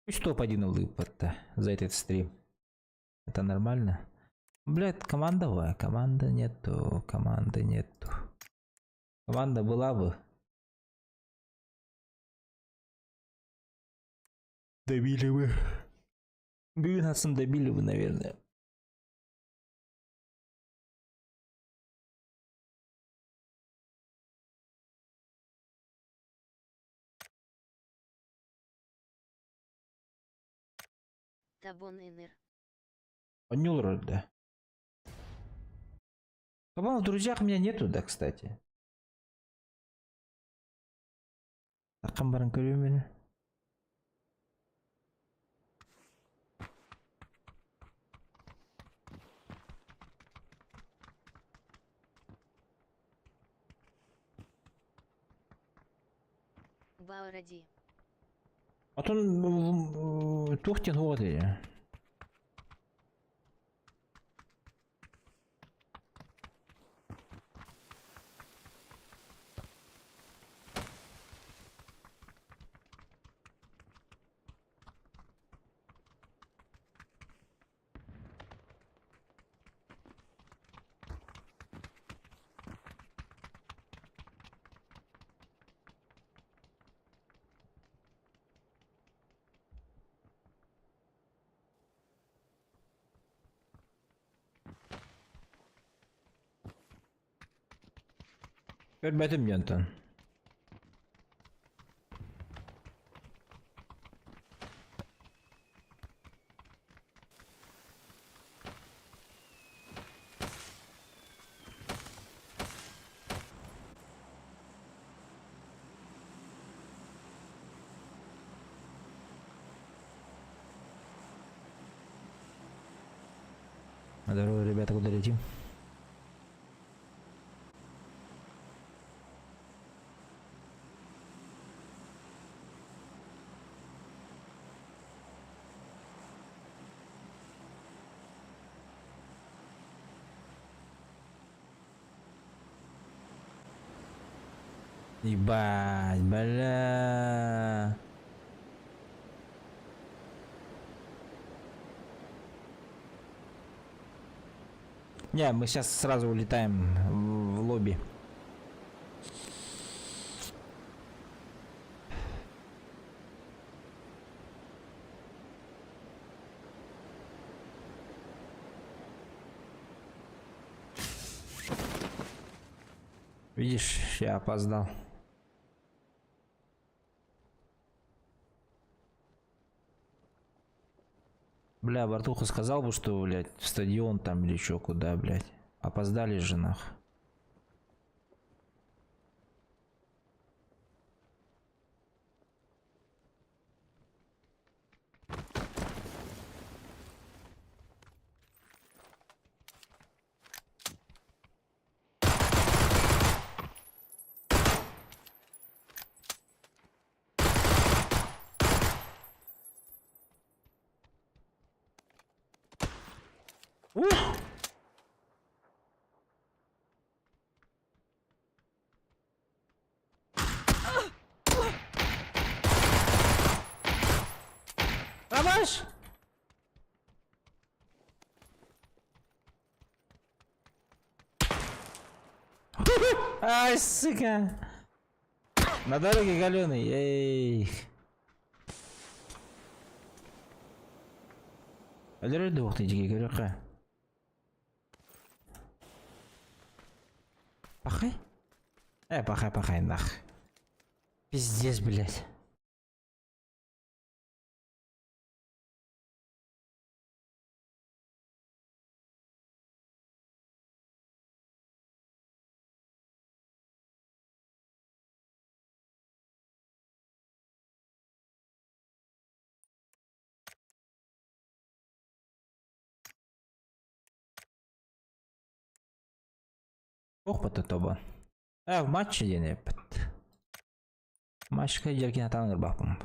Пусть топ-1 улыбка за этот стрим. Это нормально? Блядь, команда была, команда нету, команды нету. Команда была бы. Добили бы. Бүгін хасын добили бы, наверное. Табон НР. Онюл роль, да. По-моему, в друзьях меня нету, да, кстати. Тақым барын көрем мені. Бауради. Отон тухтен хуат или? Көрбөтүм дьонтон. Здорово, ребята, куда летим? Ебать, бля. Не, мы сейчас сразу улетаем в лобби. Видишь, я опоздал. Бля, Бартуха сказал бы, что, блядь, в стадион там или еще куда, блядь. Опоздали же нах. Ух! Ромаш! Ай, сука! На дороге галёный, эй. Өлөрөр дуох тижиге көрөккө. Пахай? Э, пахай, пахай, нах. Пиздец, блядь. Ох, тобо. Э, в матче диэн эппит. Матчка дьэркин атаан ырбаппын.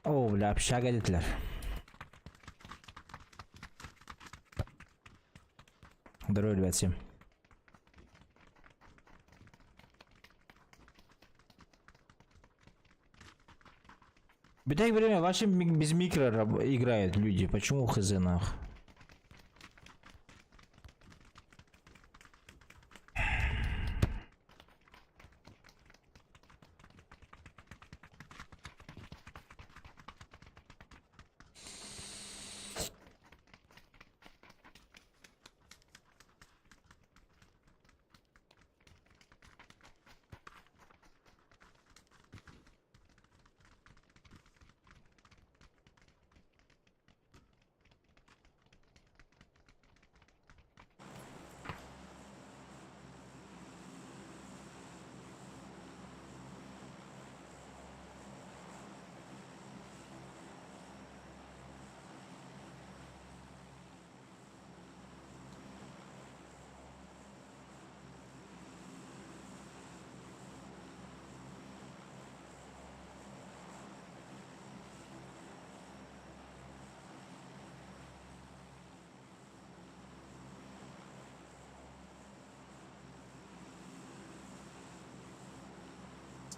О, бля, общага диэтилэр. Здорово, ребят, всем. Бедай время вообще без микро играют люди. Почему хз нах?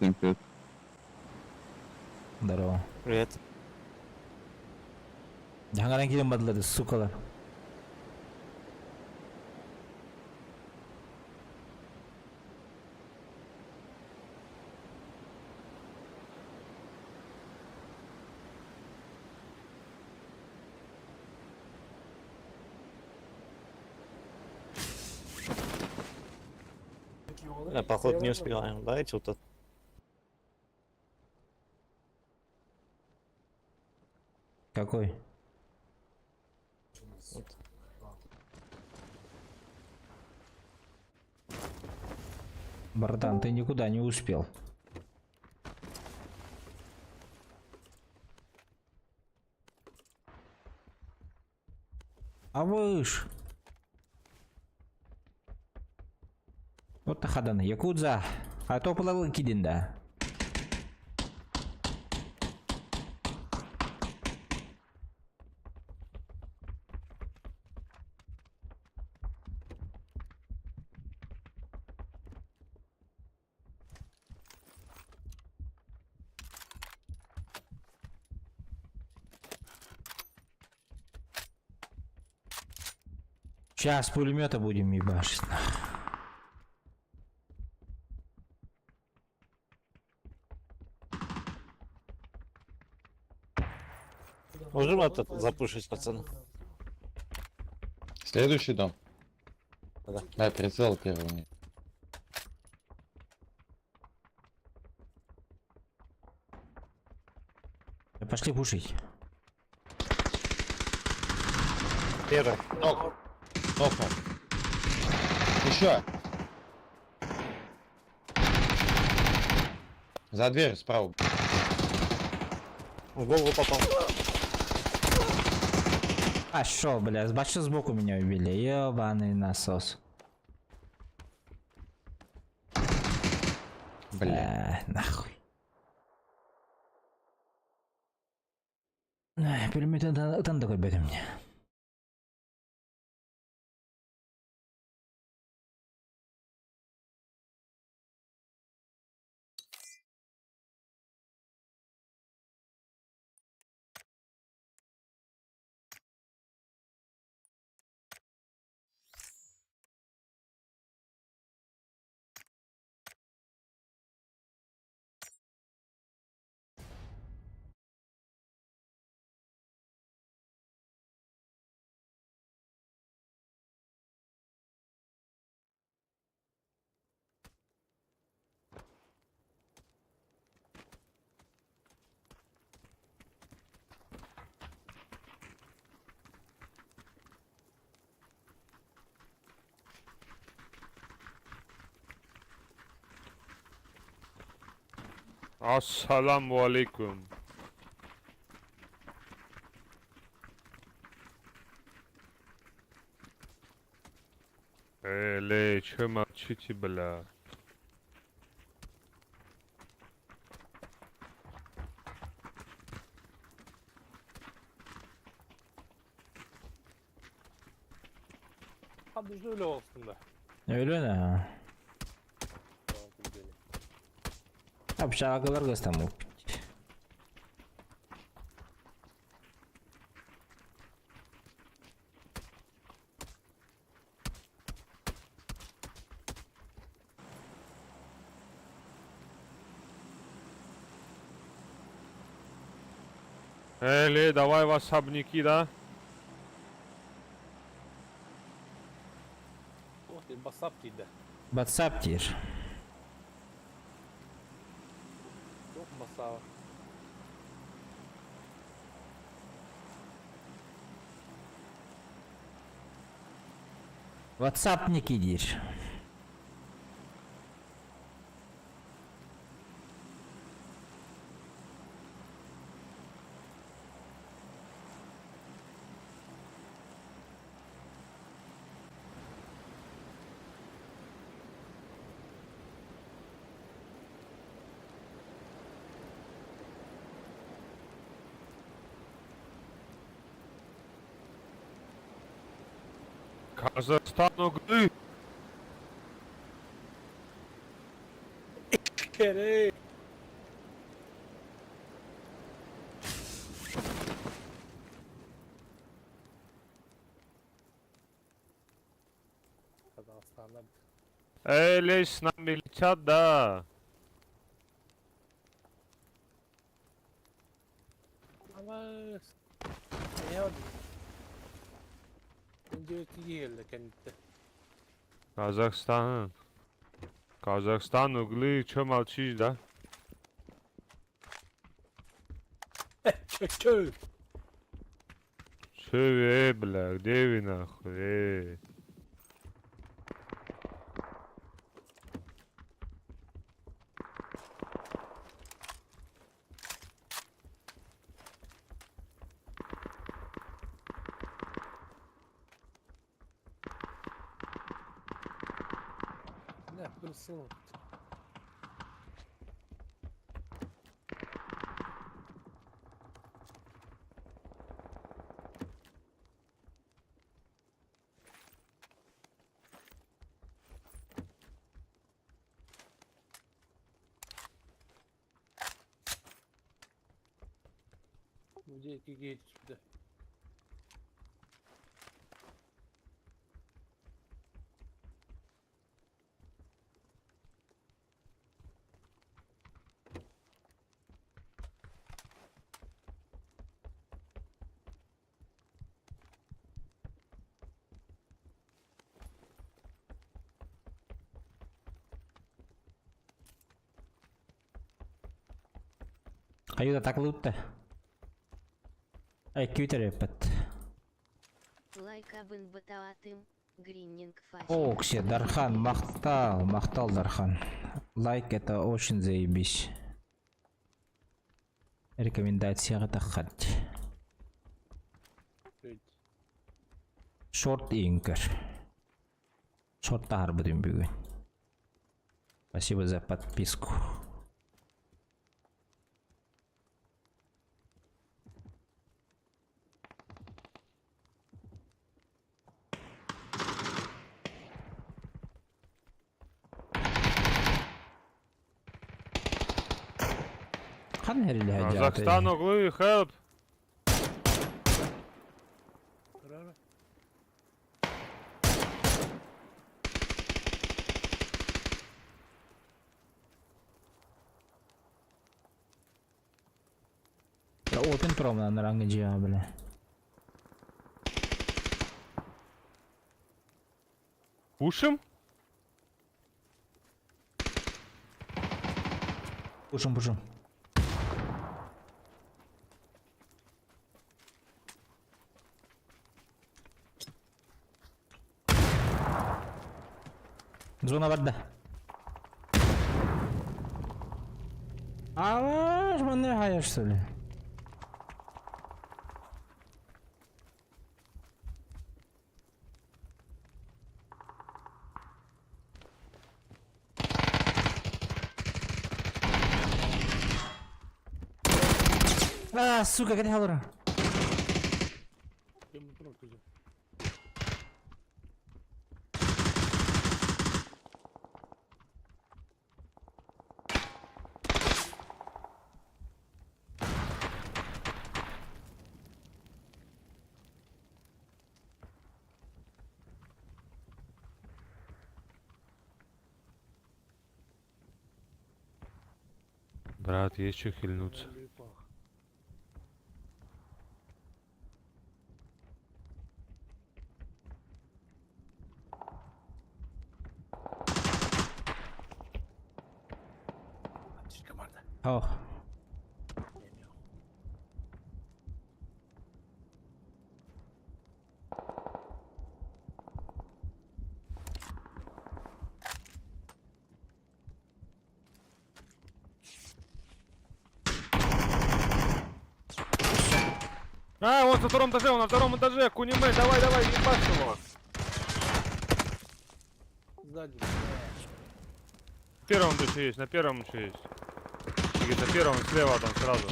Всем привет. Здорово. Привет. Jangan киирэн бардылар, сукалар. Я, походу, не успеваем, да, эти вот Какой? Вот. Братан, ты никуда не успел. А выш. Вот хадан, якудза. А то кидин да. Сейчас пулемета будем ебашить. Можем этот запушить, пацаны? Следующий дом. Да. Да, прицел первый у них. Да пошли пушить. Первый. Нок. Нокнул. Еще. За дверью справа. В голову попал. А шо, бля, с сбоку меня убили. Ёбаный насос. Бля. Нахуй. Ай, пулемет там такой беда мне. Ассаламу алейкум. Эй, лей, чё молчите, бля? Там же öyle aslında. Öyle ne? Общагалар гостаму. Эли, давай в особняки, да? Ох ты, басап тиийдэ. WhatsApp диир. Туох басааба. WhatsAppники диир. Казахстан углы! Кэрэ. Казахстанна Эй, лезь, с нами летят, да. Ама не Инди кэнниттэн. Казахстан. Казахстан углы, чё молчишь, да? Чө-чө. Чё вы, эй, бля, где вы нахуй, эй? Не, присыл. Где кигейт сюда? Аюда так лутта. Ай, күүтэр эппэт. Лайк абын батаатым, гриннинг фаси. Окси, Дархан, махтал, махтал, Дархан. Лайк это очень заебись. Рекомендация тахат. Шорт инкер. Шорт тахар будем бүгүн. Спасибо за подписку. Хан Казахстан углы, help! Open promo ранга бля. Пушим? Пушим, пушим. Зона вода. А, ж хаешь, что ли? А, сука, где Халура? Брат, есть что хильнуться? Ох. А, он на втором этаже, он на втором этаже, Куниме, давай, давай, ебашь его. Сзади, бля. На первом еще есть, на первом еще есть. Где на первом слева там сразу.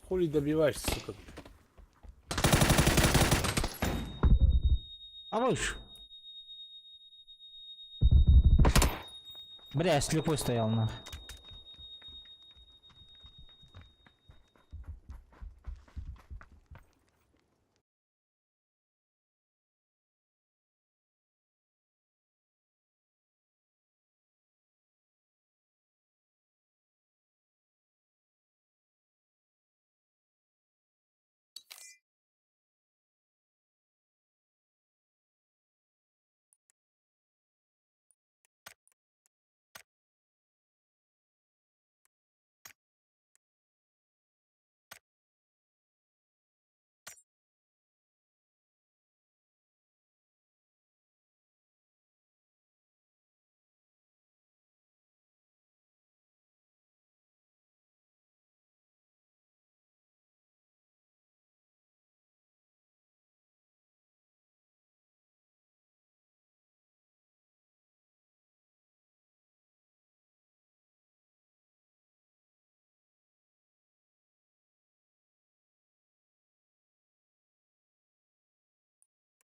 Хули добиваешься, сука. А выше. Бля, я слепой стоял на.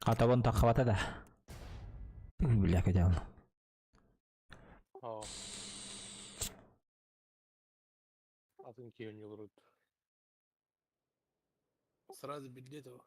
А то вон так хватает. Бля, хотя он. О. Атын киһини олорут. Сразу билет его.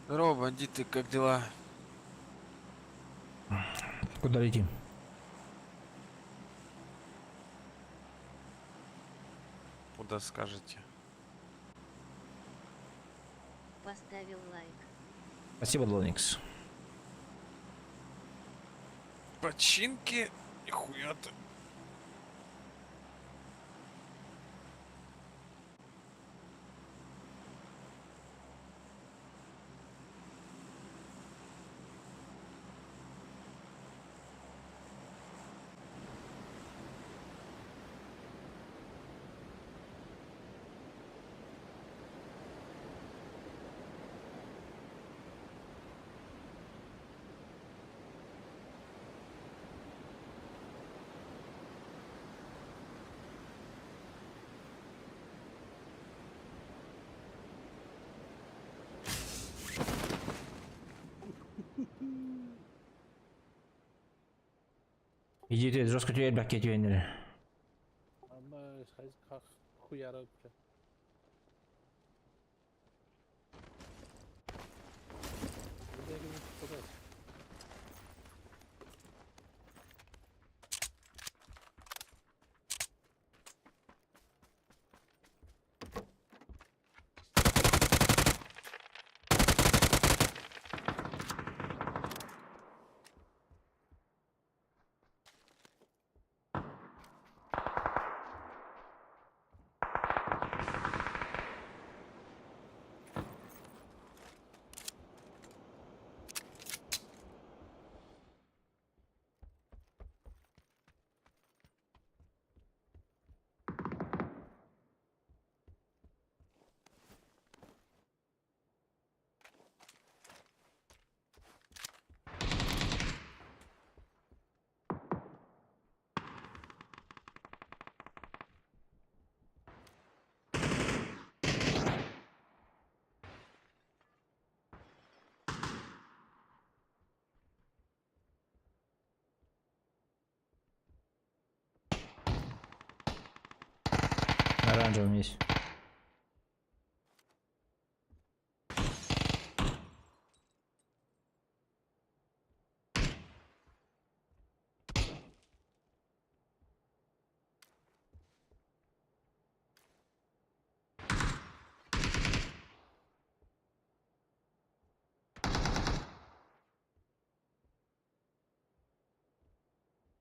Здорово, бандиты, как дела? Куда летим? Куда скажете? Поставил лайк. Спасибо, Лоникс. Починки? Нихуя ты. Иди ты, жестко тебе баки тебе. Ама хуяра, бля. Куда я не попадать? оранжевом есть.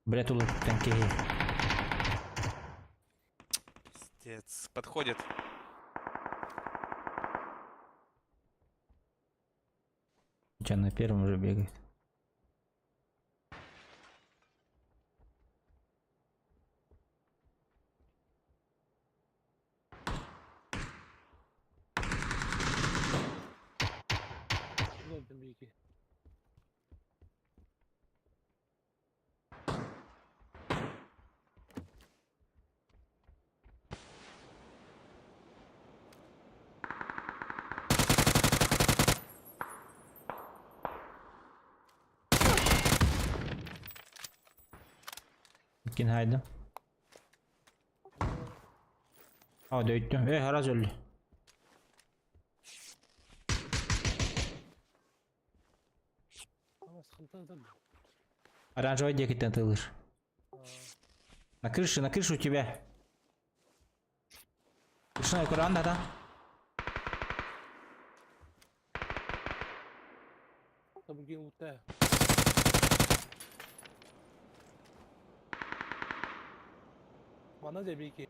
Бля, тулуттан киһи. Пиздец. Подходит. Че, на первом уже бегает. Bir iki. Кин haydi. Aa döydüm. E haraz öldü. Ama sıkıntı da. Оранжевый диэкиттэн тылыр. На крыше у тебя. Крышная Коран, да, да? Tabii ki. Bana da bir iki.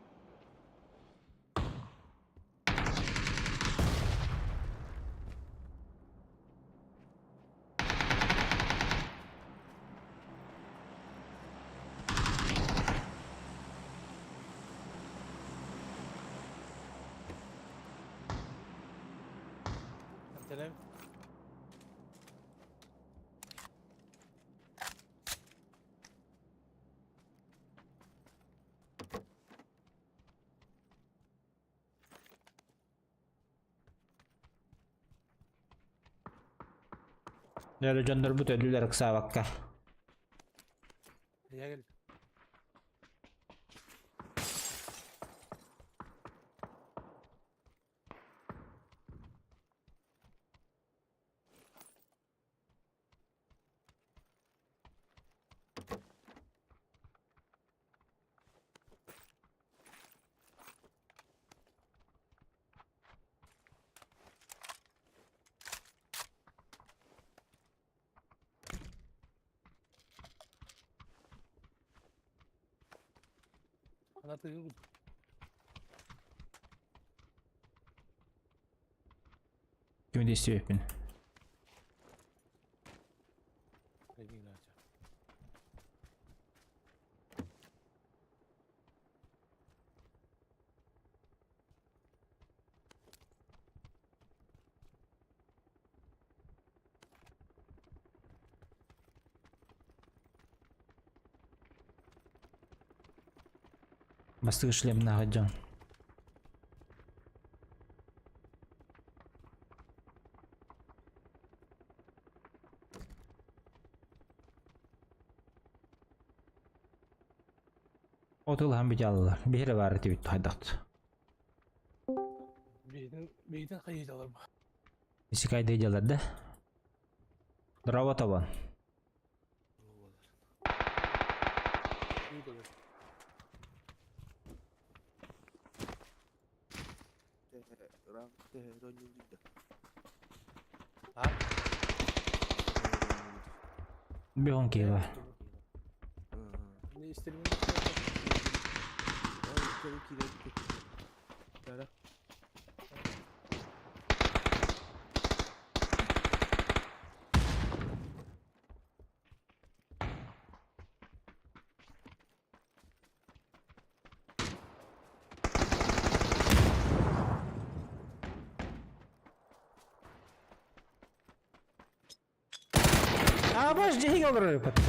Selam. Öyle дьоннорбут өлүлэр ыксаабакка. Ya gel. Anahtarı Ким действие Бастыгы шлем на. Отыл хам бит алалар. Биһире бар тибит хайдакт. Бейтин бейтин кайы алар. Исикай дейдалар да. Здорово, табан. Бегон киева. Ne isterim? А, обожди, говорю, потом.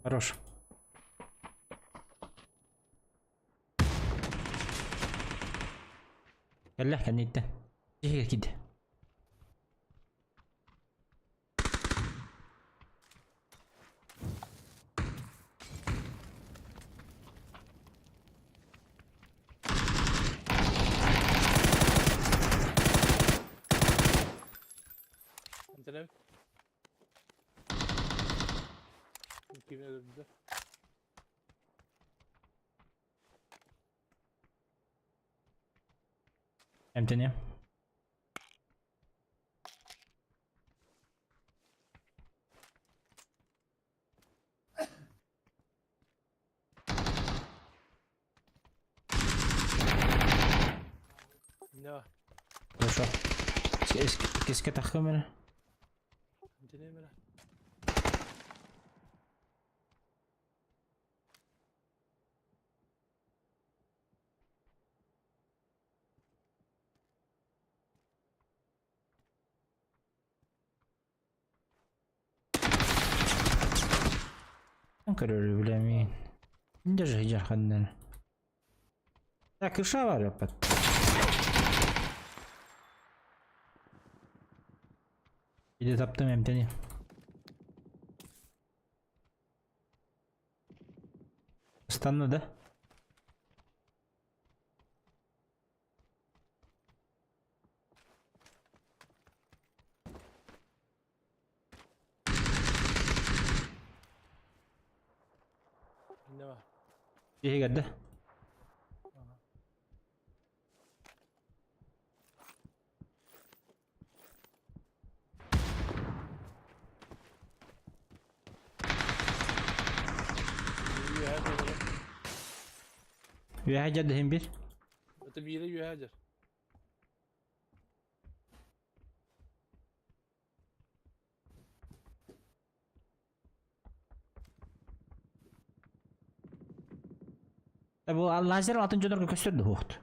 Хорош. Кэллэ, кэнниттэн. Дьиһигэр киирдэ. Биирин өлөрдө. Эмтени. Да. Хорошо. Киске тахкамера. Эмтени Көрөр билэмин. Даже хижар ханнан. Так, крыша бар опять. Иди таптым эмтени. Стану, да? Инне Иһигэр да? Үөһэ дьадыһын бир. Это биире үөһэ дьэр. Бу лазер атын дьонорго көстөрдү хуохт.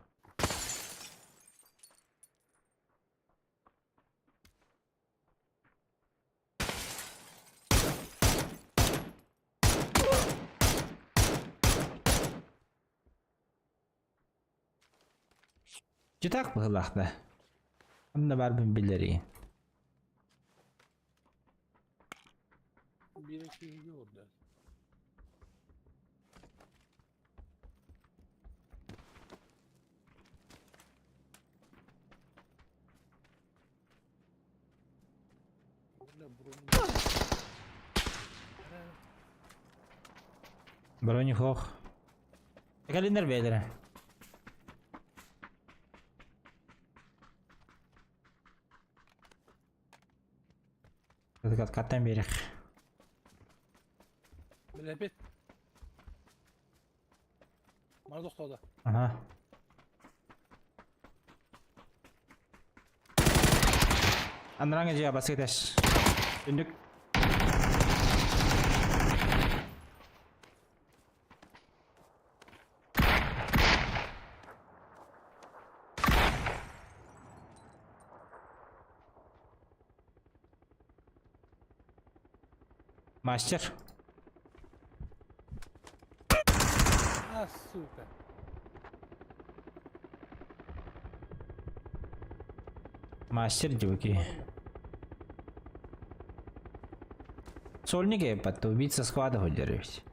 Чытак быһылаахта. Онно бар бин биллери. Биире киһиги олорду. Бля, броню. Брони хох. Калинер бэйдere. Каттан берек. Бля, опять. Мана тохтоодо. Ага. Анраңа жия баскетеш. Үндүк. Мастер. А, сука. Мастер девки. Сольник под убийца склада выдерживать.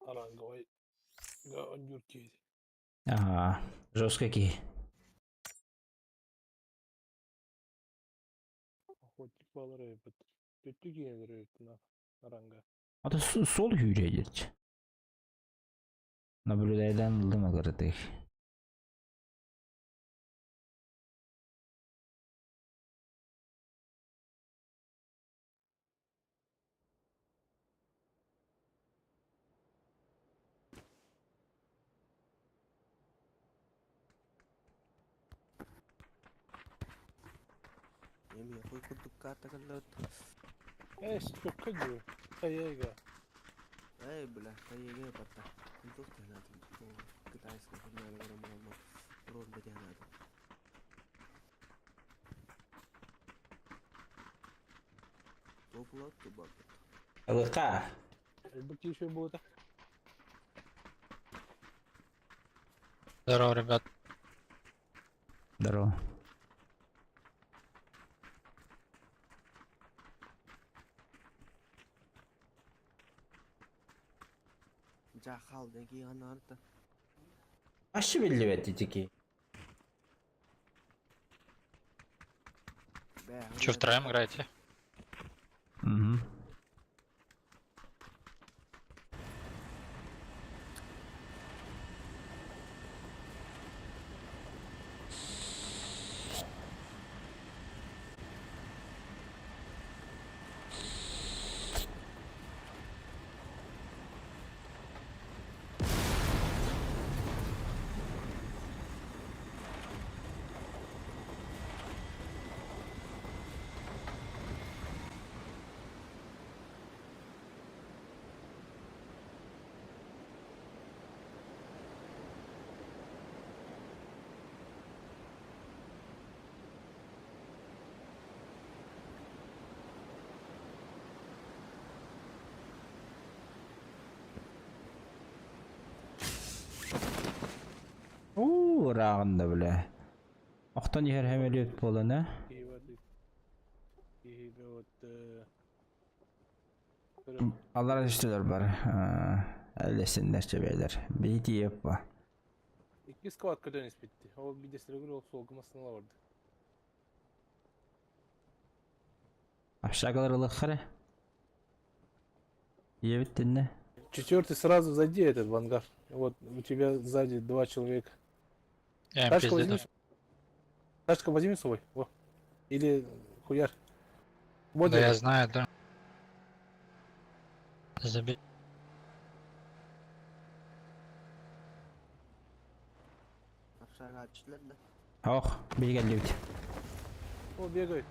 Аранговай. Онюр киһи. Ага, жесткий. Охотник балары эбит. Төттү киһилер эбит на аранга. А то сол hücredir. Наблюдайдан ылдым агырдых. Эми хуй курдук карта каллат. Э, столько дю. Таега. Эй, бля, таеге патта. Тух тахнат. Китайский хуйня громко. Рот бетянат. ЛК. Элбек еще будет. Здорово, ребят. Здорово. Ашы биллибэт итики. Че, втроем играете? Угу. Уу, рағында бля. Охтон иһэр хэмэлиэт буолан, а? Алар үстүлэр бар. Әлесиннер чебелер. Бити еппа. Икки сквад көтөн испитти. Ол бидестерегер ол солгумасына барды. Общагалар ылыххары. Ебит тинне. Четвертый сразу зайди этот в ангар. Вот у тебя сзади два человека. Я им Тачку пизды возьми. дам. Тачку возьми с собой. Во. Или хуяр. Вот Да я. я знаю, да. Забей. Ох, билгеллибит. О, бегает.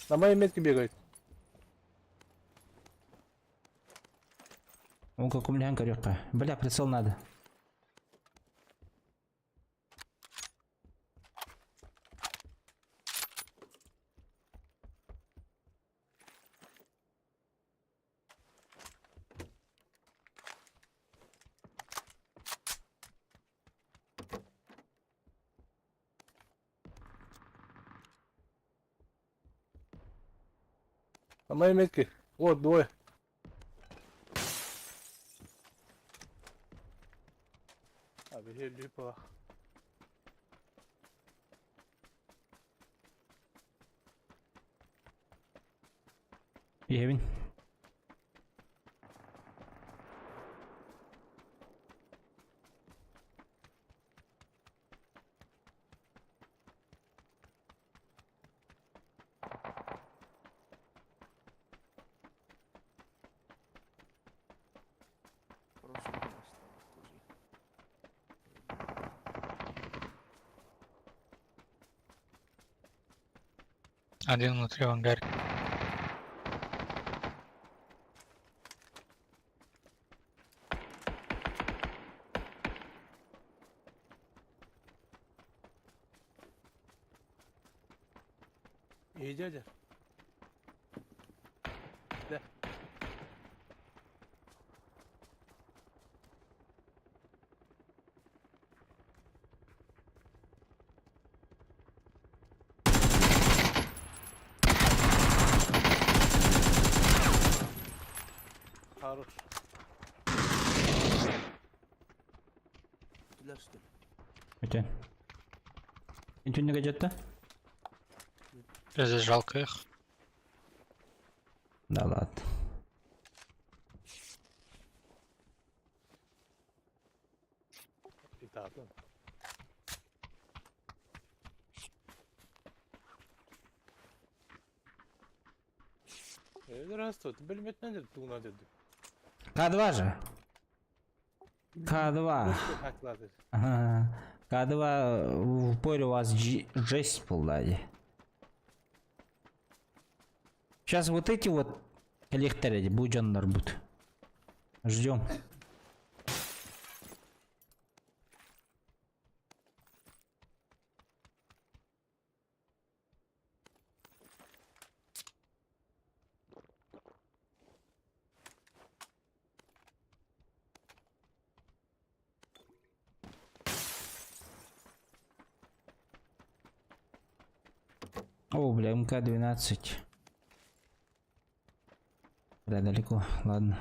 На моей метке бегает. Он как у меня көрөккө. Бля, прицел надо. На моей метке. Вот, двое. А, бери, липа. Ебин. Один внутри в ангаре. И дядя. Да. Хорош. Өтен. Интүннеге жетти? Пиздец, жалко их. Да ладно. И так, ну. Здравствуй, ты бельметнен тугна деди. К2 же. К2. Ага. К2 в поле у вас жесть была. Сейчас вот эти вот коллекторы будут будут. Ждем. О, бля, МК-12. Бля, далеко. Ладно.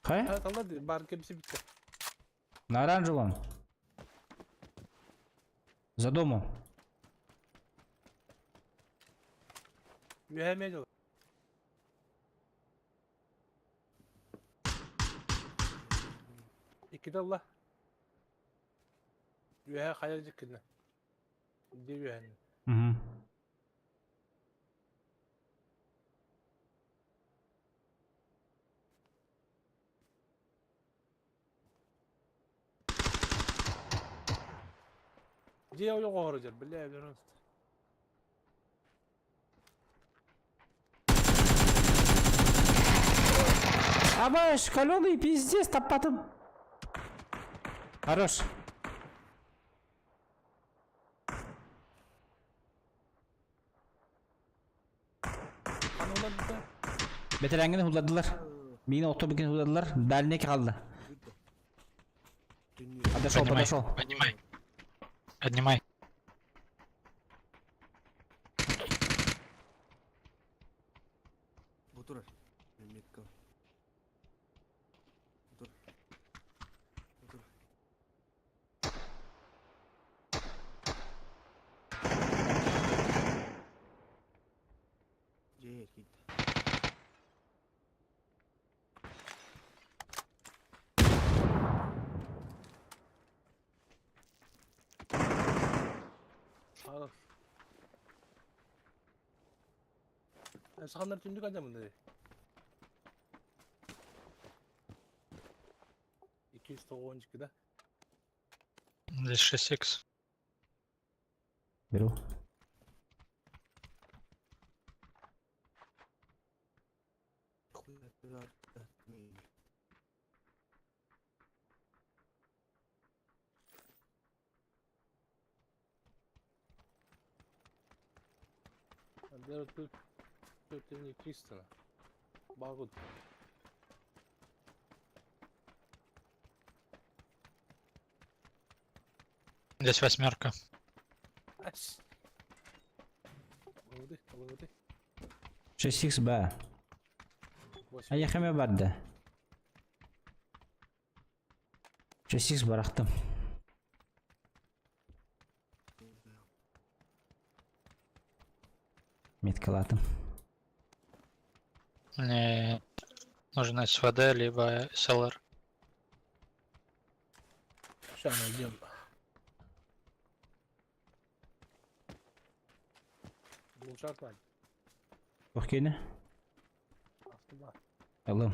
Хай? Ha kaldı bar hepsi bitti. На оранжевом. За домом. Ühemeye diyorlar. İki de Allah. Ühe hayal kına. Bir ühe. Угу. Diye yok olacak. Bile biliyorsun. Абаш, каленый пиздец, таппатым. Хорош. Hani olan bir de Beterengini hulladılar. Mini otobüsünü hulladılar. Дальний kaldı. Подошел, Поднимай, подошел. поднимай. Поднимай. Al. Sahanlar tündük acaba dedi. 292 de. Здесь 6х. Беру. 4 4 4200 tane. Bağlı. Здесь восьмерка. Aç. Alındı, alındı. 6x Б. А я хаме барды. 6x барахтым. Меткалатым. Мне нужно СВД, либо СЛР. Şu an gidiyorum. Uçak var. Okey Aslında. Алым.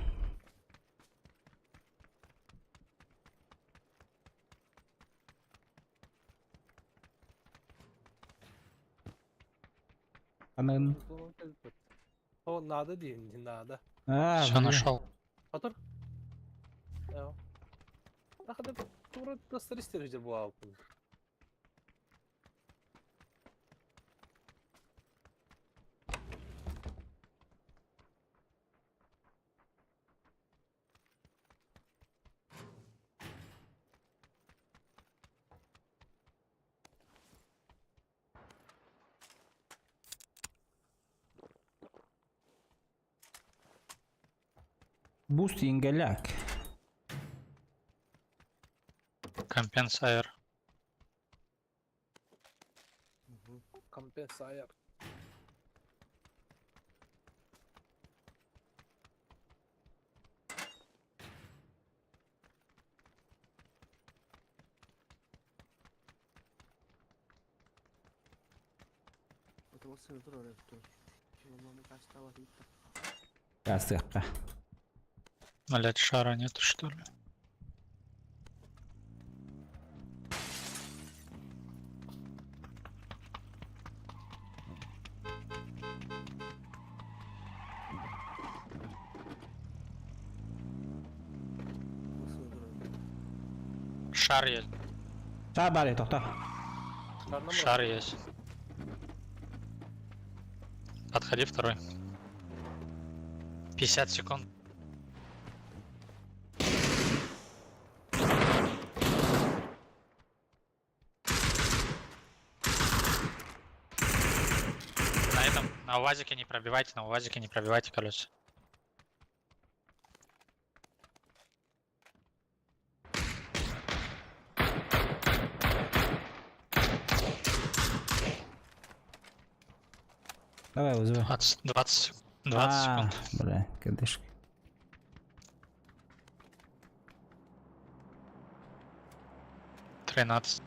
Анын. O nada değil, nada. А, Все бля. нашел. Otur. Ya. Ne kadar doğru gösteriş derece bu abi. Буст ингаляк. Компенс АР. Kompensaya. Кастыахха. Блять, шара нету, что ли? Шар есть. Шар баар тохтоо. Шар есть. Подходи второй. 50 секунд. На этом, на УАЗике не пробивайте, на УАЗике не пробивайте колеса. Давай вызывай. 20, 20, 20 А, секунд. Бля, кадышка. 13.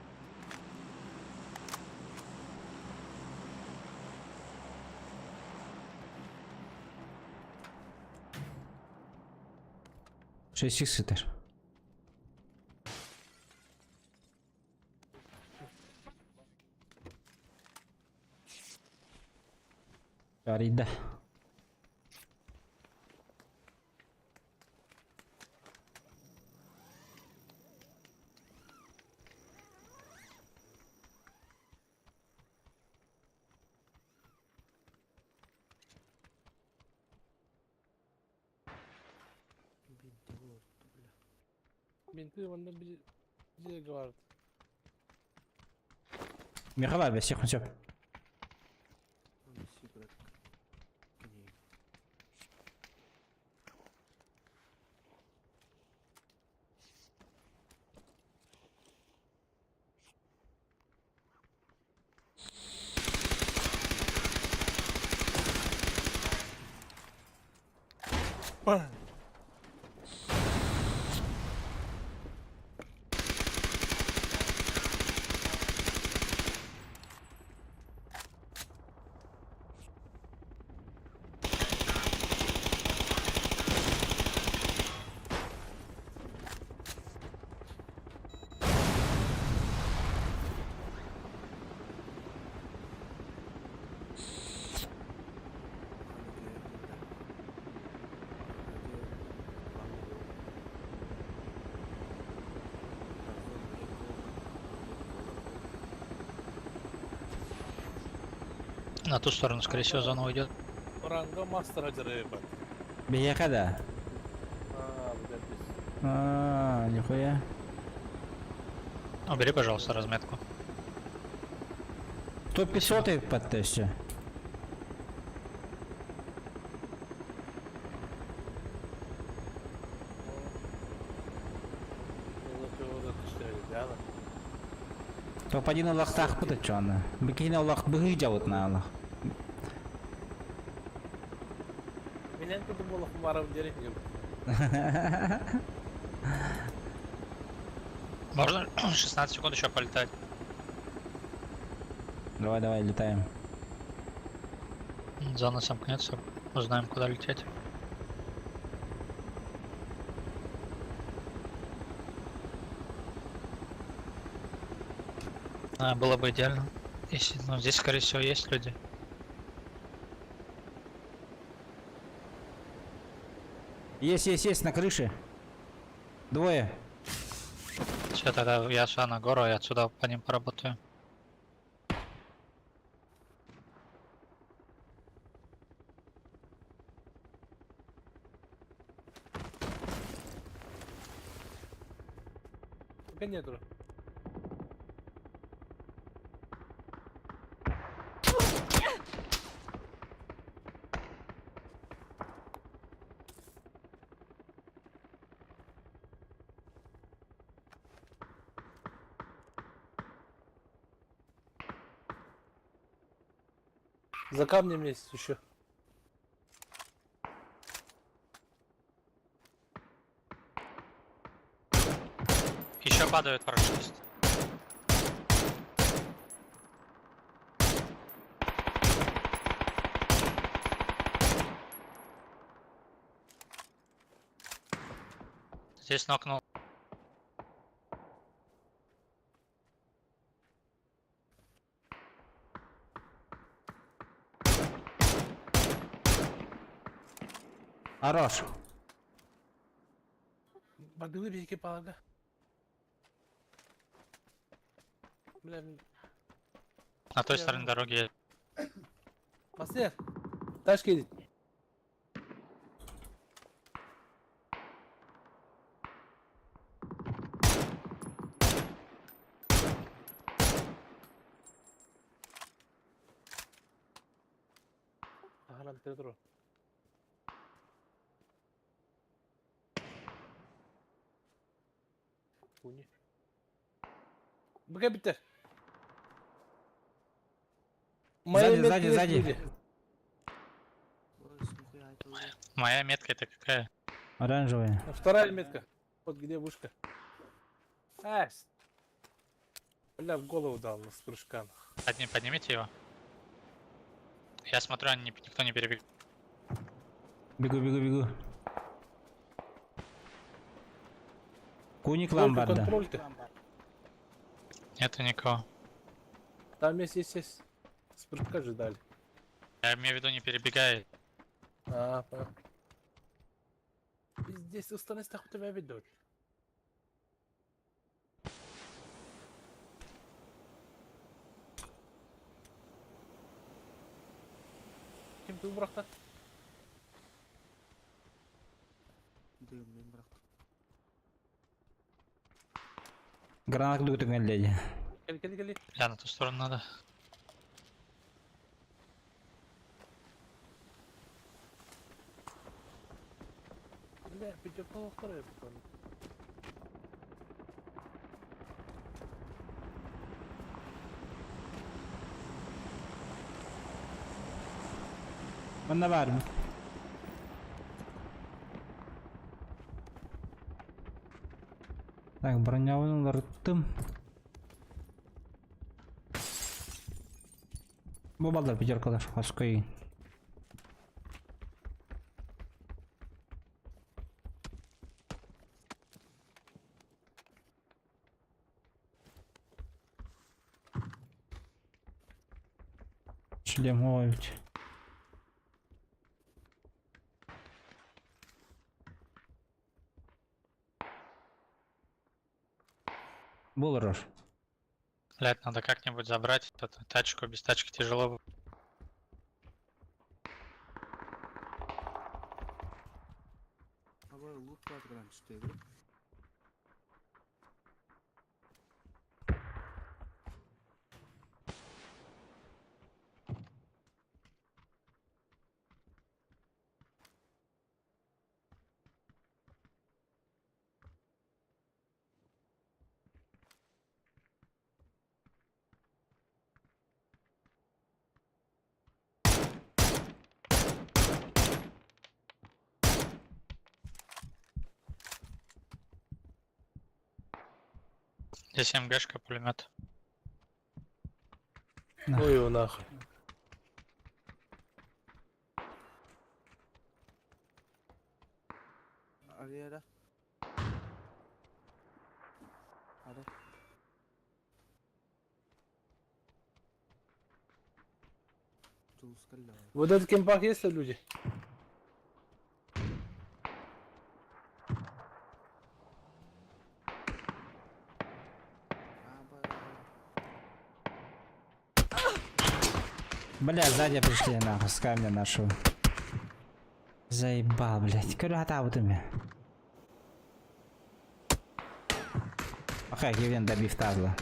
6 икс этаж. Арыйда. Менты онно били говорят. Михаил, без всех все. На ту сторону, скорее всего, зона уйдет. Ранга мастера деревья. Биһиэхэ да? А, блядь, здесь. А, нихуя. Убери, пожалуйста, разметку. 100-500 подтащи. Топ-1 олохтоох чоно. Бикини олох быһыы дьабыт наалах. Меня тут было хумаров деревьев. Можно 16 секунд еще полетать. Давай, давай, летаем. Зона сомкнется, узнаем, куда лететь. А, было бы идеально. Если, ну, здесь, скорее всего, есть люди. Есть, есть, есть, на крыше. Двое. Все, тогда я сюда на гору и отсюда по ним поработаю. Пока нету. За камнем есть еще. Еще падают парашютисты. Здесь нокнул. Хорош. Бардылы биһиги палага. Бля, На той стороне дороги. Мастер, тачка едет. Ага, нам Хуйни. Б.Г. Сзади, сзади, сзади. Моя метка это какая? Оранжевая. Вторая метка. Вот где вышка. А, Бля, в голову дал с прыжка. Одни, поднимите его. Я смотрю, они, никто не перебег. Бегу, бегу, бегу. Куник ломбарда. контроль-то. Нету никого. Там есть, есть, есть. С прыжка же дали. Я имею в виду, не перебегай. А, понял. Пиздец, устанешь нахуй тебя ведут. Ким ты убрал-то? Гранат леди. Кели, кели, кели. Бля, на ту сторону надо. Бля, пятерка вторая потом. Манна бар. Так, бронявын ырыттым. Бу балдар пятеркалар, оской. Шлем ой. Был рож. Блядь, надо как-нибудь забрать эту тачку. Без тачки тяжело. Здесь МГшка, пулемет. Ой, его нахуй. Вот этот кемпак есть ли люди? Бля, сзади пришли нахуй, с камня нашего. Заебал, блядь. Куда вот ими? Охай, Кевин добив тазла.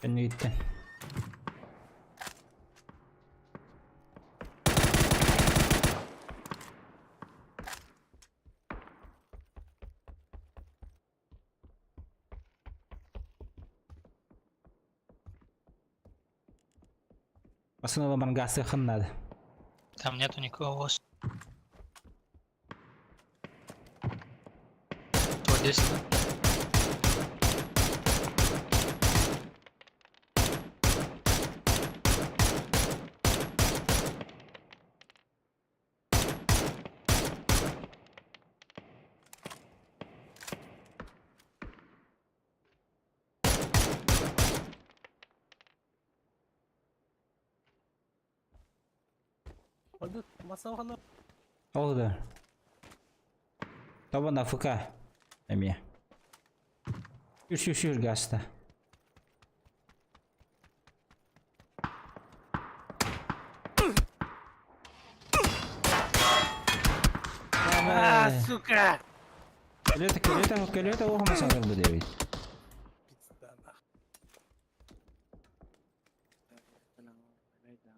Кэннигиттэн. Массыына баран гаастыаххын наада. Там нету никого у вас. Вот здесь. Ол да. Таба на ФК. Эмиэ. Үс үс үс гаста. А, сука! Кэлиэтэ кэлиэтэ кэлиэтэ оһома саҥарбы диэбит.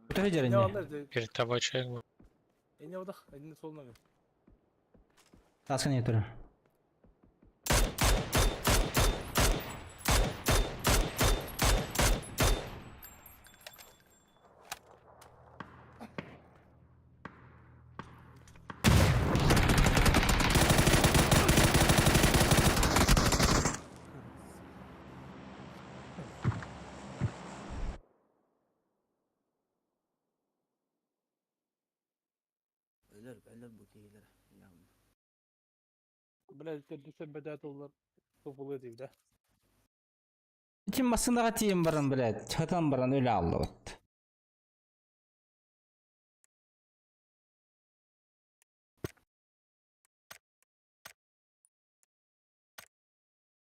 Кутары дьэринне. Перед тобой человек был. Таскан етірі. Ити массыынаҕа тиийэн баран, блядь, хатан баран өлө ааллыбыт.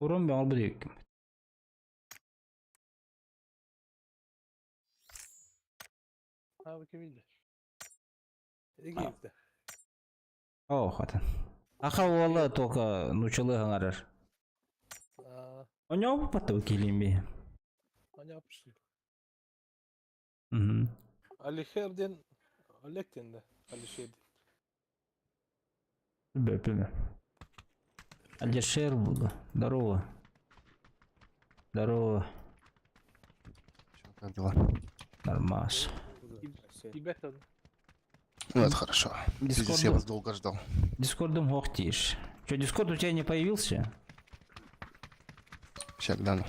Урун бөҕө бу Оо, хатын. Аха уола только нучалы хаҥарар. Оньоо потом килими. Мгм. Алишерден Олег да Алишер. Бе, Алишер буду. Здорово. Здорово. Как дела? Нормас. Ну, это хорошо. Пиздец, я вас долго ждал. Дискордом хохтишь. Че, Дискорд у тебя не появился? Сейчас гляну.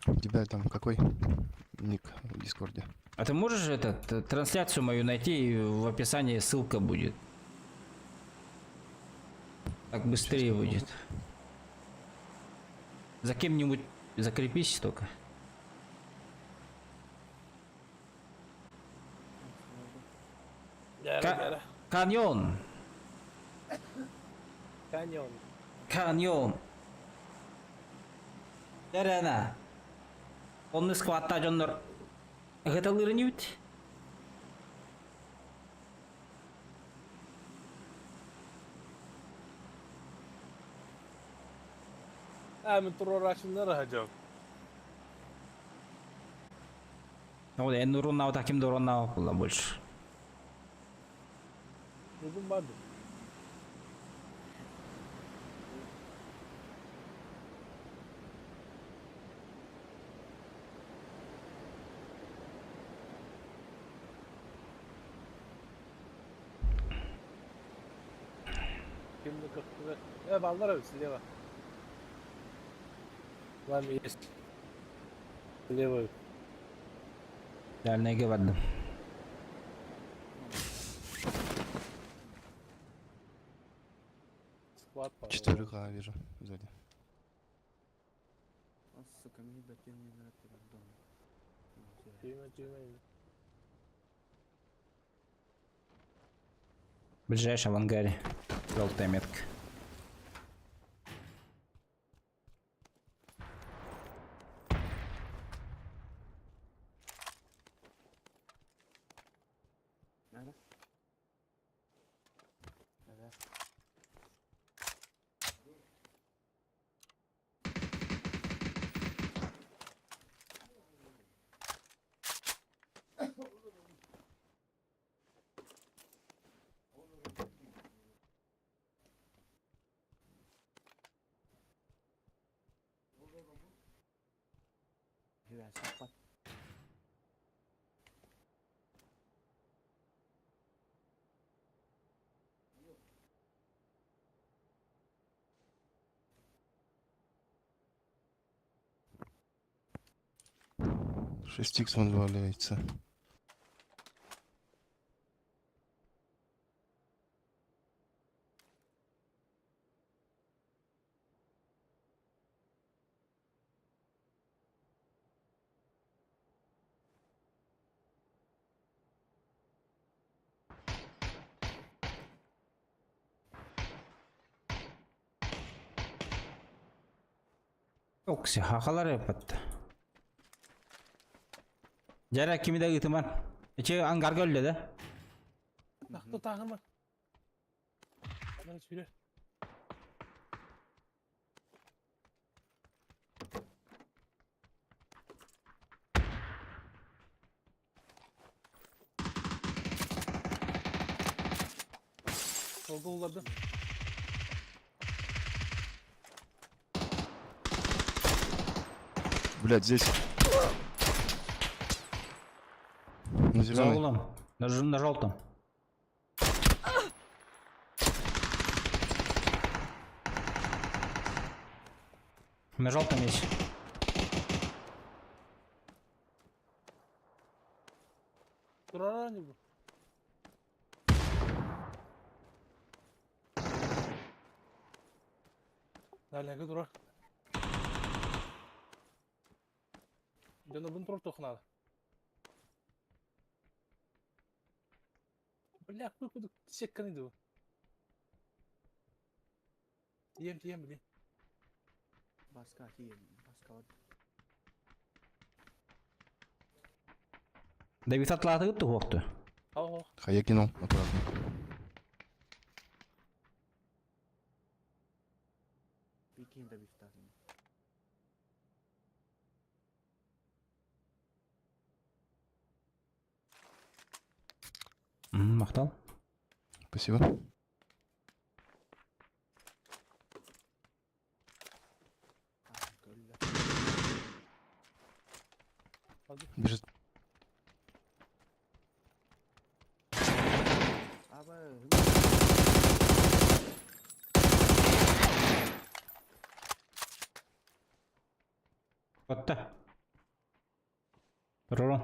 У тебя там какой ник в Дискорде? А ты можешь этот трансляцию мою найти, и в описании ссылка будет. Так быстрее будет. За кем-нибудь закрепись только. Каньон. Каньон. Каньон. Дерена. Онны скватта дьоннор. Гыталырынют. А, мен турорашыннар хажок. Ну, я урон таким да урон было больше. Бүгін барды. Kimdi kırktı? Ballar abi слева. Вами есть. Левый. Дальнейге бардым. Склад, по-моему. Четверых А вижу сзади. Түймэ, түймэ. В ближайшем ангаре. Желтая метка. Шесть икс он валяется. Окси, хахалар yapatты. Жара кими да ытыман. Эче ангарга өллө да? Нахто тағымы. Мына сүйрер. Solda ulladı. Блядь, здесь. На За зеленой. углом. На желтом. На желтом есть. Турара не bu. Дальняга турар. Дьоно бун турар тохнады. Бля, хуй куда секканы ду. Тием, тием, блин. Баска тием, баска. Давид атлаты тухокту. Ау, А я кинул, аккуратно. Пикин да бифтагин. Мактал. Спасибо. Бежит. Отта. Рурун.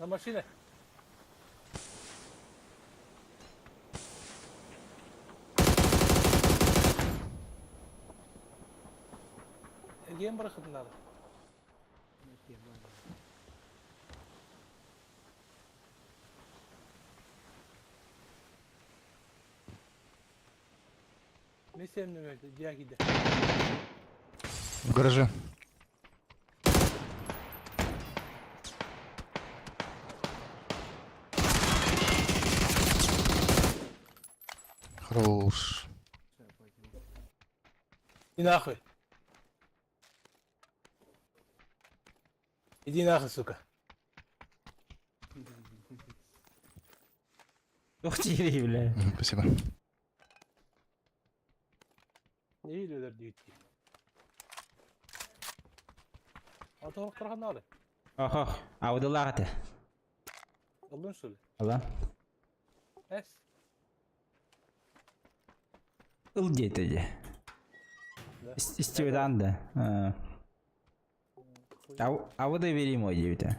На машине. Эгем бырахытын надо. Не семнеме, диагиде. В гараже. Хорош. И нахуй. Иди нахуй, сука. Ух ты, бля. Спасибо. Не үйлер дейт. А то надо. Ох, аудылаах этэ. Алын что ли? Алан. Эс. Ыл диэтэ дии. Да. Истибэтэн да. Ауды бери мой диэбитэ.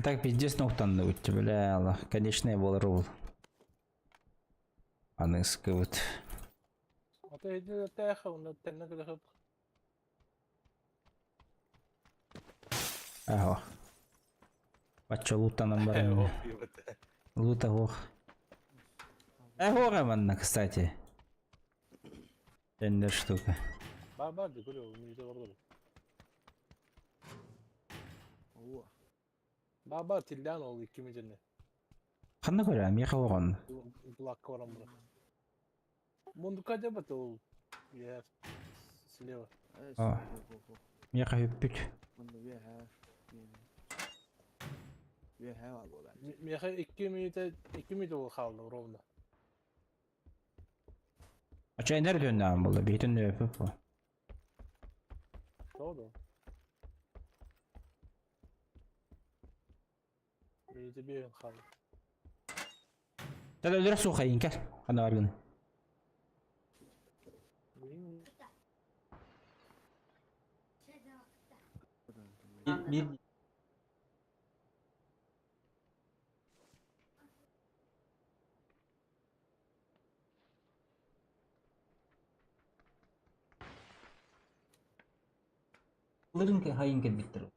Так пиздец нохтанны үтті, бля, Аллах. Конечная буолар ол. Аныскыбыт. А то иди тэха, он тэннэ кэлэхэп. Аһо. Бачча лутанан баран. Лута ох. Эгора манна, кстати. Тендер штука. Бар бар ди көрө, мүйтө бар бар. Бар бар тилдән ол 2 мүйтөне. Ханна көрө, меха оҕон. Блак барам бар. Мундука деп ол. Я слева. О. Меха үппүт. Меха 2 мүйтө 2 мүйтө ол қалды ровно. Ача энер дөннәм булды, битен өпүп бу. Doğru. Мүйтө бир қалды. Тәлә өлөрө суха инкер. Ханна баргын. Bir Лырынка хайынка биттер.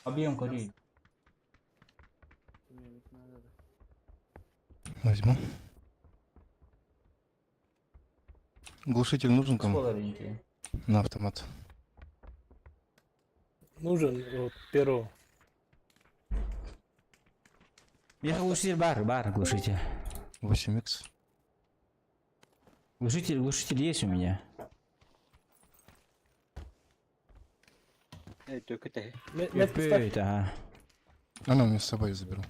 Объем кори. Возьму. Глушитель нужен кому? На автомат. Нужен вот первого. Меха глушитель бар, бар глушитель. 8х. Глушитель, глушитель есть у меня. Эй, только ты. Өппүт, ага. Она у меня с собой заберу.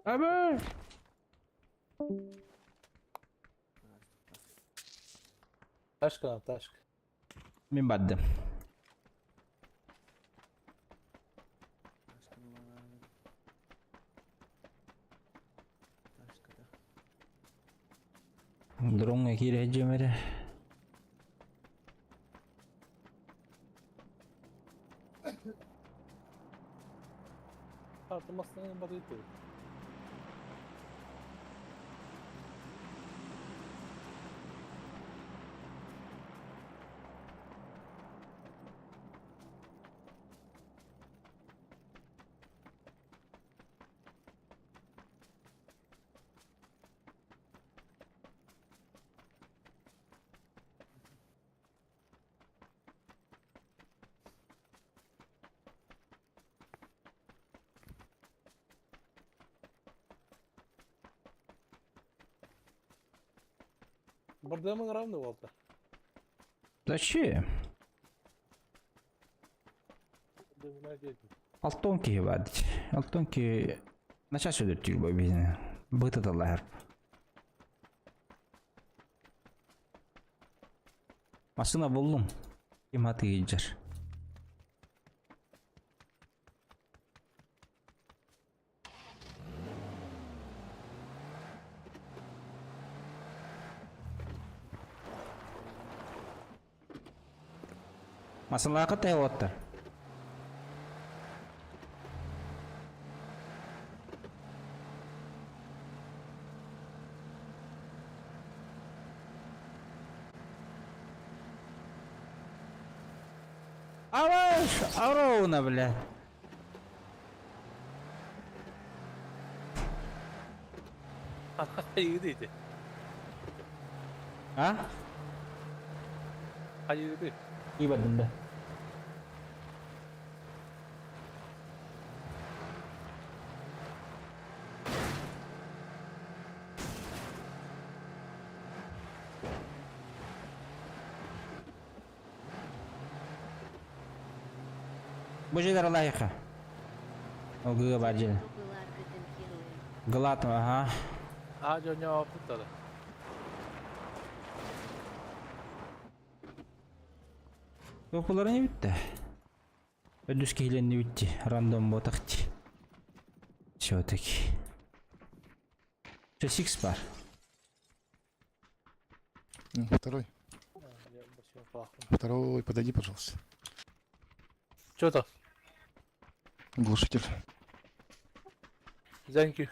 Аба! Ташка, ташка. Мин бадды. Дронга кире жемере. Тартылмасынан батыйты. Бардемон равный волта. Зачем? Алтон киһи баар. Алтон киһи начаас өлөртүүр бу биһини. Быытаталлар. Массыына буллум. Ким хаты иджер. Массыналаахыт тэһэ Аваш, ровно, бля. Хайыгы ити? А? Хайыгы? Ибадым да. Бу дьиэлэр лайыха. Ол гыга бар дьиэ. Глат, ага. А, дьонньо опыттары. Топулары не битти? Өдүс киһиленни битти. Рандом ботахти. Все-таки. Все, сикс бар. Второй. Второй, подойди, пожалуйста. Че там? Глушитель. Thank you.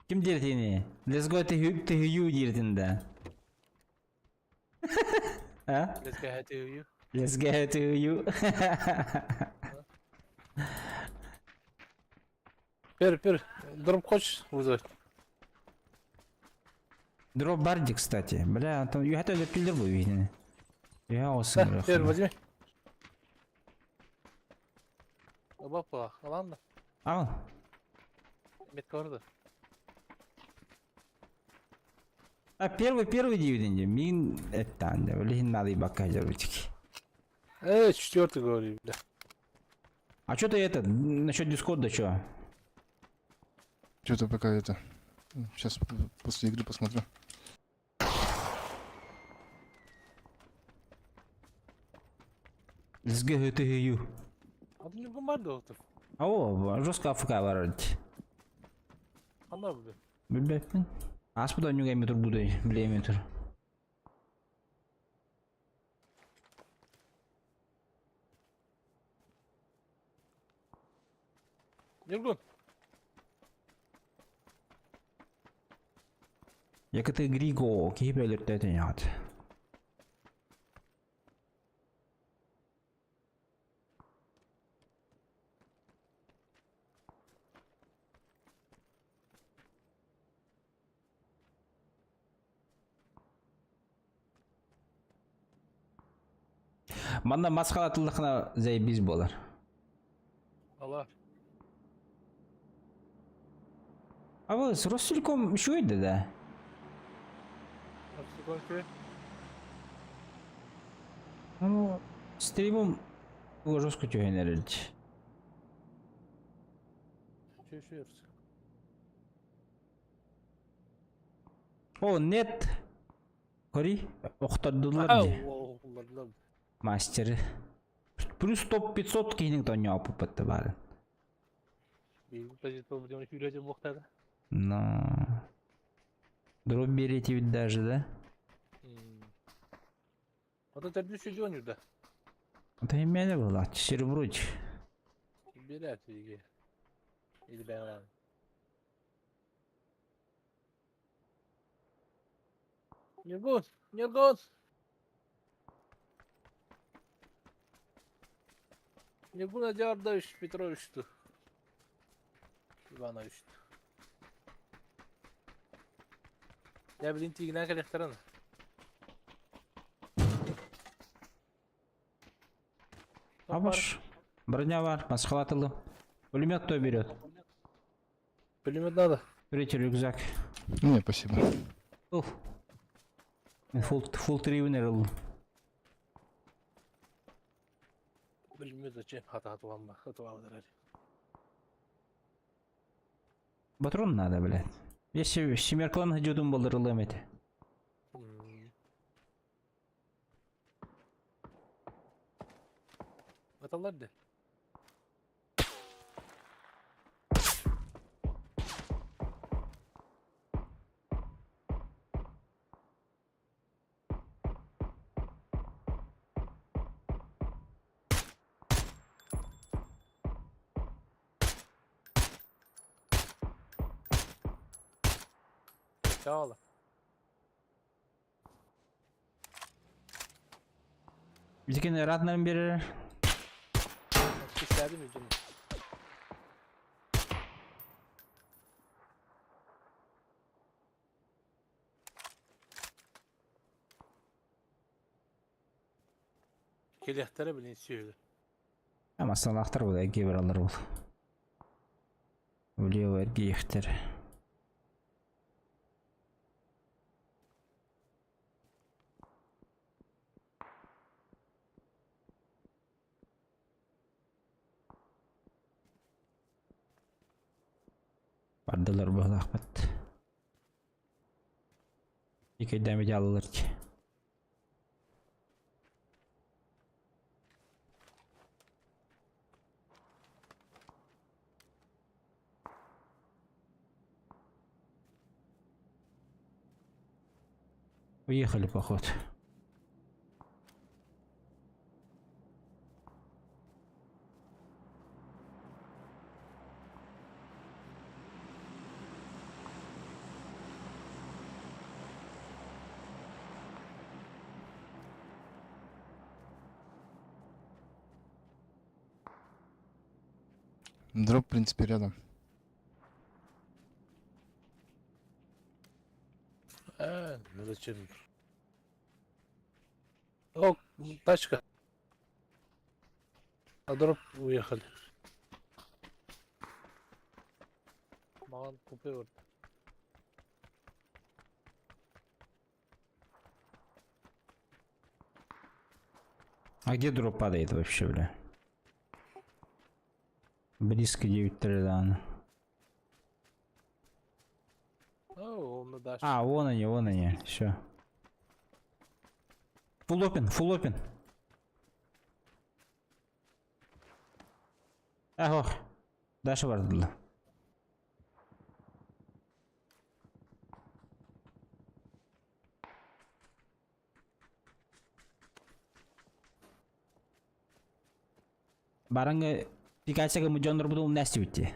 Ким диэтиний? Let's go to you, to you диэтин да. А? Let's go to you. Let's go to you. Пер, пер, дроп хочешь вызвать? Дроп барди, кстати. Бля, там я хотел пилдер был видно. Я Да, осым. пер, возьми. Бапа, ладно. Ал. Метка орды. А первый первый дивиденде. Мин это, блин, надо и бака держите. Четвертый говори, бля. А что ты это, насчет Дискорда что? Что-то пока это... Сейчас после игры посмотрю. Let's go to you. А ты не бомбардовал-то. А о, жестко АФК барар. Ана, бля. Билбеппин. Аспыда нюгай метр буду, биле метр. Нюргун. Якаты Григо, киһи ят. Манна масхалатыллахна заебись болар. Алла. А вы с Ростелеком еще это, да? Ростелеком Ну, стримом жестко тюгенерить. Че еще О, нет. Кори, охтардылар ди. Мастеры. Плюс топ 500 кейнинг тоня опыт бар. Но. Дроп берете ведь даже, да? Вот это еще дёню, да. Это имя было, серебро. Берет, или Или бен Нюргун! Нюргун! Нюргун Адиардович Петрович ту. Иванович. Я, блин, тигнан коллекторын. Абаш. Броня бар, масхалатылы. Пулемет кто берет? Пулемет надо. Берите рюкзак. Не, спасибо. Уф. Фул, фул три вынырнул. Пулемет зачем? Хата хатуамба, хатуамба. Патрон надо, блядь. Если семерклан идет, он был эти. Аталар да. Чао. Бизикини раднан берер. Кисәдим үзем. Кэлиэхтэрэ билин сүөһүлэр. Масалаахтар буолла, эргийэ бараллар буол. Влево эргийиэхтэр. Бардылар быһылаахпыт. Иккэйдээмит дьаалылар дии. Уехали, поход. Дроп, в принципе, рядом. А, ну зачем? О, тачка. На дроп уехали. Маҕан купе бар. А где дроп падает вообще, бля? Близко 9 дан. О, он на даче. А, вон они, вон они. Все. Full open, full open. Ах, Даша бардылар. Бараҥҥа Пикаччага дьоннорбутун умнастыбыт дии.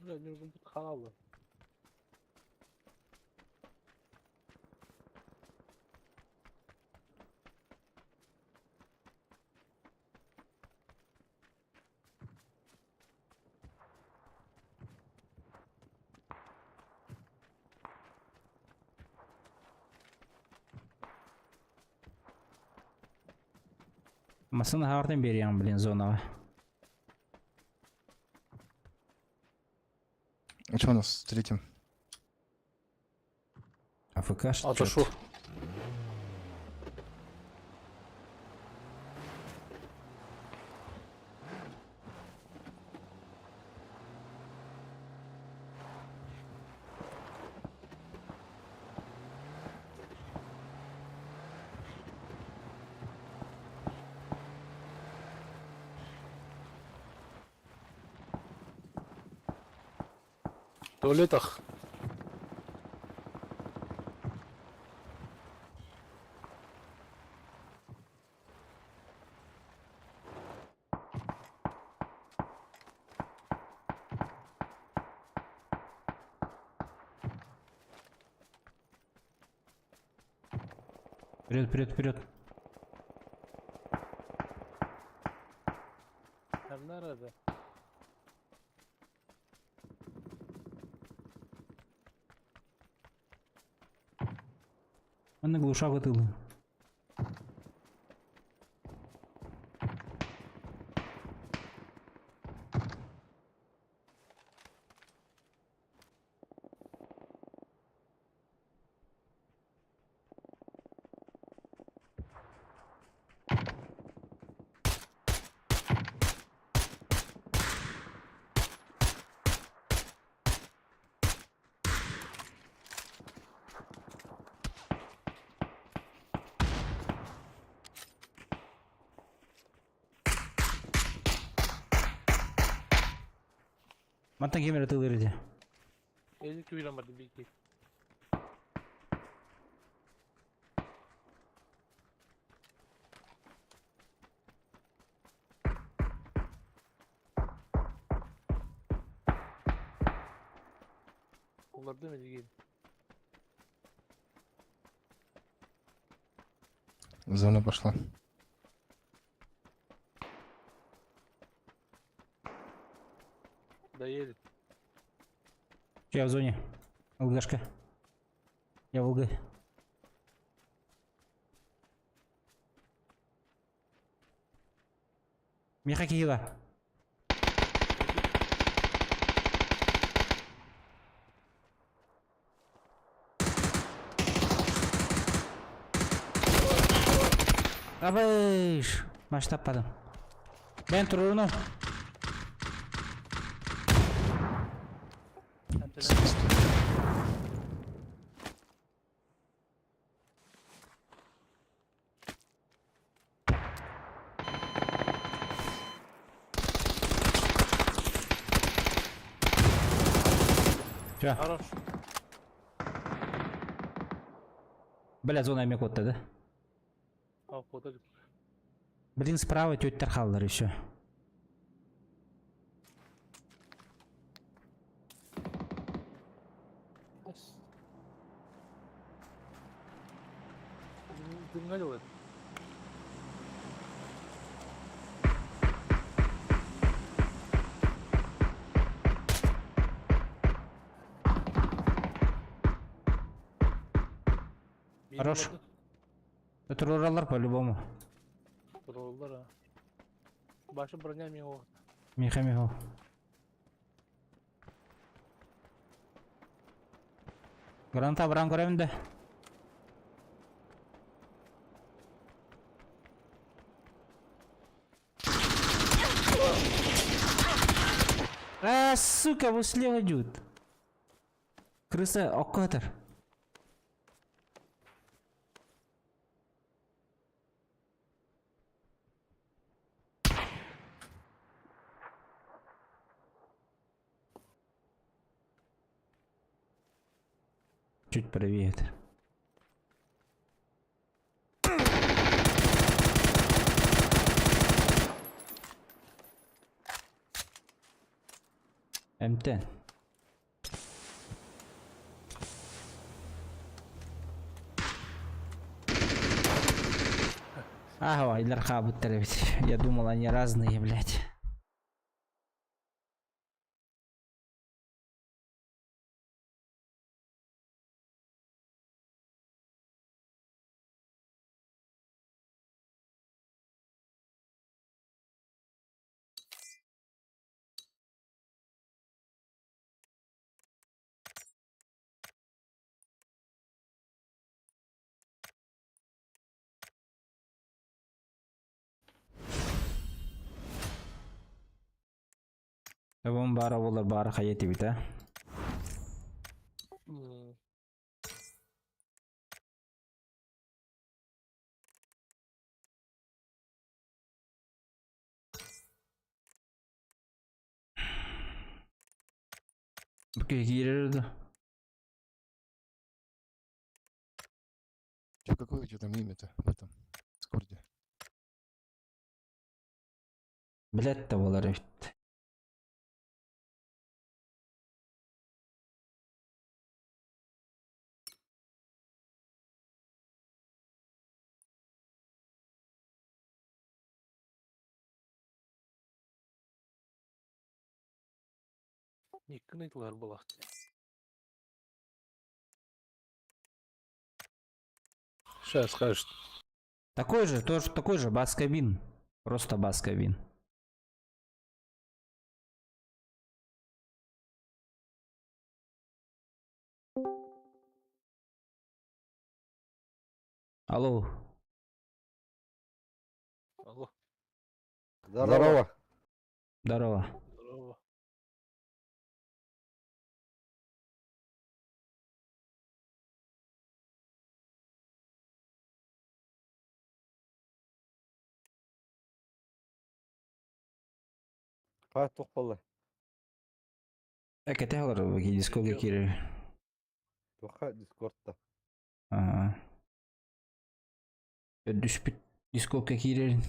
Бля, Ньургунбут хаалла. Массыына хаартан биэриэҕим, блин, зонаҕа. А что у нас с третьим? АФК что Отошел. В туалетах. Вперед, вперед, вперед. Там надо. Манна глушак ытылы. Мантан ким эрэ ытыалыыр дии. Эзи күүрэн барды бики. Олордум эдигин. Зона пошла. Доедет. Я в зоне. ЛГшка. Я в ЛГ. Миха Киева. Абыш! Масштаб падам. Бен туруну. Все. Хорош. Бля, зона эмиэ куотта, да? А, куда Блин, справа тетя хааллар еще. Дымга делает. Хорош. Это руралар по-любому. Роллар, а. Баша броня мимо. Миха Михо. Граната баран көрөмүн да. А, сука, вот слева идет. Крыса, окатор. Чуть правее. МТ. Ага, Ильдарха будто ведь. Я думал, они разные, блядь. Табан баара буолар баара хайа этибит а. Бу киирэр да. Чё, какое у тебя там имя-то в этом Дискорде? Блядь да буолар эбит. Никнетлар была. Сейчас скажет. Такой же, тоже такой же Баскобин. Просто Баскобин. Алло. Алло. Здорово. Здорово. Здорово. Ха, туох буолла. Кэтэһэ олорор дискорга киирэр. Туохха дискордта. Ага. Түспүт дискордка киирэрин.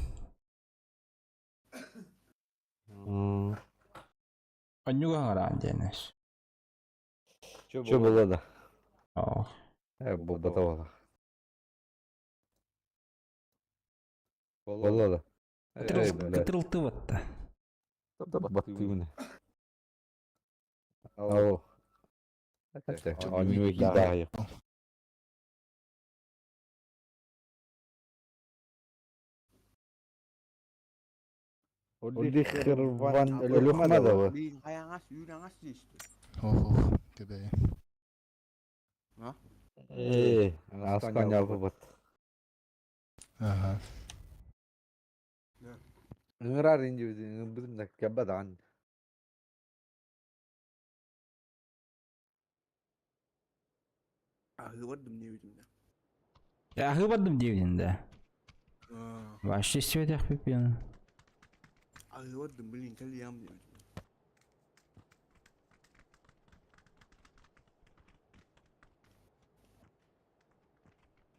Онньуга хаҥараан диэн Чё было да? Оо. Э, буолбата буола. Буолла да. Эй, блядь. Кытырылтыбатта. Баттыыбын. Алло. Онньуу киирдэ. Олихырван Өлөхмадовы. Ох, ох, кэбэйи. Ээ, аскан ялбыбыт. Ага. Ыҥырар инди ыҥырбытым да кэббэ даҕаны. Аһыы бардым диэбитин да. Вообще светях пипин.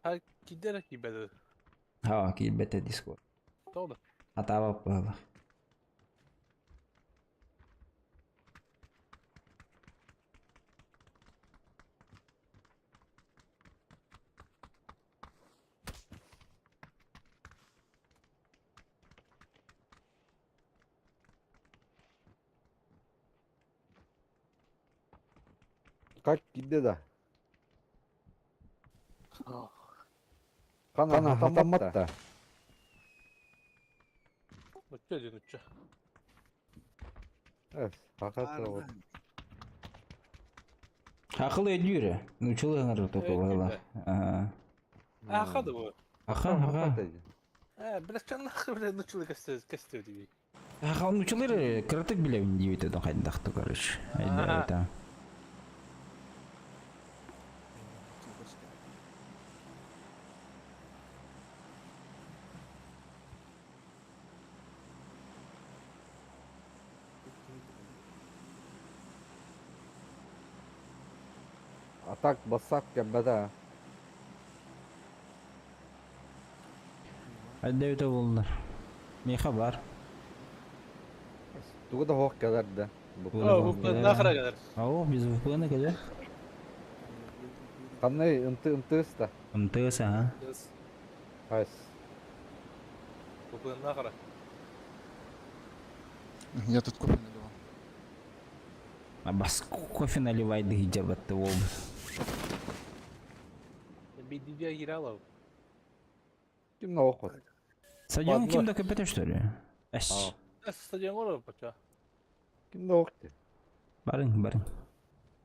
А кидера кибеды. Ха, киирбэтэ Дискорд. Тоҕо? Атаабап баалар. Как киирдэ да? Хана хатаммат да. Нучча диэн нучча. Эс, хахата вот. Акыл өйдүүр. Нучулы ыҥырыр только Өйдүүр быһыылаах. Ага. Аха да бу. Аха, аха. Э, блядь, чан нахуй, блядь, нуччалыы кэстэ кэстэ дии. Аха, нучулары кыратык билэбин диэбит этэ хайдах то короче. Өйдөөбүтэ. Атак бассак кэббэтэ. Өйдөөбүтэ буоллар. Миэхэ бар. Тугу да хоох кэлэр да. О, VPN нахера кэлэр. Оо, без VPN кэлэр. Ханна ынты ынтыс да. МТС, ага. Хайс. VPN нахера. Я тут кофе наливал. А бас кофе наливай дыгдер батты ол. Бидидя Гиралов. Ким на охот? Стадион ким да көпөтө что ли? Эс. Стадион олор бача. Ким да охты? Барың, барың.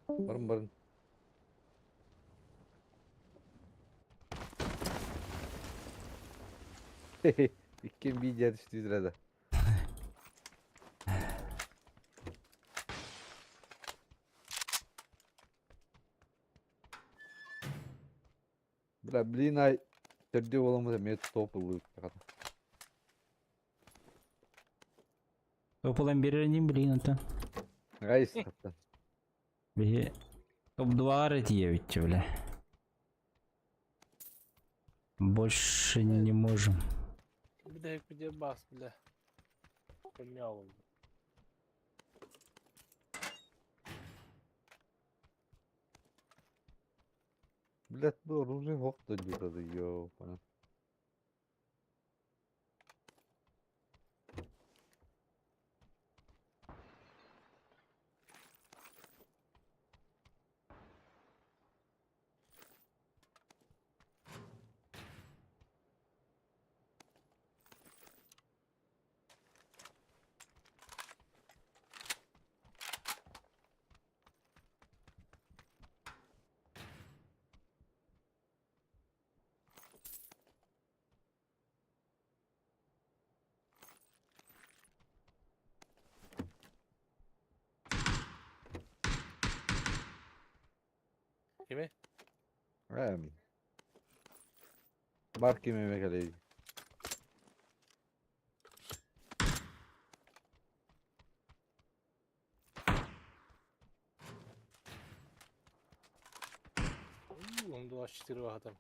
Барын барын. Иккен видео түштүрө да. Бля, блин, ай, төрдө боламыз мен топ ылып. Тополан берерин блин это. Гайс хатта. Бе топ-2 тиевичи, бля. Больше не можем. Бля, где бас, бля. Помял. Блядь, бу оружие хокто дьюта ёпана. Кими? Эм. Бар ким эме келей. Он 24 вагатам.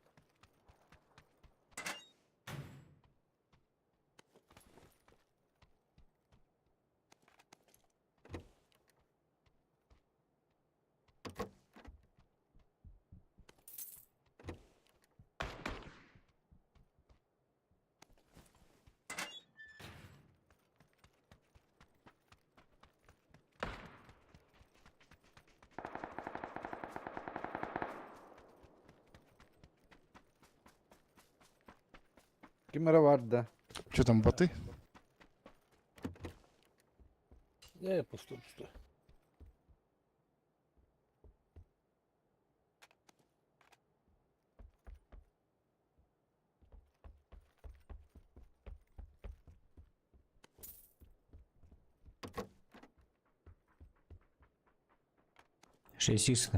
Ким эрэ бар да? Что там, боты? Не, пустой, пустой. 6 икс.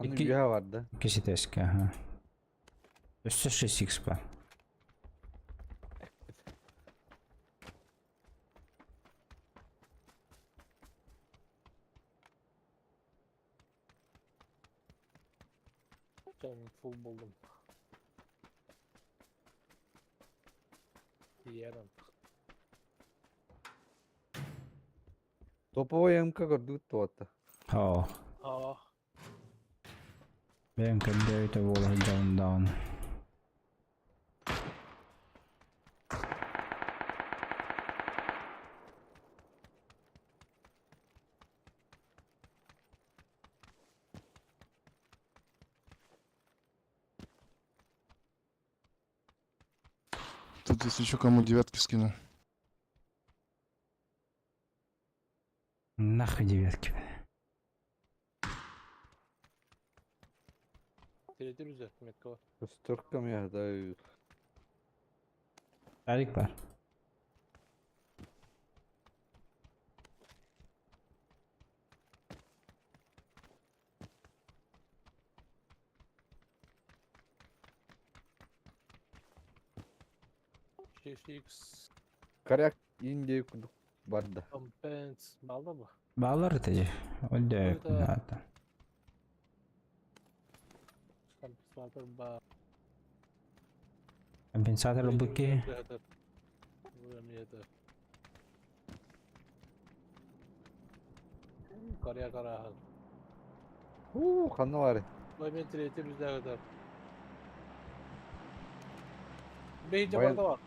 Аны Икки- үөһэ бар да? Киситеска, ага. Өссө 6 икс ба. Там фул болдум. Ярым. Топовой МК көрдүгүт туотта. О, А, бэйэм көрдөөтө буола сылдьабын даҕаны. Тут если еще кому девятки скину. Нахуй девятки, бля. третий рюкзак меткого. Көстөр кем да. Алик бар. 6x Коряк инде курдук бар да. компенс балда бы. Баллар это же. Өлдө Это- надо. Компенсатор ба. Компенсатор быки. Это. Каря карахан. Уу, ханна бар. Мен третий рюкзак это. Бейте Баян- барда бар.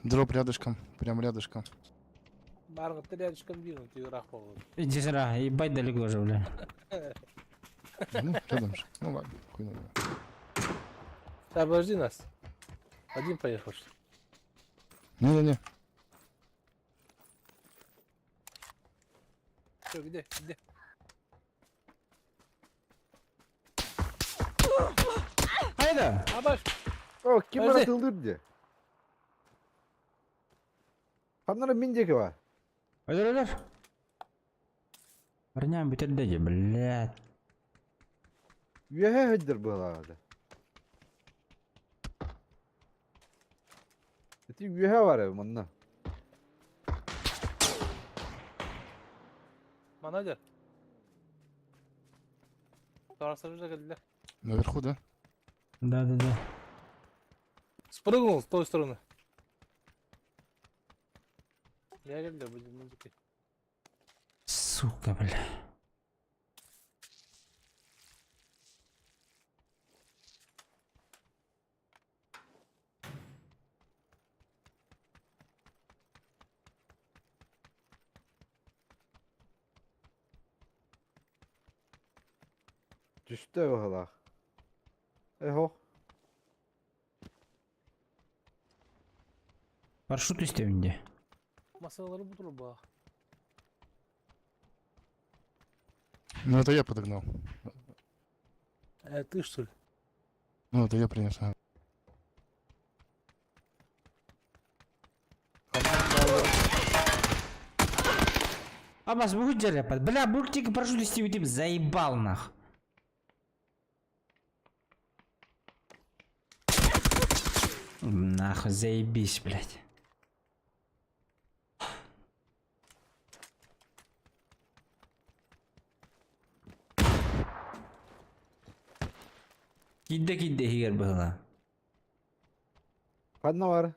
Дроп рядышком, прям рядышком. Баргы рядышком бирин ты рах болду. Иди сюда, ебать далеко же, бля. Ну, рядом же. Ну ладно, хуй на Да, подожди нас. Один поехал, что ли? Не-не-не. Всё, где? Где? Айда! Абаш! О, ким Подожди. эрэ тылдыр де? Ханнара мин диэки бар. Өлөр, өлөр. Парням бүтерде блядь. Үөһэ өйдөр быһалаада. Ити үөһэ бар э манна. Манадер. Тарасыр келди. Наверху, да? Да-да-да. Спрыгнул с той стороны. Я келди, будет музыки. Сука, бля. Түстэ быһалаах. Эхо. Парашют истебинде. Масалары бутур ба. Ну, это я подогнал. Э, ты что ли? Ну, это я принес. Ага. Абас, будь жаряпат. Бля, буртик парашют истебитим, заебал нах. Нахуй, заебись, блядь. Кидде кидде хигер была. Ханна бар.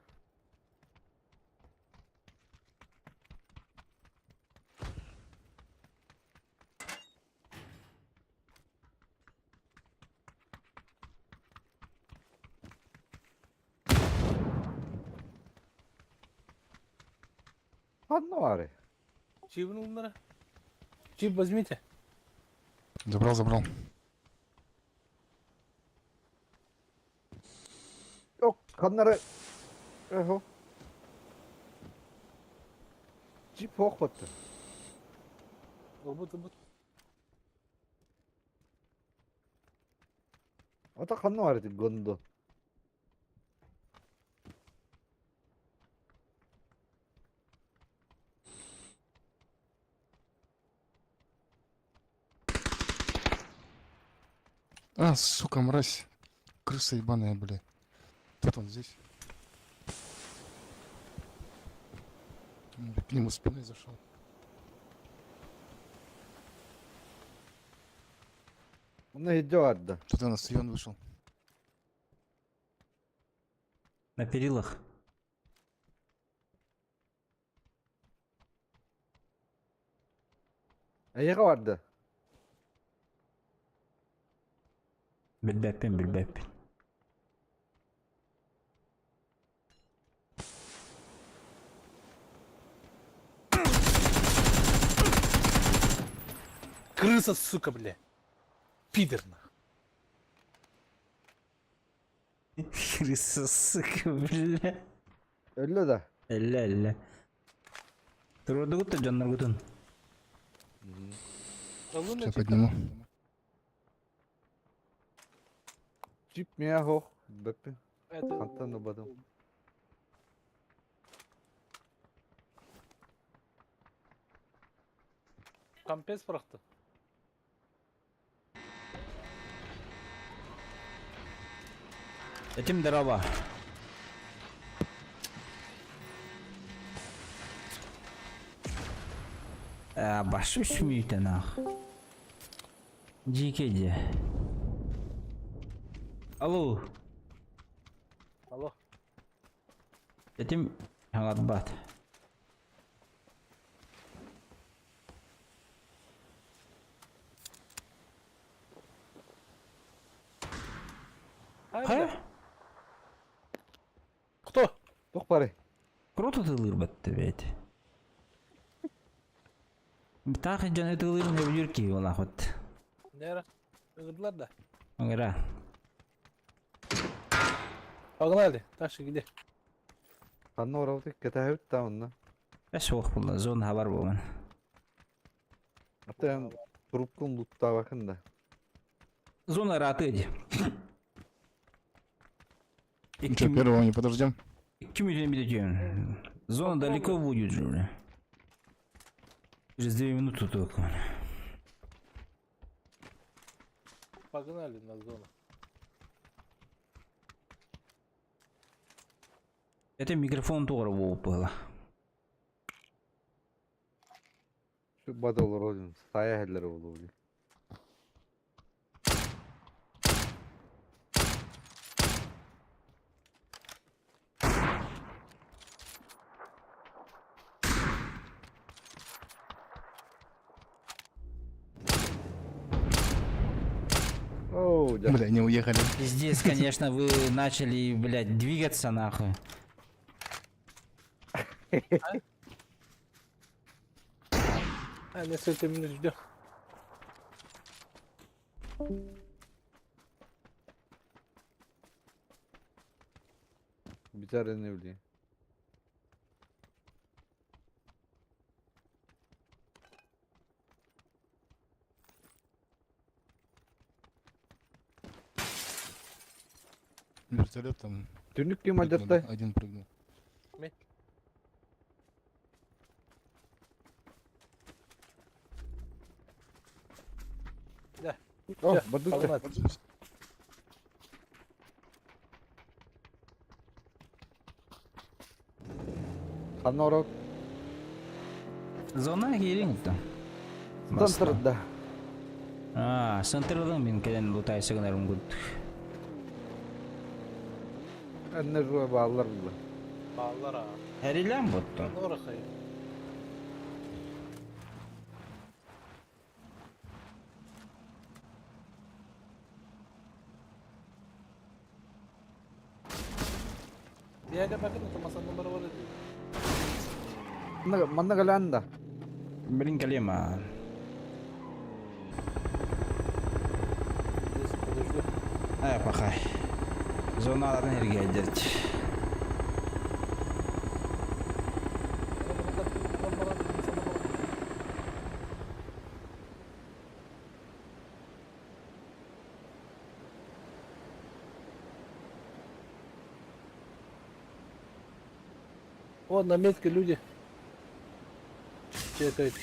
Ханна баарый? Чибин улнара. Чип возьмите. Забрал, забрал. Yok, ханнары. Эхо. Чип хох батты. Ылбыт, ылбыт. Ата ханна бар ити гондо. А, сука, мразь. Крыса ебаная, бля. Тут он здесь. К нему спиной зашел. Онно идет барда. Тут на стадион вышел. На перилах. Эйиэхэ барда. Билбэппин, билбэппин. Крыса, сука, бля. Пидор, нахуй. Крыса, сука, бля. Өллө да. Эллэ, эллэ. Турурдугут да дьонноргутун. Сейчас подниму. Чип миэхэ хох. Билбэппин. Это... Хантан ылбатым. Компес бырахты. Этим здорово. А, башы үсмүйті нах. Жеке Алло. Алло. Этим бат. Ха? Кто? Туох барый? Круто тылыр батты бәйт. Тах жаны тылырын өбүлүр ки олахот. Нера? Ыгырдылар да. Оңра. Погнали. Таша где? Ханна барабытый? Кэтэһэбит да онно. Эс ох булла зон хабар болман. Ата эн трубкун луттаабакын да. Зона раты. Ну что, первого не подождем? Зона далеко будет же, бля. Через 2 минуты только. Погнали на зону. Это микрофон тоже было. Şu бада олорор сая хеллер буолуо. Оу, дьэ. Бля, не уехали. Пиздец, конечно, вы начали, блядь, двигаться нахуй. А, несколько минут ждем. Битары не билейин. Вертолет там Түнүк ким прыгнул, алдьаттай? Один прыгнул. Мин. Да. О, Всё, бардыкта. погнали. Ханна барабыт? Зона киирин там. Центр да. А, центрдан мин кэлэн лутайсыгынарым гуд. Эннер жуа бааллар була. Бааллар а. Эрилен буттун. Нора хайы. Diğerine bakın da masanın numara var diyor. Манна кэлэн да. Блин, кэлиэм аа. Здесь подожду. Э, пахай. Зона атын эргийдерт. О, на метке люди. Чекает.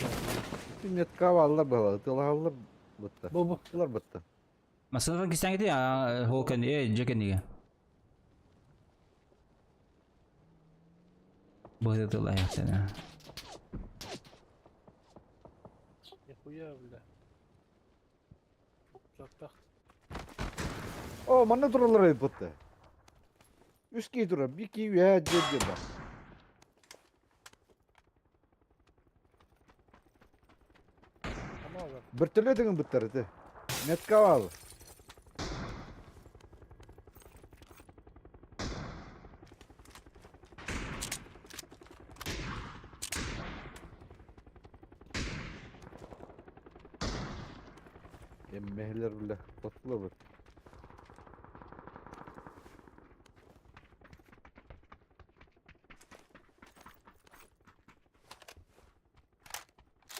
Метка валла была, тылалар бытта. Бу-бу. Тылар бытта. Масынадан кистәңгити, а ол кән, э, жекенниге. Быһыты тыла яхтана. Нихуя, бля. Жаттах. О, манна туралар бытта. Үс кии турар, би кии үһэ дьиэ дьиэ бар. Бөртөлүө дэгин быттар ити. Метка баалы. Эммэһилэр билэ тоттулар быт.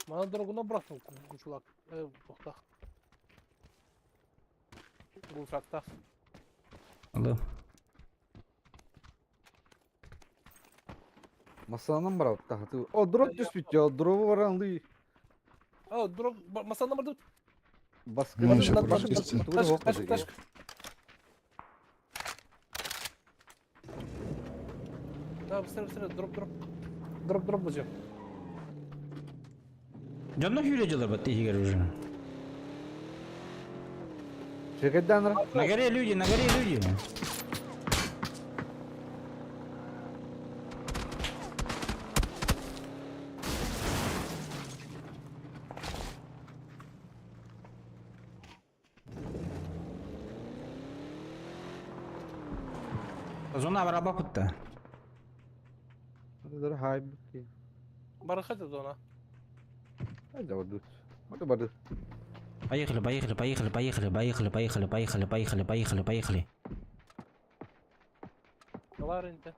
Мана дорогуна бырахтым кучулак. Э, тохтах. Гулшаттах. Алло. Масанан барабыт тахаты. О, дроп түспүт жо, дробу баран лый. О, дроп, масана бардыбыт. Баскы. Ну, еще практически. Ташка, ташка, ташка. Да, быстрее, быстрее, дроп, дроп. Дроп, дроп возьмем. Дьонно хюле дела бат тихигер уже. Чекайданра. На горе люди, на горе люди. Зона бараба пытта. Хай. Барахат зона. Поехали, поехали, поехали, поехали, поехали, поехали, поехали, поехали, поехали, поехали. Ларинте.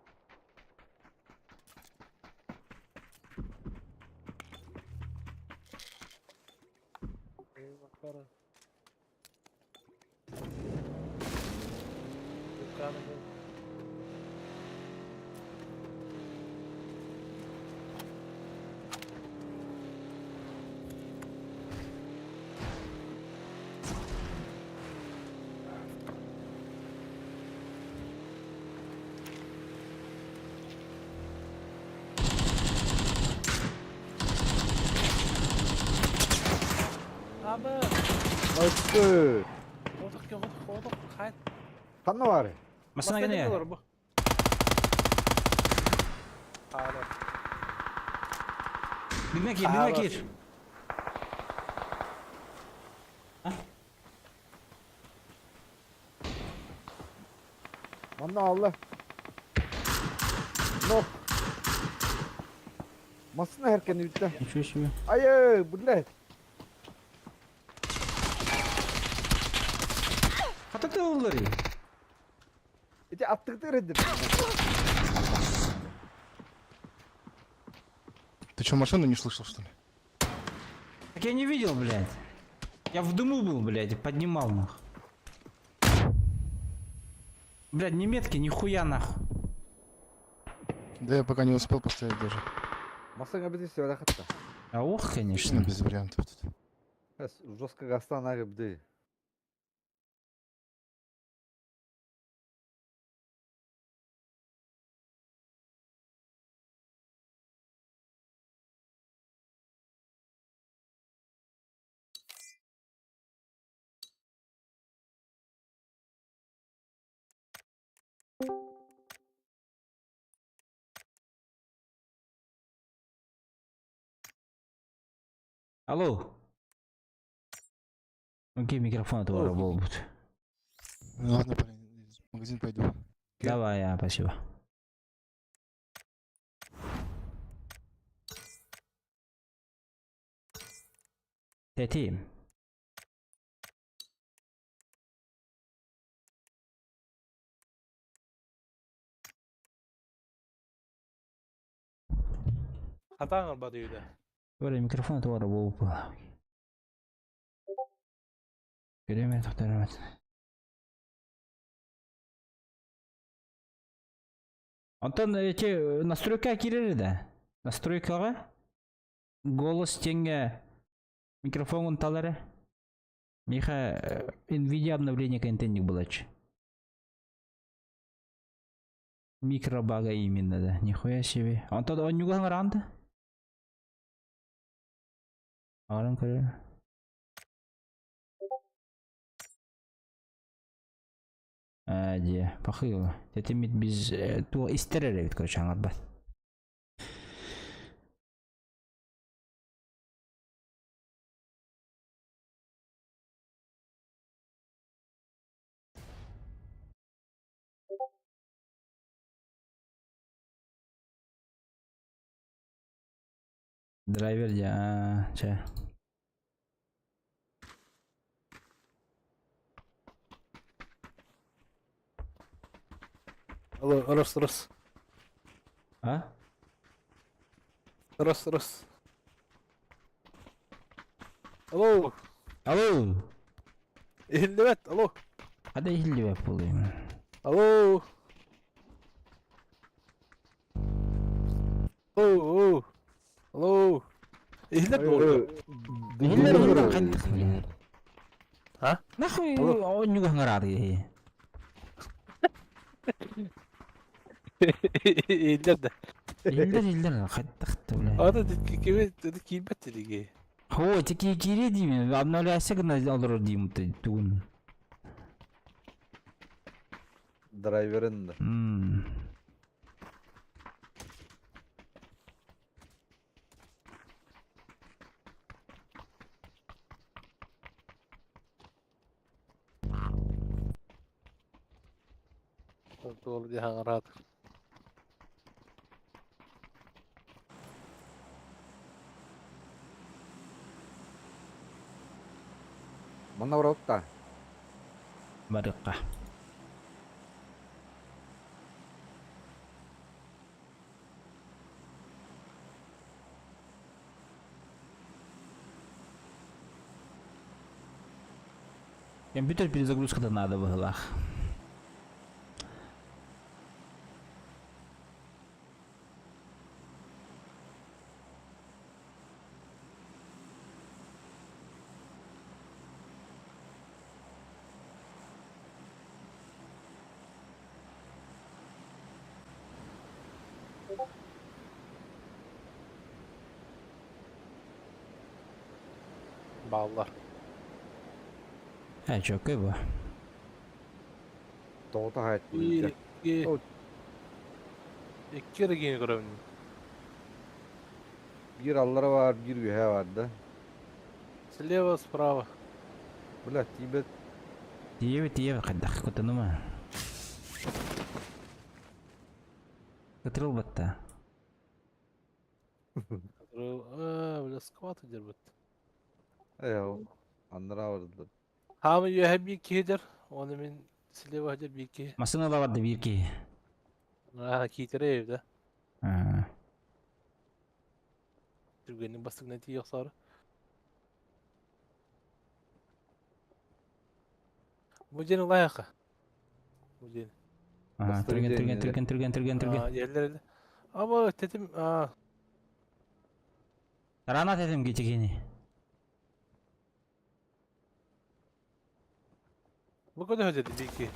Абы! Айтты. Отық, отық, отық, қайт. Ханна бар. Масына гене. бу. Ала. Дыңна кир, дыңна кир. Манна алла. Но. Масына herken үтті. Ничего себе. Ай, блядь. Хата ты уллари. Эти аттыктыр эдим. Ты что, машину не слышал, что ли? Так я не видел, блядь. Я в дыму был, блядь, поднимал нах. Блядь, ни метки, ни хуя нахуй. Да я пока не успел поставить даже. Масына бити себеле хатта. А ох, конечно. Ну, без вариантов тут. Жестко гастан агыбды. Алло. Окей, микрофон этого работает. Ладно, парень, в магазин пойду. Давай, а, спасибо. Тэтим. Хатаан ылбат үйдэ. Бары микрофон туора буолуп. Көрөмө тохторомат. Онтон эти настройка киирэр да. Настройкаҕа голос теңге микрофонун талары. Миха Nvidia обновление контентник булач. Микробага именно да. Нихуя себе. Онтон онньуга хаҥараанды. Арын көрөр. Аа дьэ, пахыыл. Тэтиммит биз туох истэр эрэ эбит короче аҥарбат. Драйвер дьэ, аа, чэ. Алло, раз, раз. А? Раз, раз. Алло. Алло. Иһиллибэт, алло. Хада иһиллибэт буолуйм. Алло. Алло. Алло. Иһиллэр дуо? Иһиллэр иһиллэр хайдах блин. А? Нахуй оонньууга хаҥараады киһи. Иһиллэр да. Иһиллэр иһиллэр хайдах да блин. Ата кими киирбэт тилиги. О, эти киирии диибин, обновляйся гына олорор диим тугун. Драйверын да. Туол диһаҥараат. Манна барабыт Барыкка. Компьютер перезагрузка-то надо быһылаах. Бааллар. Э, чөкөй бу. Тоҕото хаайт Биир, икки, икки эрэ көрөбүн. Биир аллара баар, биир үөһээ баар да. Слева, справа. Бля, тиийбэт. Тиийэбит, тиийэбит, хайдах кутанума. Кытырыл батта. А, бля, скват держит. Э, аннараа барды. Хаамы үөһэ биир киһи Оны мин слева хадыр биир киһи. Массыына да барда биир киһи. Аа, киитере да. Аа. Түргэнник бастыгынан тиийэ охсоору. Бу дьиэни ылайаха. Бу дьиэни. Аа, түргэн түргэн түргэн түргэн түргэн түргэн. Аа, иһэллэр Аба тетим аа. Рана тетим кичигини. Бу көтө хөдө биир киһи.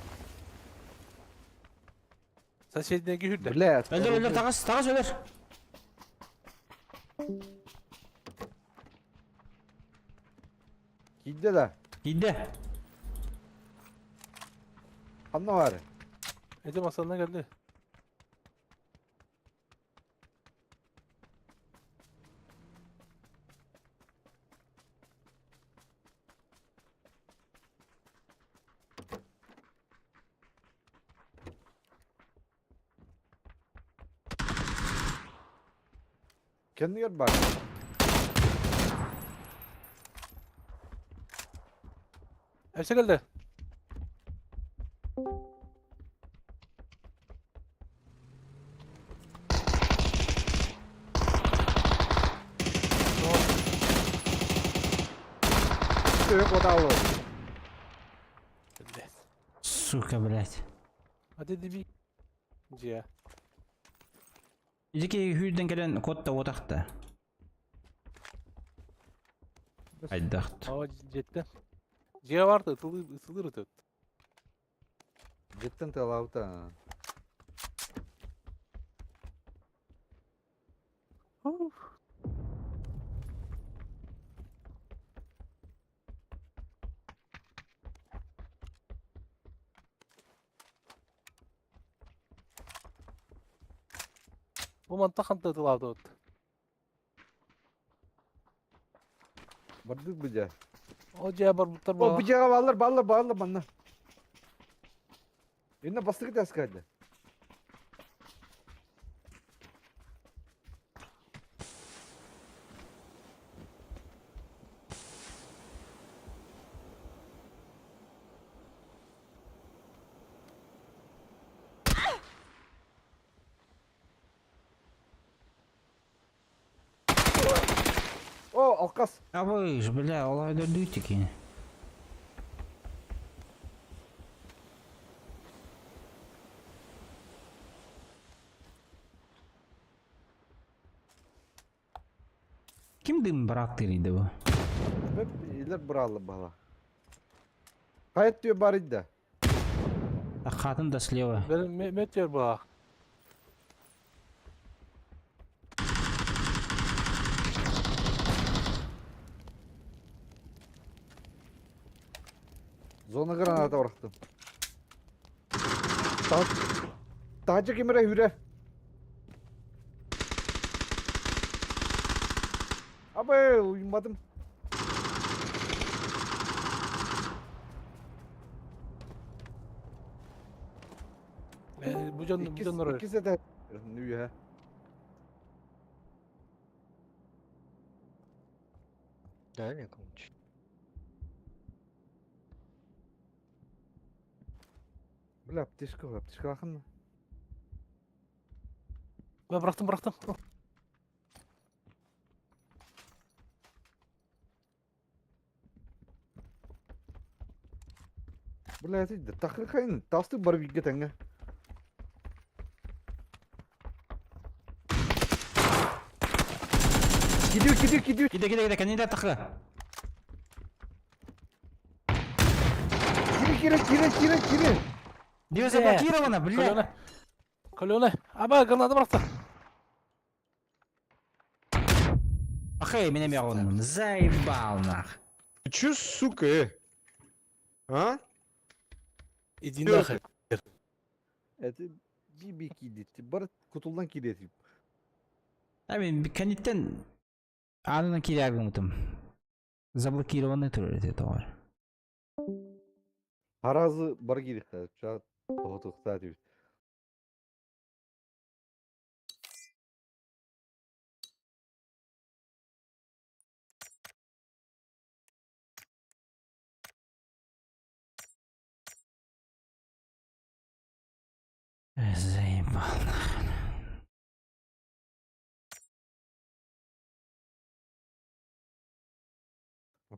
Соседнеги хүрдэ. Бля, Өлөр өлөр тагас тагас өлөр. Киирдэ да. Киирдэ. Ханна баар? Эти масанна келди. Кэннигэр баар. Өссө кэллэ. Төһө куотаалы. Блядь. Сука, блядь. А ты деби. Дьиэ. Ити хүүрдэн кэлэн кот да уотахта. Айдахт. Aa дьиэттэн. Дьиэ бар да ытылыр ытылыр ытыт. Дьиэттэн тыалаабыта. Бу мантан ханта ытылаабыт. Бардык бу дьэ. О дьиэ барбыттар О, бу буолла. дьиэҕэ бааллар, бааллар, бааллар манна. Инна бастакы таска да. О, алкас. А вы ж, бля, олай дутики. Ким дым брат ты бу? Илер бұралы бала. Қайт түйе бар еді. Хатын да слева. Метеор буолла. Зона граната бырақтым. Тажы кемере хүрер. Абы, uyumadım. Бу дьон бу дьоннор. İkisi de üye. Дай мне кому-нибудь. Бля, аптечка, аптечка лахын. Ben bıraktım bıraktım. Бля, это тахыр хайын, тасты бар бигге тәңге. Gidiyor, gidiyor, gidiyor. Киде, киде, киде, кандидат тахы. Кире, кире, кире, кире, кире. Дверь заблокирована, бля. Колёна. Колёна. Аба граната бырахта. Ахай, меня мягон. Заебал нах. Ты чё, сука, э? А? Иди нахер. Это bir киде. Бар кутулдан киде. А мен кандидаттан анынан кире Заблокированный турар это бар. Харазы бар кире. Ча тоғытықта деп. Заебал нахуй.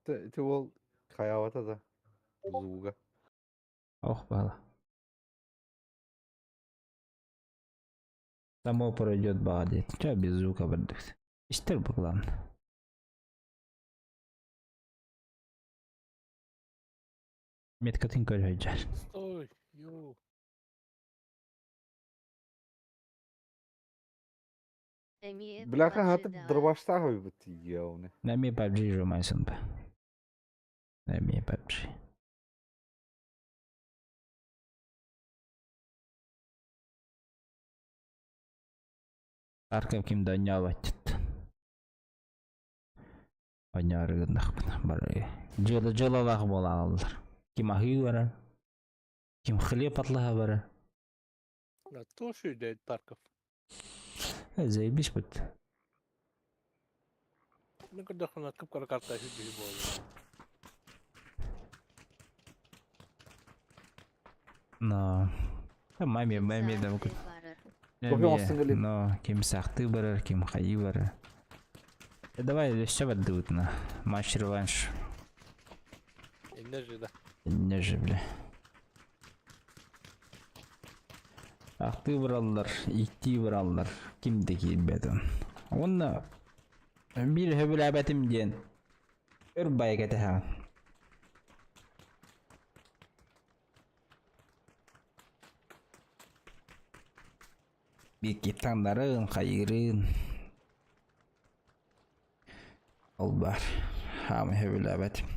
Это ол хаявата да. Звуга. Ох, бала. Само пройдет бадит. Че без звука бардык. Истер бу главное. Меткатын көрөйжер. Стой. Йоу. Бляха хатып дырбаштағы бит яуны. Нами PUBG жумайсын ба. Нами PUBG. Аркап ким донялат. Онярыгыннахпын бары. Жылы жылалах бола алдар. Ким ахы барар. Ким хлеб атлаха барар. А то что дядь Тарков. Заебись бит. Ну когда он откып карта жүз буолла. Но. Маме, маме да Кофе оҥостон кэлин. Но ким сахты барар, ким хайы барар. Давай өссө бардыбыт на. Матч реванш. Инне же, да. Не же, бля. Ахты бараллар, икки бараллар. Ким да киирбэт он. Уонна биир сөбүлээбэтим диэн өр байа кэтэһэҕин. Биир таҥнарын, хайыырын. Ол баар. Хаамай сөбүлээбэтим.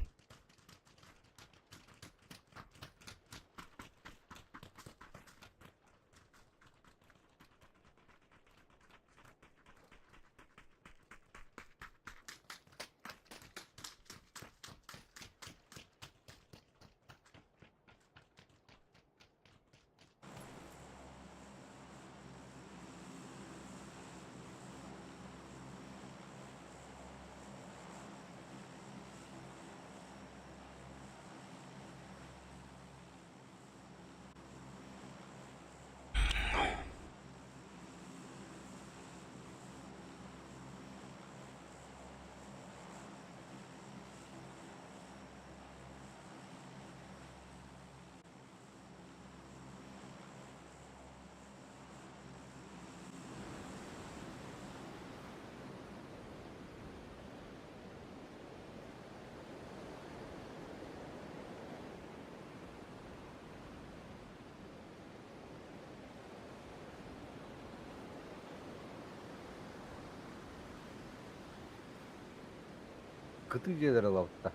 Кытыы дьиэлэр ылабыттар.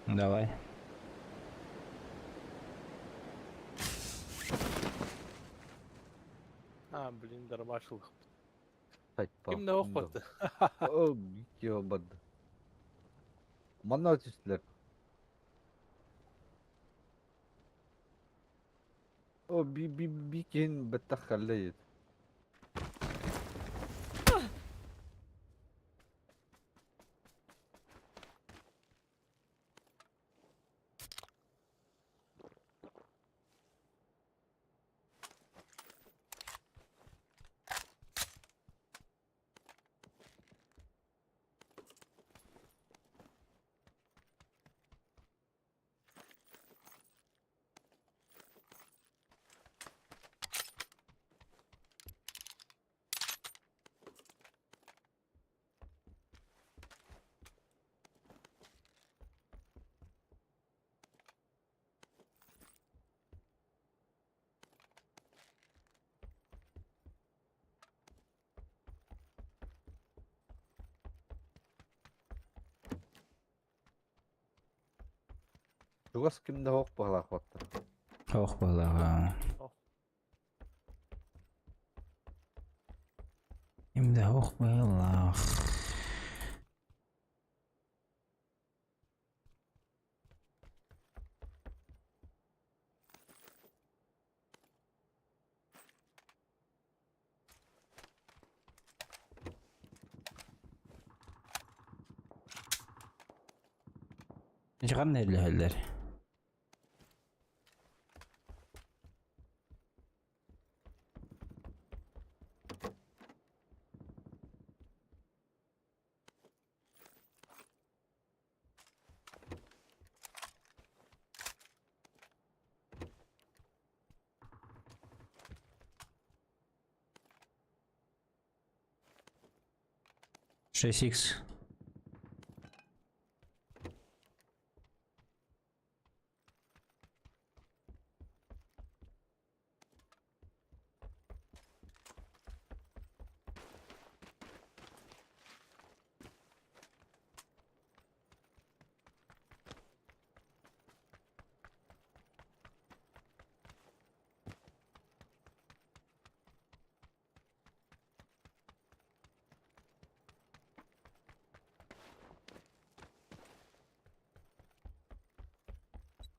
Давай. А, блин, дармашил. Сайпа. Ким да охпатты. О, биир барды. Манна түстүлэр. О, би би би киһин бэттэх кэллэ ет. Чугас ким да ох баһылаах баттар. Ох балаға. Ким да ох балах. Чыган неллер. Шесть икс.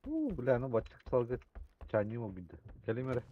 Уу, бля, ну баччык салгы чаньым обиды. Кэлим эрэ.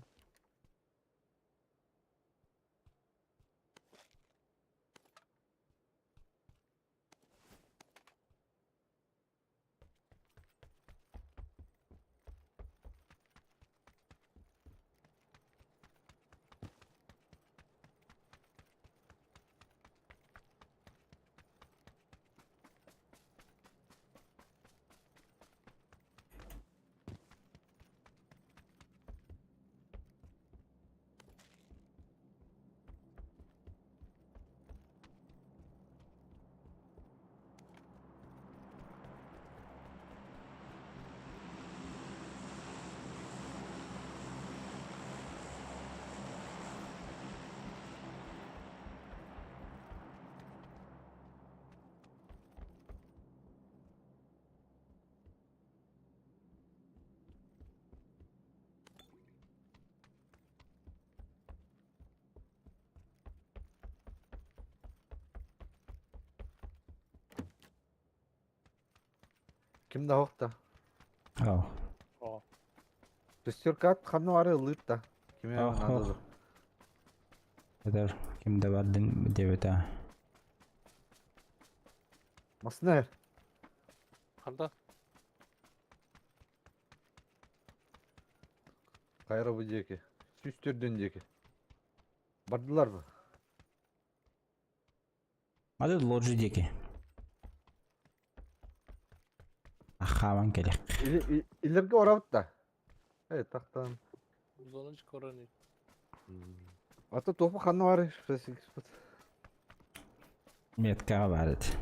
Ким да охта. Ау. О. Шестерка ханна бары ыллыыр да. Кими Ох, надо ох. Эдэр ким да бардын диэбитэ. Масына эр. Ханта? Кайра бу диэки. Сүүс төрдүн диэки. Бардылар бу. Ады лоджи диэки. Ахаабан кэлэх. Илэргэ орабыт да. Эй, тахтан. Зоночка корoni. Ата топу ханна бары? Меткаҕа баар этэ.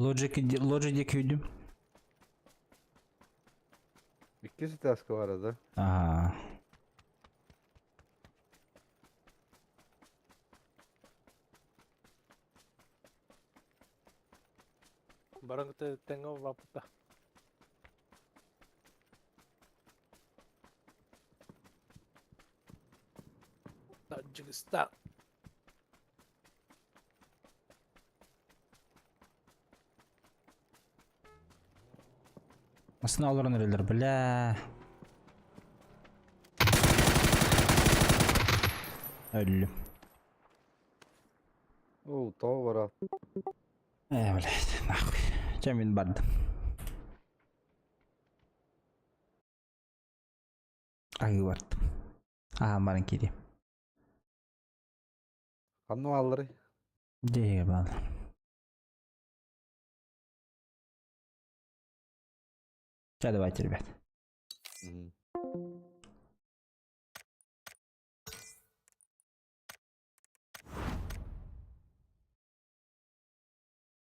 Лоджик лоджи диэки күйдүм. Икки таска бар да. Аа. Баран tengo vapta. Таджикистан. Масына олорон эрэллэр, бля. Өллүм. Оо, тоҕо бара. Э, блядь, нахуй. Чем мин бардым? Айыы бардым. Аһаан баран киириэм. Ханна баалларый? Дьиэгэ бааллар. Чэ, давайте, ребят. Мгм.